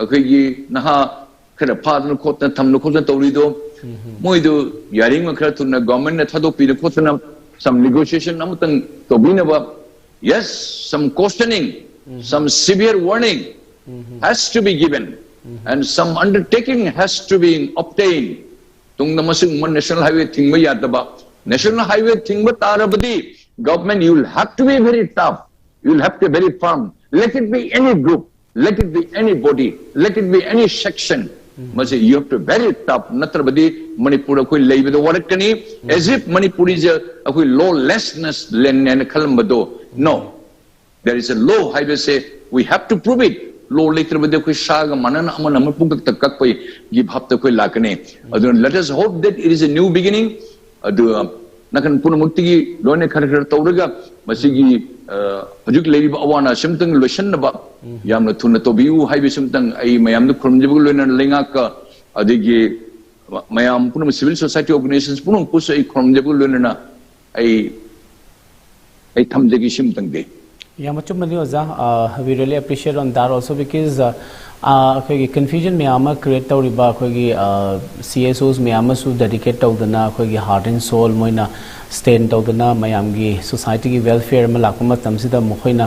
ꯑꯩꯈꯣꯏꯒꯤ ꯅꯍꯥ ꯈꯔ ꯐꯥꯗꯅ ꯈꯣꯠꯇꯅ ꯊꯝꯗꯅ ꯈꯣꯠꯇꯅ ꯇꯧꯔꯤꯗꯣ ꯃꯣꯏꯗꯣ ꯌꯥꯔꯤꯉꯩ ꯈꯔ ꯊꯨꯅ ꯒꯣꯔꯃꯦꯟꯅ ꯊꯥꯗꯣꯛꯄꯤꯗꯅ ꯈꯣꯠꯇꯅ some negotiation ꯑꯃꯇꯪ ꯇꯧꯕꯤꯅꯕ. Yes, some cautioning, some severe warning has to be given, and some undertaking has to be obtained. ꯇꯨꯡꯗ ꯃꯁꯤꯒꯨꯝꯕ ꯅꯦꯁꯅꯦꯜ ꯍꯥꯏꯋꯦ ꯊꯤꯡꯕ ꯌꯥꯗꯕ꯫ ꯅꯦꯁꯅꯦꯜ ꯍꯥꯏꯋꯦ ꯊꯤꯡꯕ ꯇꯥꯔꯕꯗꯤ government, you will have to be very tough. You will have to be very firm. Let it be any group, let it be any body, let it be any section. ꯃꯁꯤ you have to very tough. ꯅꯠꯇ꯭ꯔꯕꯗꯤ ꯃꯅꯤꯄꯨꯔ ꯑꯩꯈꯣꯏ ꯂꯩꯕꯗ ꯋꯥꯔꯛꯀꯅꯤ꯫ As if ꯃꯅꯤꯄꯨꯔꯤꯁꯦ ꯑꯩꯈꯣꯏ lawlessness land ꯍꯥꯏꯅ ꯈꯜꯂꯝꯕꯗꯣ꯫ No. There is a law ꯍꯥꯏꯕꯁꯦ we have to prove it. Law ꯂꯩꯇ꯭ꯔꯕꯗꯤ ꯑꯩꯈꯣꯏ ꯁꯥꯒ ꯃꯥꯟꯅꯅ ꯑꯃꯅ ꯑꯃ ꯄꯨꯡꯀꯛꯇ ꯀꯛꯄꯒꯤ ꯚꯥꯞꯇ ꯑꯩꯈꯣꯏ ꯂꯥꯛꯀꯅꯤ꯫ ꯑꯗꯨꯅ let us hope that it is a new beginning. ꯑꯗꯨꯒ ꯅꯥꯀꯟ ꯄꯨꯝꯅꯃꯛꯇꯒꯤ ꯂꯣꯏꯅ ꯈꯔ ꯈꯔ ꯇꯧꯔꯒ ꯃꯁꯤꯒꯤ ꯍꯧꯖꯤꯛ ꯂꯩꯔꯤꯕ ꯑꯋꯥ ꯑꯅꯥ ꯁꯤꯝꯇꯪ ꯂꯣꯏꯁꯤꯟꯅꯕ ꯌꯥꯝꯅ ꯊꯨꯅ ꯇꯧꯕꯤꯌꯨ ꯍꯥꯏꯕꯁꯤꯝꯇꯪ ꯑꯩ ꯃꯌꯥꯝꯗ ꯈꯨꯔꯨꯝꯖꯕꯒ ꯂꯣꯏꯅꯅ ꯂꯩꯉꯥꯛꯀ ꯑꯗꯒꯤ ꯃꯌꯥꯝ ꯄꯨꯝꯅꯃꯛ, civil society organizations ꯄꯨꯝꯅꯃꯛꯄꯨꯁꯨ ꯑꯩ ꯈꯨꯔꯨꯝꯖꯕꯒ ꯂꯣꯏꯅꯅ ꯑꯩ ꯑꯩ ꯊꯝꯖꯒꯦ ꯁꯤꯃꯇꯪꯗꯤ꯫ ꯌꯥꯝ ꯑꯆꯨꯝꯕꯅꯤ ꯑꯣꯖꯥ꯫ Uh, we really appreciate on that also because uh, uh, ꯑꯩꯈꯣꯏꯒꯤ confusion ꯃꯌꯥꯝ ꯑꯃ create ꯇꯧꯔꯤꯕ ꯑꯩꯈꯣꯏꯒꯤ C S Os ꯃꯌꯥꯝ ꯑꯃꯁꯨ dedicate ꯇꯧꯗꯅ ꯑꯩꯈꯣꯏꯒꯤ heart and soul ꯃꯣꯏꯅ stand ꯇꯧꯗꯅ ꯃꯌꯥꯝꯒꯤ society ꯒꯤ welfare ꯑꯃ ꯂꯥꯛꯄ ꯃꯇꯝꯁꯤꯗ ꯃꯈꯣꯏꯅ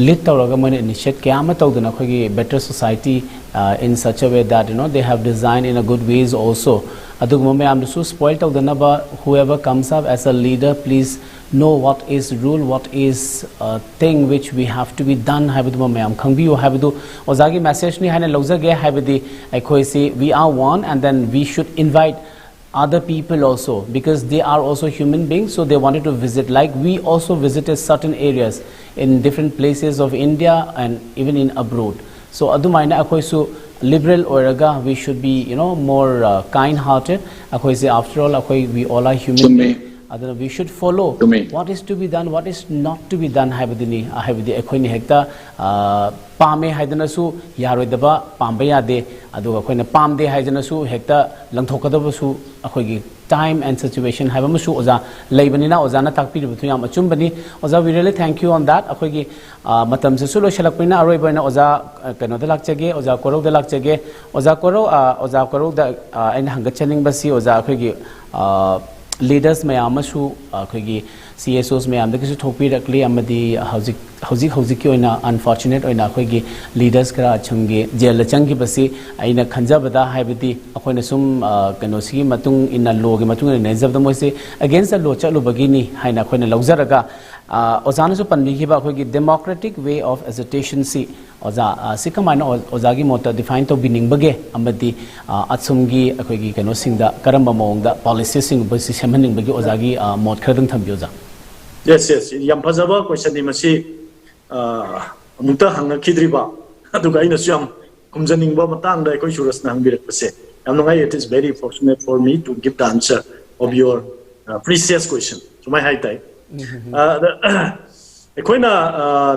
lead ꯇꯧꯔꯒ ꯃꯣꯏꯅ initiate ꯀꯌꯥ ꯑꯃ ꯇꯧꯗꯅ ꯑꯩꯈꯣꯏꯒꯤ better society uh, in such a way that you know they have designed in a good ways also. ꯑꯗꯨꯒꯨꯝꯕ ꯃꯌꯥꯝꯗꯨꯁꯨ spoil ꯇꯧꯗꯅꯕ, whoever comes up as a leader, please know what is rule, what is uh, thing which we have to be done ꯍꯥꯏꯕꯗꯨꯃ ꯃꯌꯥꯝ ꯈꯪꯕꯤꯌꯨ ꯍꯥꯏꯕꯗꯨ ꯑꯣꯖꯥꯒꯤ message ꯅꯤ ꯍꯥꯏꯅ ꯂꯧꯖꯒꯦ꯫ ꯍꯥꯏꯕꯗꯤ ꯑꯩꯈꯣꯏꯁꯤ we are one and then we should invite other people also because they are also human beings, so they wanted to visit like we also visited certain areas in different places of India and even in abroad. So ꯑꯗꯨꯃꯥꯏꯅ ꯑꯩꯈꯣꯏꯁꯨ liberal ꯑꯣꯏꯔꯒ we should be you know more uh, kind hearted. ꯑꯩꯈꯣꯏꯁꯦ after all ꯑꯩꯈꯣꯏ we all are human ꯆꯨꯝꯃꯤ꯫ Being. ꯑꯗꯨꯅ we should follow ꯆꯨꯝꯃꯤ꯫ What is to be done, what is not to be done ꯍꯥꯏꯕꯗꯨꯅꯤ꯫ ꯍꯥꯏꯕꯗꯤ ꯑꯩꯈꯣꯏꯅ ꯍꯦꯛꯇ ꯑ, ꯄꯥꯝꯃꯦ ꯍꯥꯏꯗꯅꯁꯨ ꯌꯥꯔꯣꯏꯗꯕ, ꯄꯥꯝꯕ ꯌꯥꯗꯦ꯫ ꯑꯗꯨꯒ ꯑꯩꯈꯣꯏꯅ ꯄꯥꯝꯗꯦ ꯍꯥꯏꯗꯅꯁꯨ ꯍꯦꯛꯇ ꯂꯪꯊꯣꯛꯀꯗꯕꯁꯨ ꯑꯩꯈꯣꯏꯒꯤ time and situation ꯍꯥꯏꯕ ꯑꯃꯁꯨ ꯑꯣꯖꯥ ꯂꯩꯕꯅꯤꯅ ꯑꯣꯖꯥꯅ ꯇꯥꯛꯄꯤꯔꯤꯕꯗꯨ ꯌꯥꯝ ꯑꯆꯨꯝꯕꯅꯤ꯫ ꯑꯣꯖꯥ, we really thank you on that. ꯑꯩꯈꯣꯏꯒꯤ ꯑ, ꯃꯇꯝꯁꯤꯁꯨ ꯂꯣꯏꯁꯤꯜꯂꯛꯄꯅꯤꯅ ꯑꯔꯣꯏꯕ ꯑꯣꯏꯅ ꯑꯣꯖꯥ ꯑ, ꯀꯩꯅꯣꯗ ꯂꯥꯛꯆꯒꯦ, ꯑꯣꯖꯥ ꯀꯣꯔꯧꯗ ꯂꯥꯛꯆꯒꯦ꯫ ꯑꯣꯖꯥ ꯀꯣꯔꯧ, ꯑ, ꯑꯣꯖꯥ ꯀꯣꯔꯧꯗ ꯑ, ꯑꯩꯅ ꯍꯪꯒꯠꯆꯅꯤꯡꯕꯁꯤ ꯑꯣꯖꯥ ꯑꯩꯈꯣꯏꯒꯤ ꯑ, leaders ꯃꯌꯥꯝ ꯑꯃꯁꯨ ꯑꯩꯈꯣꯏꯒꯤ C S Os ꯃꯌꯥꯝꯗꯒꯤꯁꯨ ꯊꯣꯛꯄꯤꯔꯛꯂꯤ ꯑꯃꯗꯤ ꯍꯧꯖꯤꯛ ꯍꯧꯖꯤꯛ ꯍꯧꯖꯤꯛꯀꯤ ꯑꯣꯏꯅ unfortunate ꯑꯣꯏꯅ ꯑꯩꯈꯣꯏꯒꯤ leaders ꯈꯔ ꯑꯁꯨꯝꯒꯤ ꯖꯦꯜꯗ ꯆꯪꯈꯤꯕꯁꯤ ꯑꯩꯅ ꯈꯟꯖꯕꯗ ꯍꯥꯏꯕꯗꯤ ꯑꯩꯈꯣꯏꯅ ꯁꯨꯝ ꯑ, ꯀꯩꯅꯣꯁꯤꯒꯤ ꯃꯇꯨꯡ ꯏꯟꯅ law ꯒꯤ ꯃꯇꯨꯡ ꯏꯟꯅ ꯅꯩꯅꯖꯕꯗ ꯃꯣꯏꯁꯦ against the law ꯆꯠꯂꯨꯕꯒꯤꯅꯤ ꯍꯥꯏꯅ ꯑꯩꯈꯣꯏꯅ ꯂꯧꯖꯔꯒ ꯑ, ꯑꯣꯖꯥꯅꯁꯨ ꯄꯟꯕꯤꯈꯤꯕ ꯑꯩꯈꯣꯏꯒꯤ democratic way of agitation ꯁꯤ ꯑꯣꯖꯥ ꯑ, ꯁꯤ ꯀꯃꯥꯏꯅ ꯑꯣ- ꯑꯣꯖꯥꯒꯤ ꯃꯣꯠꯇ define ꯇꯧꯕꯤꯅꯤꯡꯕꯒꯦ ꯑꯃꯗꯤ ꯑ, ꯑꯁꯨꯝꯒꯤ ꯑꯩꯈꯣꯏꯒꯤ ꯀꯩꯅꯣꯁꯤꯡꯗ ꯀꯔꯝꯕ ꯃꯑꯣꯡꯗ policy ꯁꯤꯡꯒꯨꯝꯕꯁꯤ ꯁꯦꯝꯍꯟꯅꯤꯡꯕꯒꯦ ꯑꯣꯖꯥꯒꯤ ꯑ, ꯃꯣꯠ ꯈꯔꯗꯪ ꯊꯝꯕꯤꯌꯨ ꯑꯣꯖꯥ꯫ Yes, yes, ꯌꯥꯝ ꯐꯖꯕ question ꯅꯤ ꯃꯁꯤ꯫ ꯑ, ꯑꯃꯨꯛꯇ ꯍꯪꯉꯛꯈꯤꯗ꯭ꯔꯤꯕ, ꯑꯗꯨꯒ ꯑꯩꯅꯁꯨ ꯌꯥꯝ ꯈꯨꯝꯖꯅꯤꯡꯕ ꯃꯇꯥꯡꯗ ꯑꯩꯈꯣꯏ ꯁꯨꯔꯖꯅ ꯍꯪꯕꯤꯔꯛꯄꯁꯦ ꯌꯥꯝ ꯅꯨꯡꯉꯥꯏ꯫ It is very fortunate for me to give the answer of your uh, precious question. ꯁꯨꯃꯥꯏ ꯍꯥꯏ ꯇꯥꯏ꯫ ꯑ, ꯑꯗ, ꯑꯩꯈꯣꯏꯅ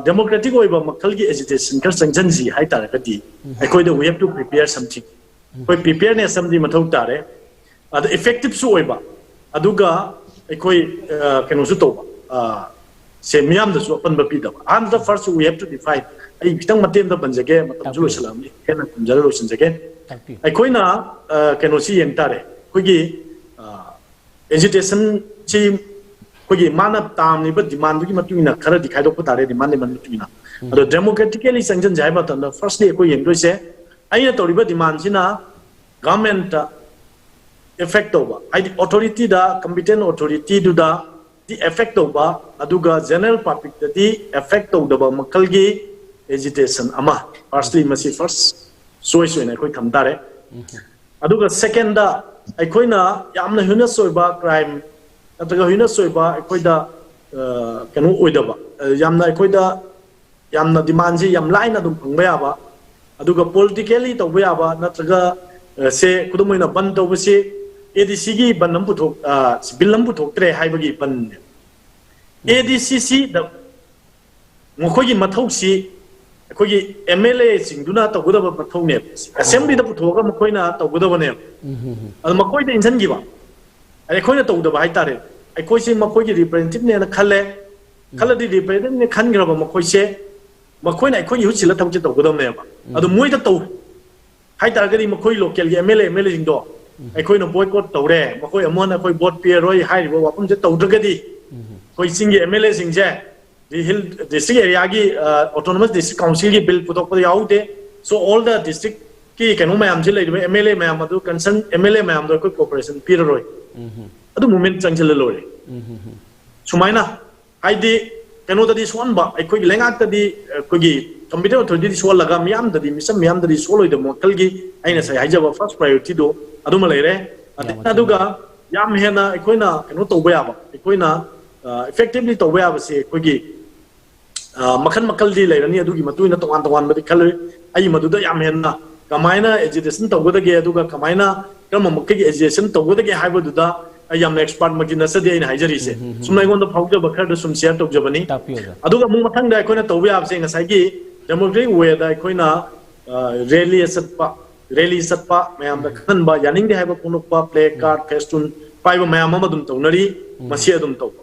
democratic ꯑꯣꯏꯕ ꯃꯈꯜꯒꯤ agitation ꯈꯔ ꯆꯪꯁꯤꯟꯁꯤ ꯍꯥꯏ ꯇꯥꯔꯒꯗꯤ ꯑꯩꯈꯣꯏꯗ we have to prepare something. ꯑꯩꯈꯣꯏ preparedness ꯑꯃꯗꯤ ꯃꯊꯧ ꯇꯥꯔꯦ꯫ ꯑꯗ effectiveꯁꯨ ꯑꯣꯏꯕ, ꯑꯗꯨꯒ ꯑꯩꯈꯣꯏ ꯑ, ꯀꯩꯅꯣꯁꯨ ꯇꯧꯕ, ꯑ, ꯁꯦ ꯃꯤꯌꯥꯝꯗꯁꯨ ꯑꯄꯟꯕ ꯄꯤꯗꯕ꯫ ꯑꯍꯥꯟꯕꯗ first we have to define, ꯑꯩ ꯈꯤꯇꯪ ꯃꯇꯦꯟꯗ ꯄꯟꯖꯒꯦ, ꯃꯇꯝꯁꯨ ꯇꯥꯛꯄꯤꯌꯨ꯫ ꯂꯣꯏꯁꯤꯜꯂꯛꯑꯕꯅꯤ, ꯍꯦꯟꯅ ꯈꯨꯝꯖꯔ ꯂꯣꯏꯁꯤꯟꯖꯒꯦ꯫ ꯇꯥꯛꯄꯤꯌꯨ꯫ ꯑꯩꯈꯣꯏꯅ ꯑ, ꯀꯩꯅꯣꯁꯤ ꯌꯦꯡ ꯇꯥꯔꯦ, ꯑꯩꯈꯣꯏꯒꯤ ꯑ, agitationꯁꯤ ꯑꯩꯈꯣꯏꯒꯤ ꯃꯥꯅ ꯇꯥꯝꯂꯤꯕ demandꯗꯨꯒꯤ ꯃꯇꯨꯡ ꯏꯟꯅ ꯈꯔꯗꯤ ꯈꯥꯏꯗꯣꯛꯄ ꯇꯥꯔꯦ, demand demand ꯃꯇꯨꯡ ꯏꯟꯅ꯫ ꯑꯗꯣ democratically ꯆꯪꯁꯤꯟꯁꯦ ꯍꯥꯏꯕ ꯃꯇꯝꯗ firstly ꯑꯩꯈꯣꯏ ꯌꯦꯡꯗꯣꯏꯁꯦ, ꯑꯩꯅ ꯇꯧꯔꯤꯕ demandꯁꯤꯅ governmentꯇ effect ꯇꯧꯕ, ꯍꯥꯏꯗꯤ authorityꯗ, competent authorityꯗꯨꯗꯗꯤ effect ꯇꯧꯕ, ꯑꯗꯨꯒ general publicꯇꯗꯤ effect ꯇꯧꯗꯕ ꯃꯈꯜꯒꯤ agitation ꯑꯃ firstly ꯃꯁꯤ first choice ꯑꯣꯏꯅ ꯑꯩꯈꯣꯏ ꯊꯝ ꯇꯥꯔꯦ꯫ ꯑꯗꯨꯒ secondꯗ ꯑꯩꯈꯣꯏꯅ ꯌꯥꯝꯅ heinous ꯑꯣꯏꯕ crime ꯅꯠꯇ꯭ꯔꯒ heinous ꯑꯣꯏꯕ ꯑꯩꯈꯣꯏꯗ ꯑ, ꯀꯩꯅꯣ ꯑꯣꯏꯗꯕ, ꯑ, ꯌꯥꯝꯅ ꯑꯩꯈꯣꯏꯗ ꯌꯥꯝꯅ demandꯁꯤ ꯌꯥꯝ ꯂꯥꯏꯅ ꯑꯗꯨꯝ ꯐꯪꯕ ꯌꯥꯕ, ꯑꯗꯨꯒ politically ꯇꯧꯕ ꯌꯥꯕ ꯅꯠꯇ꯭ꯔꯒ ꯑ, ꯁꯦ ꯈꯨꯗꯝ ꯑꯣꯏꯅ ꯕꯟ ꯇꯧꯕꯁꯤ ADCꯒꯤ ꯕꯟ ꯑꯃ ꯄꯨꯊꯣꯛ ꯑ, ꯕꯤꯜ ꯑꯃ ꯄꯨꯊꯣꯛꯇ꯭ꯔꯦ ꯍꯥꯏꯕꯒꯤ ꯕꯟꯅꯦ꯫ ADCCꯗ ꯃꯈꯣꯏꯒꯤ ꯃꯊꯧꯁꯤ ꯑꯩꯈꯣꯏꯒꯤ MLAꯁꯤꯡꯗꯨꯅ ꯇꯧꯒꯗꯕ ꯃꯊꯧꯅꯦꯕ꯫ Assemblyꯗ ꯄꯨꯊꯣꯛꯑꯒ ꯃꯈꯣꯏꯅ ꯇꯧꯒꯗꯕꯅꯦꯕ꯫ ꯑꯗꯨ ꯃꯈꯣꯏꯗ ꯏꯟꯁꯤꯟꯈꯤꯕ꯫ ꯑꯗ ꯑꯩꯈꯣꯏꯅ ꯇꯧꯗꯕ ꯍꯥꯏꯇꯥꯔꯦ꯫ ꯑꯩꯈꯣꯏꯁꯤ ꯃꯈꯣꯏꯒꯤ representativeꯅꯦꯅ ꯈꯜꯂꯦ꯫ ꯈꯜꯂꯗꯤ representativeꯅꯦ ꯈꯟꯈ꯭ꯔꯕ ꯃꯈꯣꯏꯁꯦ, ꯃꯈꯣꯏꯅ ꯑꯩꯈꯣꯏꯒꯤ ꯏꯍꯨꯠ ꯁꯤꯜꯂ ꯊꯕꯛꯁꯦ ꯇꯧꯒꯗꯕꯅꯦꯕ꯫ ꯑꯗꯣ ꯃꯣꯏꯗ ꯇꯧ ꯍꯥꯏꯇꯥꯔꯒꯗꯤ ꯃꯈꯣꯏ localꯒꯤ MLA MLAꯁꯤꯡꯗꯣ ꯑꯩꯈꯣꯏꯅ boycott ꯇꯧꯔꯦ, ꯃꯈꯣꯏ ꯑꯃꯨꯛ ꯍꯟꯅ ꯑꯩꯈꯣꯏ vote ꯄꯤꯔꯔꯣꯏ ꯍꯥꯏꯔꯤꯕ ꯋꯥꯐꯝꯁꯦ ꯇꯧꯗ꯭ꯔꯒꯗꯤ ꯑꯩꯈꯣꯏ ꯆꯤꯡꯒꯤ MLAꯁꯤꯡꯁꯦ hill district areaꯒꯤ autonomous district councilꯒꯤ bill ꯄꯨꯊꯣꯛꯄꯗ ꯌꯥꯎꯗꯦ꯫ So all the districtꯀꯤ ꯀꯩꯅꯣ ꯃꯌꯥꯝꯁꯤ ꯂꯩꯔꯤꯕ MLA ꯃꯌꯥꯝ ꯑꯗꯨ concern MLA ꯃꯌꯥꯝꯗꯣ ꯑꯩꯈꯣꯏ cooperation ꯄꯤꯔꯔꯣꯏ꯫ ꯑꯗꯨ movement ꯆꯪꯁꯤꯜꯂ ꯂꯣꯏꯔꯦ꯫ ꯁꯨꯃꯥꯏꯅ ꯍꯥꯏꯗꯤ ꯀꯩꯅꯣꯗꯗꯤ ꯁꯣꯛꯍꯟꯕ, ꯑꯩꯈꯣꯏꯒꯤ ꯂꯩꯉꯥꯛꯇꯗꯤ ꯑꯩꯈꯣꯏꯒꯤ competent authorityꯗꯤ ꯁꯣꯛꯍꯜꯂꯒ ꯃꯤꯌꯥꯝꯗꯗꯤ, ꯃꯤꯆꯝ ꯃꯤꯌꯥꯝꯗꯗꯤ ꯁꯣꯛꯍꯜꯂꯣꯏꯗꯕ ꯃꯈꯜꯒꯤ ꯑꯩꯅ ꯉꯁꯥꯏ ꯍꯥꯏꯖꯕ first priorityꯗꯣ ꯑꯗꯨꯃ ꯂꯩꯔꯦ꯫ ꯑꯗꯨꯒ ꯌꯥꯝ ꯍꯦꯟꯅ ꯑꯩꯈꯣꯏꯅ ꯀꯩꯅꯣ ꯇꯧꯕ ꯌꯥꯕ, ꯑꯩꯈꯣꯏꯅ effectively ꯇꯧꯕ ꯌꯥꯕꯁꯦ ꯑꯩꯈꯣꯏꯒꯤ ꯑ, ꯃꯈꯜ ꯃꯈꯜꯗꯤ ꯂꯩꯔꯅꯤ, ꯑꯗꯨꯒꯤ ꯃꯇꯨꯡ ꯏꯟꯅ ꯇꯣꯉꯥꯟ ꯇꯣꯉꯥꯟꯕꯗꯤ ꯈꯜꯂꯣꯏ꯫ ꯑꯩ ꯃꯗꯨꯗ ꯌꯥꯝ ꯍꯦꯟꯅ ꯀꯃꯥꯏꯅ agitation ꯇꯧꯒꯗꯒꯦ, ꯑꯗꯨꯒ ꯀꯃꯥꯏꯅ ꯀꯔꯝꯕ ꯃꯈꯩꯒꯤ agitation ꯇꯧꯒꯗꯒꯦ ꯍꯥꯏꯕꯗꯨꯗ ꯑꯩ ꯌꯥꯝꯅ expertꯃꯛꯇꯤ ꯅꯠꯆꯗꯦ ꯑꯩꯅ ꯍꯥꯏꯖꯔꯤꯁꯦ꯫ ꯁꯨꯝ ꯑꯩꯉꯣꯟꯗ ꯐꯥꯎꯖꯕ ꯈꯔꯗ ꯁꯨꯝ share ꯇꯧꯖꯕꯅꯤ꯫ ꯇꯥꯛꯄꯤꯌꯨ ꯑꯣꯖꯥ꯫ ꯑꯗꯨꯒ ꯑꯃꯨꯛ ꯃꯊꯪꯗ ꯑꯩꯈꯣꯏꯅ ꯇꯧꯕ ꯌꯥꯕꯁꯦ ꯉꯁꯥꯏꯒꯤ democratic wayꯗ ꯑꯩꯈꯣꯏꯅ, ꯑ, rally ꯆꯠꯄ, ꯔꯦꯂꯤ ꯆꯠꯄ, ꯃꯌꯥꯝꯗ ꯈꯪꯍꯟꯕ, ꯌꯥꯅꯤꯡꯗꯦ ꯍꯥꯏꯕ ꯐꯣꯡꯗꯣꯛꯄ, ꯄ꯭ꯂꯦ ꯀꯥꯔꯗ, ꯐꯦꯁꯇꯨꯟ ꯄꯥꯏꯕ ꯃꯌꯥꯝ ꯑꯃ ꯑꯗꯨꯝ ꯇꯧꯅꯔꯤ꯫ ꯃꯁꯤ ꯑꯗꯨꯝ ꯇꯧꯕ꯫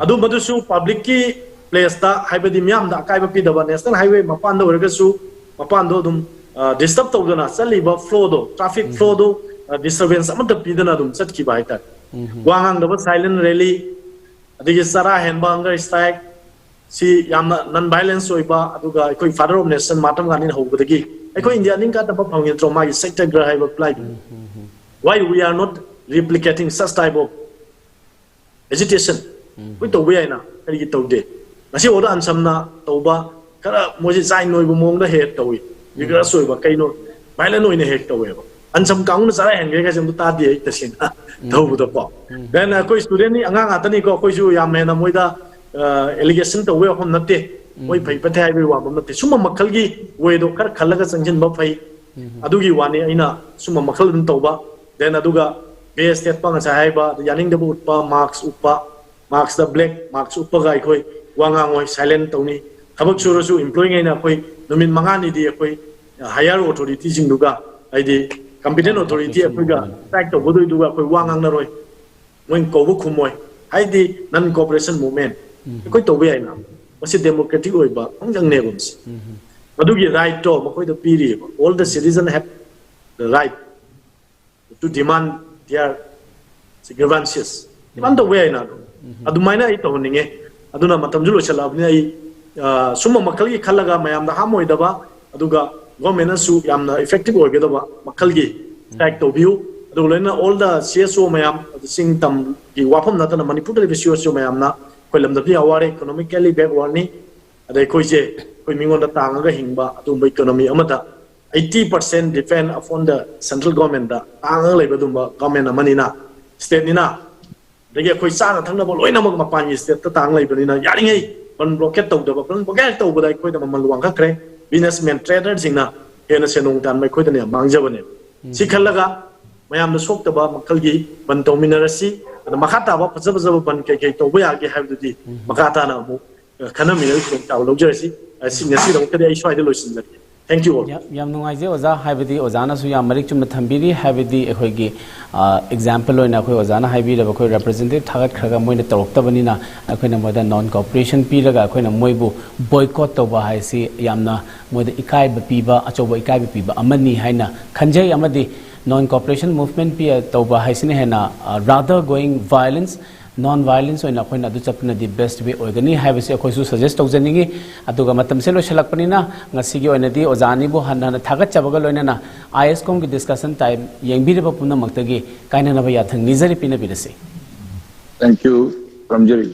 ꯑꯗꯨ ꯃꯗꯨꯁꯨ ꯄꯕ꯭ꯂꯤꯛꯀꯤ ꯄ꯭ꯂꯦꯁꯇ, ꯍꯥꯏꯕꯗꯤ ꯃꯤꯌꯥꯝꯗ ꯑꯀꯥꯏꯕ ꯄꯤꯗꯕ, ꯅꯦꯁꯅꯦꯜ ꯍꯥꯏꯋꯦ ꯃꯄꯥꯟꯗ ꯑꯣꯏꯔꯒꯁꯨ, ꯃꯄꯥꯟꯗꯣ ꯑꯗꯨꯝ ꯗꯤꯁꯇꯔꯕ ꯇꯧꯗꯅ ꯆꯠꯂꯤꯕ ꯐ꯭ꯂꯣꯗꯣ, ꯇ꯭ꯔꯥꯐꯤꯛ ꯐ꯭ꯂꯣꯗꯣ ꯗꯤꯁꯇꯔꯕꯦꯟꯁ ꯑꯃꯠꯇ ꯄꯤꯗꯅ ꯑꯗꯨꯝ ꯆꯠꯈꯤꯕ ꯍꯥꯏꯇꯥꯔꯦ꯫ ꯋꯥ ꯉꯥꯡꯗꯕ, ꯁꯥꯏꯂꯦꯟ ꯔꯦꯂꯤ, ꯑꯗꯒꯤ ꯆꯔꯥ ꯍꯦꯟꯕ, ꯍꯪꯒꯔ ꯁ꯭ꯇ꯭ꯔꯥꯏꯛ, ꯁꯤ ꯌꯥꯝꯅ ꯅꯟ ꯚꯥꯏꯂꯦꯟꯁ ꯑꯣꯏꯕ, ꯑꯗꯨꯒ ꯑꯩꯈꯣꯏ ꯐꯥꯗꯔ ꯑꯣꯐ ꯅꯦꯁꯟ ꯃꯍꯥꯇꯃꯥ ꯒꯥꯟꯙꯤꯅ ꯍꯧꯕꯗꯒꯤ ꯑꯩꯈꯣꯏ ꯏꯟꯗꯤꯌꯥ ꯅꯤꯡꯈꯥꯗꯕ ꯐꯪꯉꯤ ꯅꯠꯇ꯭ꯔꯣ, ꯃꯥꯒꯤ ꯁꯠꯌꯥꯒ꯭ꯔꯍ ꯍꯥꯏꯕ ꯄ꯭ꯂꯥꯏꯗꯨ? Why we are not replicating such type of agitation? ꯑꯩꯈꯣꯏ ꯇꯧꯕ ꯌꯥꯏꯅ, ꯀꯔꯤꯒꯤ ꯇꯧꯗꯦ? ꯉꯁꯤ ꯐꯥꯎꯗ ꯑꯟꯁꯝꯅ ꯇꯧꯕ ꯈꯔ ꯃꯣꯏꯁꯦ ꯆꯥꯏ ꯅꯣꯏꯕ ꯃꯑꯣꯡꯗ ꯍꯦꯛ ꯍꯦꯛ ꯇꯧꯏ꯫ ꯔꯤꯒꯔꯁ ꯑꯣꯏꯕ, ꯀꯩꯅꯣ, ꯚꯥꯏꯂꯦꯟ ꯑꯣꯏꯅ ꯍꯦꯛ ꯇꯧꯋꯦꯕ꯫ ꯑꯟꯁꯝ ꯀꯥꯡꯕꯨꯅ ꯆꯔꯥ ꯍꯦꯟꯈ꯭ꯔꯦ ꯀꯥꯏꯁꯦ ꯑꯝꯇ ꯇꯥꯗꯦ ꯑꯩ ꯇꯁꯦꯡꯅ ꯇꯧꯕꯗꯀꯣ꯫ ꯗꯦꯟ ꯑꯩꯈꯣꯏ ꯁ꯭ꯇꯨꯗꯦꯟꯅꯤ, ꯑꯉꯥꯡ ꯉꯥꯛꯇꯅꯤꯀꯣ, ꯑꯩꯈꯣꯏꯁꯨ ꯌꯥꯝ ꯍꯦꯟꯅ ꯃꯣꯏꯗ ꯑꯦꯂꯤꯒꯦꯁꯟ ꯇꯧꯕ ꯌꯥꯐꯝ ꯅꯠꯇꯦ꯫ ꯃꯣꯏ ꯐꯩ ꯐꯠꯇꯦ ꯍꯥꯏꯕꯒꯤ ꯋꯥꯐꯝ ꯅꯠꯇꯦ꯫ ꯁꯨꯝꯕ ꯃꯈꯜꯒꯤ ꯋꯦꯗꯣ ꯈꯔ ꯈꯜꯂꯒ ꯆꯪꯁꯤꯟꯕ ꯐꯩ꯫ ꯑꯗꯨꯒꯤ ꯋꯥꯅꯤ ꯑꯩꯅ ꯁꯨꯝꯕ ꯃꯈꯜ ꯑꯗꯨꯝ ꯇꯧꯕ꯫ ꯗꯦꯟ ꯑꯗꯨꯒ ꯕꯦꯁ ꯊꯦꯠꯄ, ꯉꯁꯥꯏ ꯍꯥꯏꯕ, ꯌꯥꯅꯤꯡꯗꯕ ꯎꯠꯄ, ꯃꯥꯛꯁ ꯎꯞꯄ, ꯃꯥꯛꯁꯇ ꯕ꯭ꯂꯦꯛ ꯃꯥꯛꯁ ꯎꯞꯄꯒ ꯑꯩꯈꯣꯏ ꯋꯥ ꯉꯥꯡꯉꯣꯏ, ꯁꯥꯏꯂꯦꯟ ꯇꯧꯅꯤ꯫ ꯊꯕꯛ ꯁꯨꯔꯁꯨ ꯏꯝꯄ꯭ꯂꯣꯌꯤꯉꯩꯅ ꯑꯩꯈꯣꯏ ꯅꯨꯃꯤꯠ ꯃꯉꯥꯅꯤꯗꯤ ꯑꯩꯈꯣꯏ ꯍꯥꯏꯌꯔ ꯑꯣꯊꯣꯔꯤꯇꯤꯁꯤꯡꯗꯨꯒ, ꯍꯥꯏꯗꯤ ꯀꯝꯄꯤꯇꯦꯟ ꯑꯣꯊꯣꯔꯤꯇꯤ ꯑꯩꯈꯣꯏꯒ ꯁ꯭ꯇ꯭ꯔꯥꯏꯛ ꯇꯧꯒꯗꯣꯏꯗꯨꯒ ꯑꯩꯈꯣꯏ ꯋꯥ ꯉꯥꯡꯅꯔꯣꯏ꯫ ꯃꯣꯏꯅ ꯀꯧꯕ ꯈꯨꯝꯃꯣꯏ꯫ ꯍꯥꯏꯗꯤ ꯅꯟ ꯀꯣꯑꯣꯄꯔꯦꯁꯟ ꯃꯨꯚꯃꯦꯟ ꯑꯩꯈꯣꯏ ꯇꯧꯕ ꯌꯥꯏꯅ꯫ ꯃꯁꯤ ꯗꯦꯃꯣꯀ꯭ꯔꯦꯇꯤꯛ ꯑꯣꯏꯕ ꯈꯣꯡꯖꯪꯅꯦꯕ ꯃꯁꯤ꯫ ꯑꯗꯨꯒꯤ ꯔꯥꯏꯠꯇꯣ ꯃꯈꯣꯏꯗ ꯄꯤꯔꯤꯑꯕ꯫ All the citizen have the right to demand their grievances. ꯗꯤꯃꯥꯟ ꯇꯧꯕ ꯌꯥꯏꯅ꯫ ꯑꯗꯨꯃꯥꯏꯅ ꯑꯩ ꯇꯧꯍꯟꯅꯤꯡꯉꯦ꯫ ꯑꯗꯨꯅ ꯃꯇꯝꯁꯨ ꯂꯣꯏꯁꯤꯜꯂꯛꯑꯕꯅꯤꯅ ꯑꯩ, ꯑ, ꯁꯨꯝꯕ ꯃꯈꯜꯒꯤ ꯈꯜꯂꯒ ꯃꯌꯥꯝꯗ ꯍꯥꯝ ꯑꯣꯏꯗꯕ, ꯑꯗꯨꯒ ꯒꯣꯔꯃꯦꯟꯅꯁꯨ ꯌꯥꯝꯅ ꯏꯐꯦꯛꯇꯤꯚ ꯑꯣꯏꯒꯗꯕ ꯃꯈꯜꯒꯤ ꯁ꯭ꯇ꯭ꯔꯥꯏꯛ ꯇꯧꯕꯤꯌꯨ꯫ ꯑꯗꯨꯒ ꯂꯣꯏꯅꯅ all the C S O ꯃꯌꯥꯝ, ꯆꯤꯡ ꯇꯝꯒꯤ ꯋꯥꯐꯝ ꯅꯠꯇꯅ ꯃꯅꯤꯄꯨꯔꯗ ꯂꯩꯕ C S O ꯃꯌꯥꯝꯅ ꯑꯩꯈꯣꯏ ꯂꯝꯗꯝꯁꯤ ꯑꯋꯥꯔꯦ, ꯏꯀꯣꯅꯣꯃꯤꯀꯦꯜꯂꯤ ꯕꯦꯛꯋꯥꯔꯗꯅꯤ, ꯑꯗꯩ ꯑꯩꯈꯣꯏꯁꯦ ꯑꯩꯈꯣꯏ ꯃꯤꯉꯣꯟꯗ ꯇꯥꯡꯉꯒ ꯍꯤꯡꯕ ꯑꯗꯨꯒꯨꯝꯕ ꯏꯀꯣꯅꯣꯃꯤ ꯑꯃꯗ eighty percent depend upon the central government ꯇꯥꯡꯉꯒ ꯂꯩꯕ ꯑꯗꯨꯒꯨꯝꯕ ꯒꯣꯔꯃꯦꯟ ꯑꯃꯅꯤꯅ, ꯁ꯭ꯇꯦꯠꯅꯤꯅ, ꯑꯗꯒꯤ ꯑꯩꯈꯣꯏ ꯆꯥꯅ ꯊꯛꯅꯕ ꯂꯣꯏꯅꯃꯛ ꯃꯄꯥꯟꯒꯤ ꯁ꯭ꯇꯦꯠꯇ ꯇꯥꯡ ꯂꯩꯕꯅꯤꯅ ꯌꯥꯔꯤꯉꯩ ꯕꯟ ꯕ꯭ꯂꯣꯀꯦꯠ ꯇꯧꯗꯕ꯫ ꯕꯟ ꯕ꯭ꯂꯣꯀꯦꯠ ꯇꯧꯕꯗ ꯑꯩꯈꯣꯏꯗ ꯃꯃꯜ ꯋꯥꯡꯈꯠꯈ꯭ꯔꯦ꯫ ꯕꯤꯖꯤꯅꯦꯁꯃꯦꯟ ꯇ꯭ꯔꯦꯗꯔꯁꯤꯡꯅ ꯍꯦꯟꯅ ꯁꯦꯟꯗꯣꯡ ꯇꯥꯟꯕ ꯑꯩꯈꯣꯏꯗꯅ ꯌꯥꯝ ꯃꯥꯡꯖꯕꯅꯦꯕ꯫ ꯁꯤ ꯈꯜꯂꯒ ꯃꯌꯥꯝꯗ ꯁꯣꯛꯇꯕ ꯃꯈꯜꯒꯤ ꯕꯟ ꯇꯧꯃꯤꯟꯅꯔꯁꯤ꯫ ꯑꯗ ꯃꯈꯥ ꯇꯥꯕ ꯐꯖ ꯐꯖꯕ ꯕꯟ ꯀꯩ ꯀꯩ ꯇꯧꯕ ꯌꯥꯒꯦ ꯍꯥꯏꯕꯗꯨꯗꯤ ꯃꯈꯥ ꯇꯥꯅ ꯑꯃꯨꯛ, ꯑ, ꯈꯟꯅꯃꯤꯟꯅꯕꯒꯤ ꯈꯨꯗꯣꯡꯆꯥꯕ ꯂꯧꯖꯔꯁꯤ꯫ ꯑ, ꯁꯤ ꯉꯁꯤꯗꯃꯛꯇꯗꯤ ꯑꯩ ꯁ꯭ꯋꯥꯏꯗ ꯂꯣꯏꯁꯤꯟꯖꯔꯒꯦ꯫ Thank you all. ꯌꯥꯝ ꯌꯥꯝ ꯅꯨꯡꯉꯥꯏꯖꯩ ꯑꯣꯖꯥ꯫ ꯍꯥꯏꯕꯗꯤ ꯑꯣꯖꯥꯅꯁꯨ ꯌꯥꯝ ꯃꯔꯤꯛ ꯆꯨꯝꯅ ꯊꯝꯕꯤꯔꯤ꯫ ꯍꯥꯏꯕꯗꯤ ꯑꯩꯈꯣꯏꯒꯤ ꯑꯦꯛꯖꯥꯝꯄꯜ ꯑꯣꯏꯅ ꯑꯩꯈꯣꯏ ꯑꯣꯖꯥꯅ ꯍꯥꯏꯕꯤꯔꯕ ꯑꯩꯈꯣꯏ ꯔꯦꯄ꯭ꯔꯖꯦꯟꯇꯦꯇꯤꯚ ꯊꯥꯒꯠꯈ꯭ꯔꯒ ꯃꯣꯏꯅ ꯇꯧꯔꯛꯇꯕꯅꯤꯅ ꯑꯩꯈꯣꯏꯅ ꯃꯣꯏꯗ ꯅꯣꯟ ꯀꯣꯑꯣꯄꯔꯦꯁꯟ ꯄꯤꯔꯒ ꯑꯩꯈꯣꯏꯅ ꯃꯣꯏꯕꯨ ꯕꯣꯏꯀꯣꯠ ꯇꯧꯕ ꯍꯥꯏꯁꯤ ꯌꯥꯝꯅ ꯃꯣꯏꯗ ꯏꯀꯥꯏꯕ ꯄꯤꯕ, ꯑꯆꯧꯕ ꯏꯀꯥꯏꯕ ꯄꯤꯕ ꯑꯃꯅꯤ ꯍꯥꯏꯅ ꯈꯟꯖꯩ꯫ ꯑꯃꯗꯤ ꯅꯣꯟ ꯀꯣꯑꯣꯄꯔꯦꯁꯟ ꯃꯨꯚꯃꯦꯟ ꯇꯧꯕ ꯍꯥꯏꯁꯤꯅ ꯍꯦꯟꯅ rather going violence, non violence ꯑꯣꯏꯅ ꯑꯩꯈꯣꯏꯅ ꯑꯗꯨ ꯆꯠꯄꯅꯗꯤ ꯕꯦꯁ ꯋꯦ ꯑꯣꯏꯒꯅꯤ ꯍꯥꯏꯕꯁꯤ ꯑꯩꯈꯣꯏꯁꯨ ꯁꯖꯦꯁ ꯇꯧꯖꯅꯤꯡꯉꯤ꯫ ꯑꯗꯨꯒ ꯃꯇꯝꯁꯦ ꯂꯣꯏꯁꯤꯜꯂꯛꯄꯅꯤꯅ ꯉꯁꯤꯒꯤ ꯑꯣꯏꯅꯗꯤ ꯑꯣꯖꯥ ꯑꯅꯤꯕꯨ ꯍꯟꯅ ꯍꯟꯅ ꯊꯥꯒꯠꯆꯕꯒ ꯂꯣꯏꯅꯅ ꯑꯥꯏ ꯑꯦꯁ ꯀꯣꯝꯒꯤ ꯗꯤꯁꯀꯁꯟ ꯇꯥꯏꯝ ꯌꯦꯡꯕꯤꯔꯤꯕ ꯄꯨꯝꯅꯃꯛꯇꯒꯤ ꯀꯥꯏꯅꯅꯕ ꯌꯥꯊꯪ ꯅꯤꯖꯔꯤ, ꯄꯤꯅꯕꯤꯔꯁꯤ꯫ Thank you. ꯈꯨꯔꯨꯝꯖꯔꯤ꯫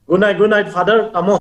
Good night, good night, Father, ꯇꯥꯃꯣ꯫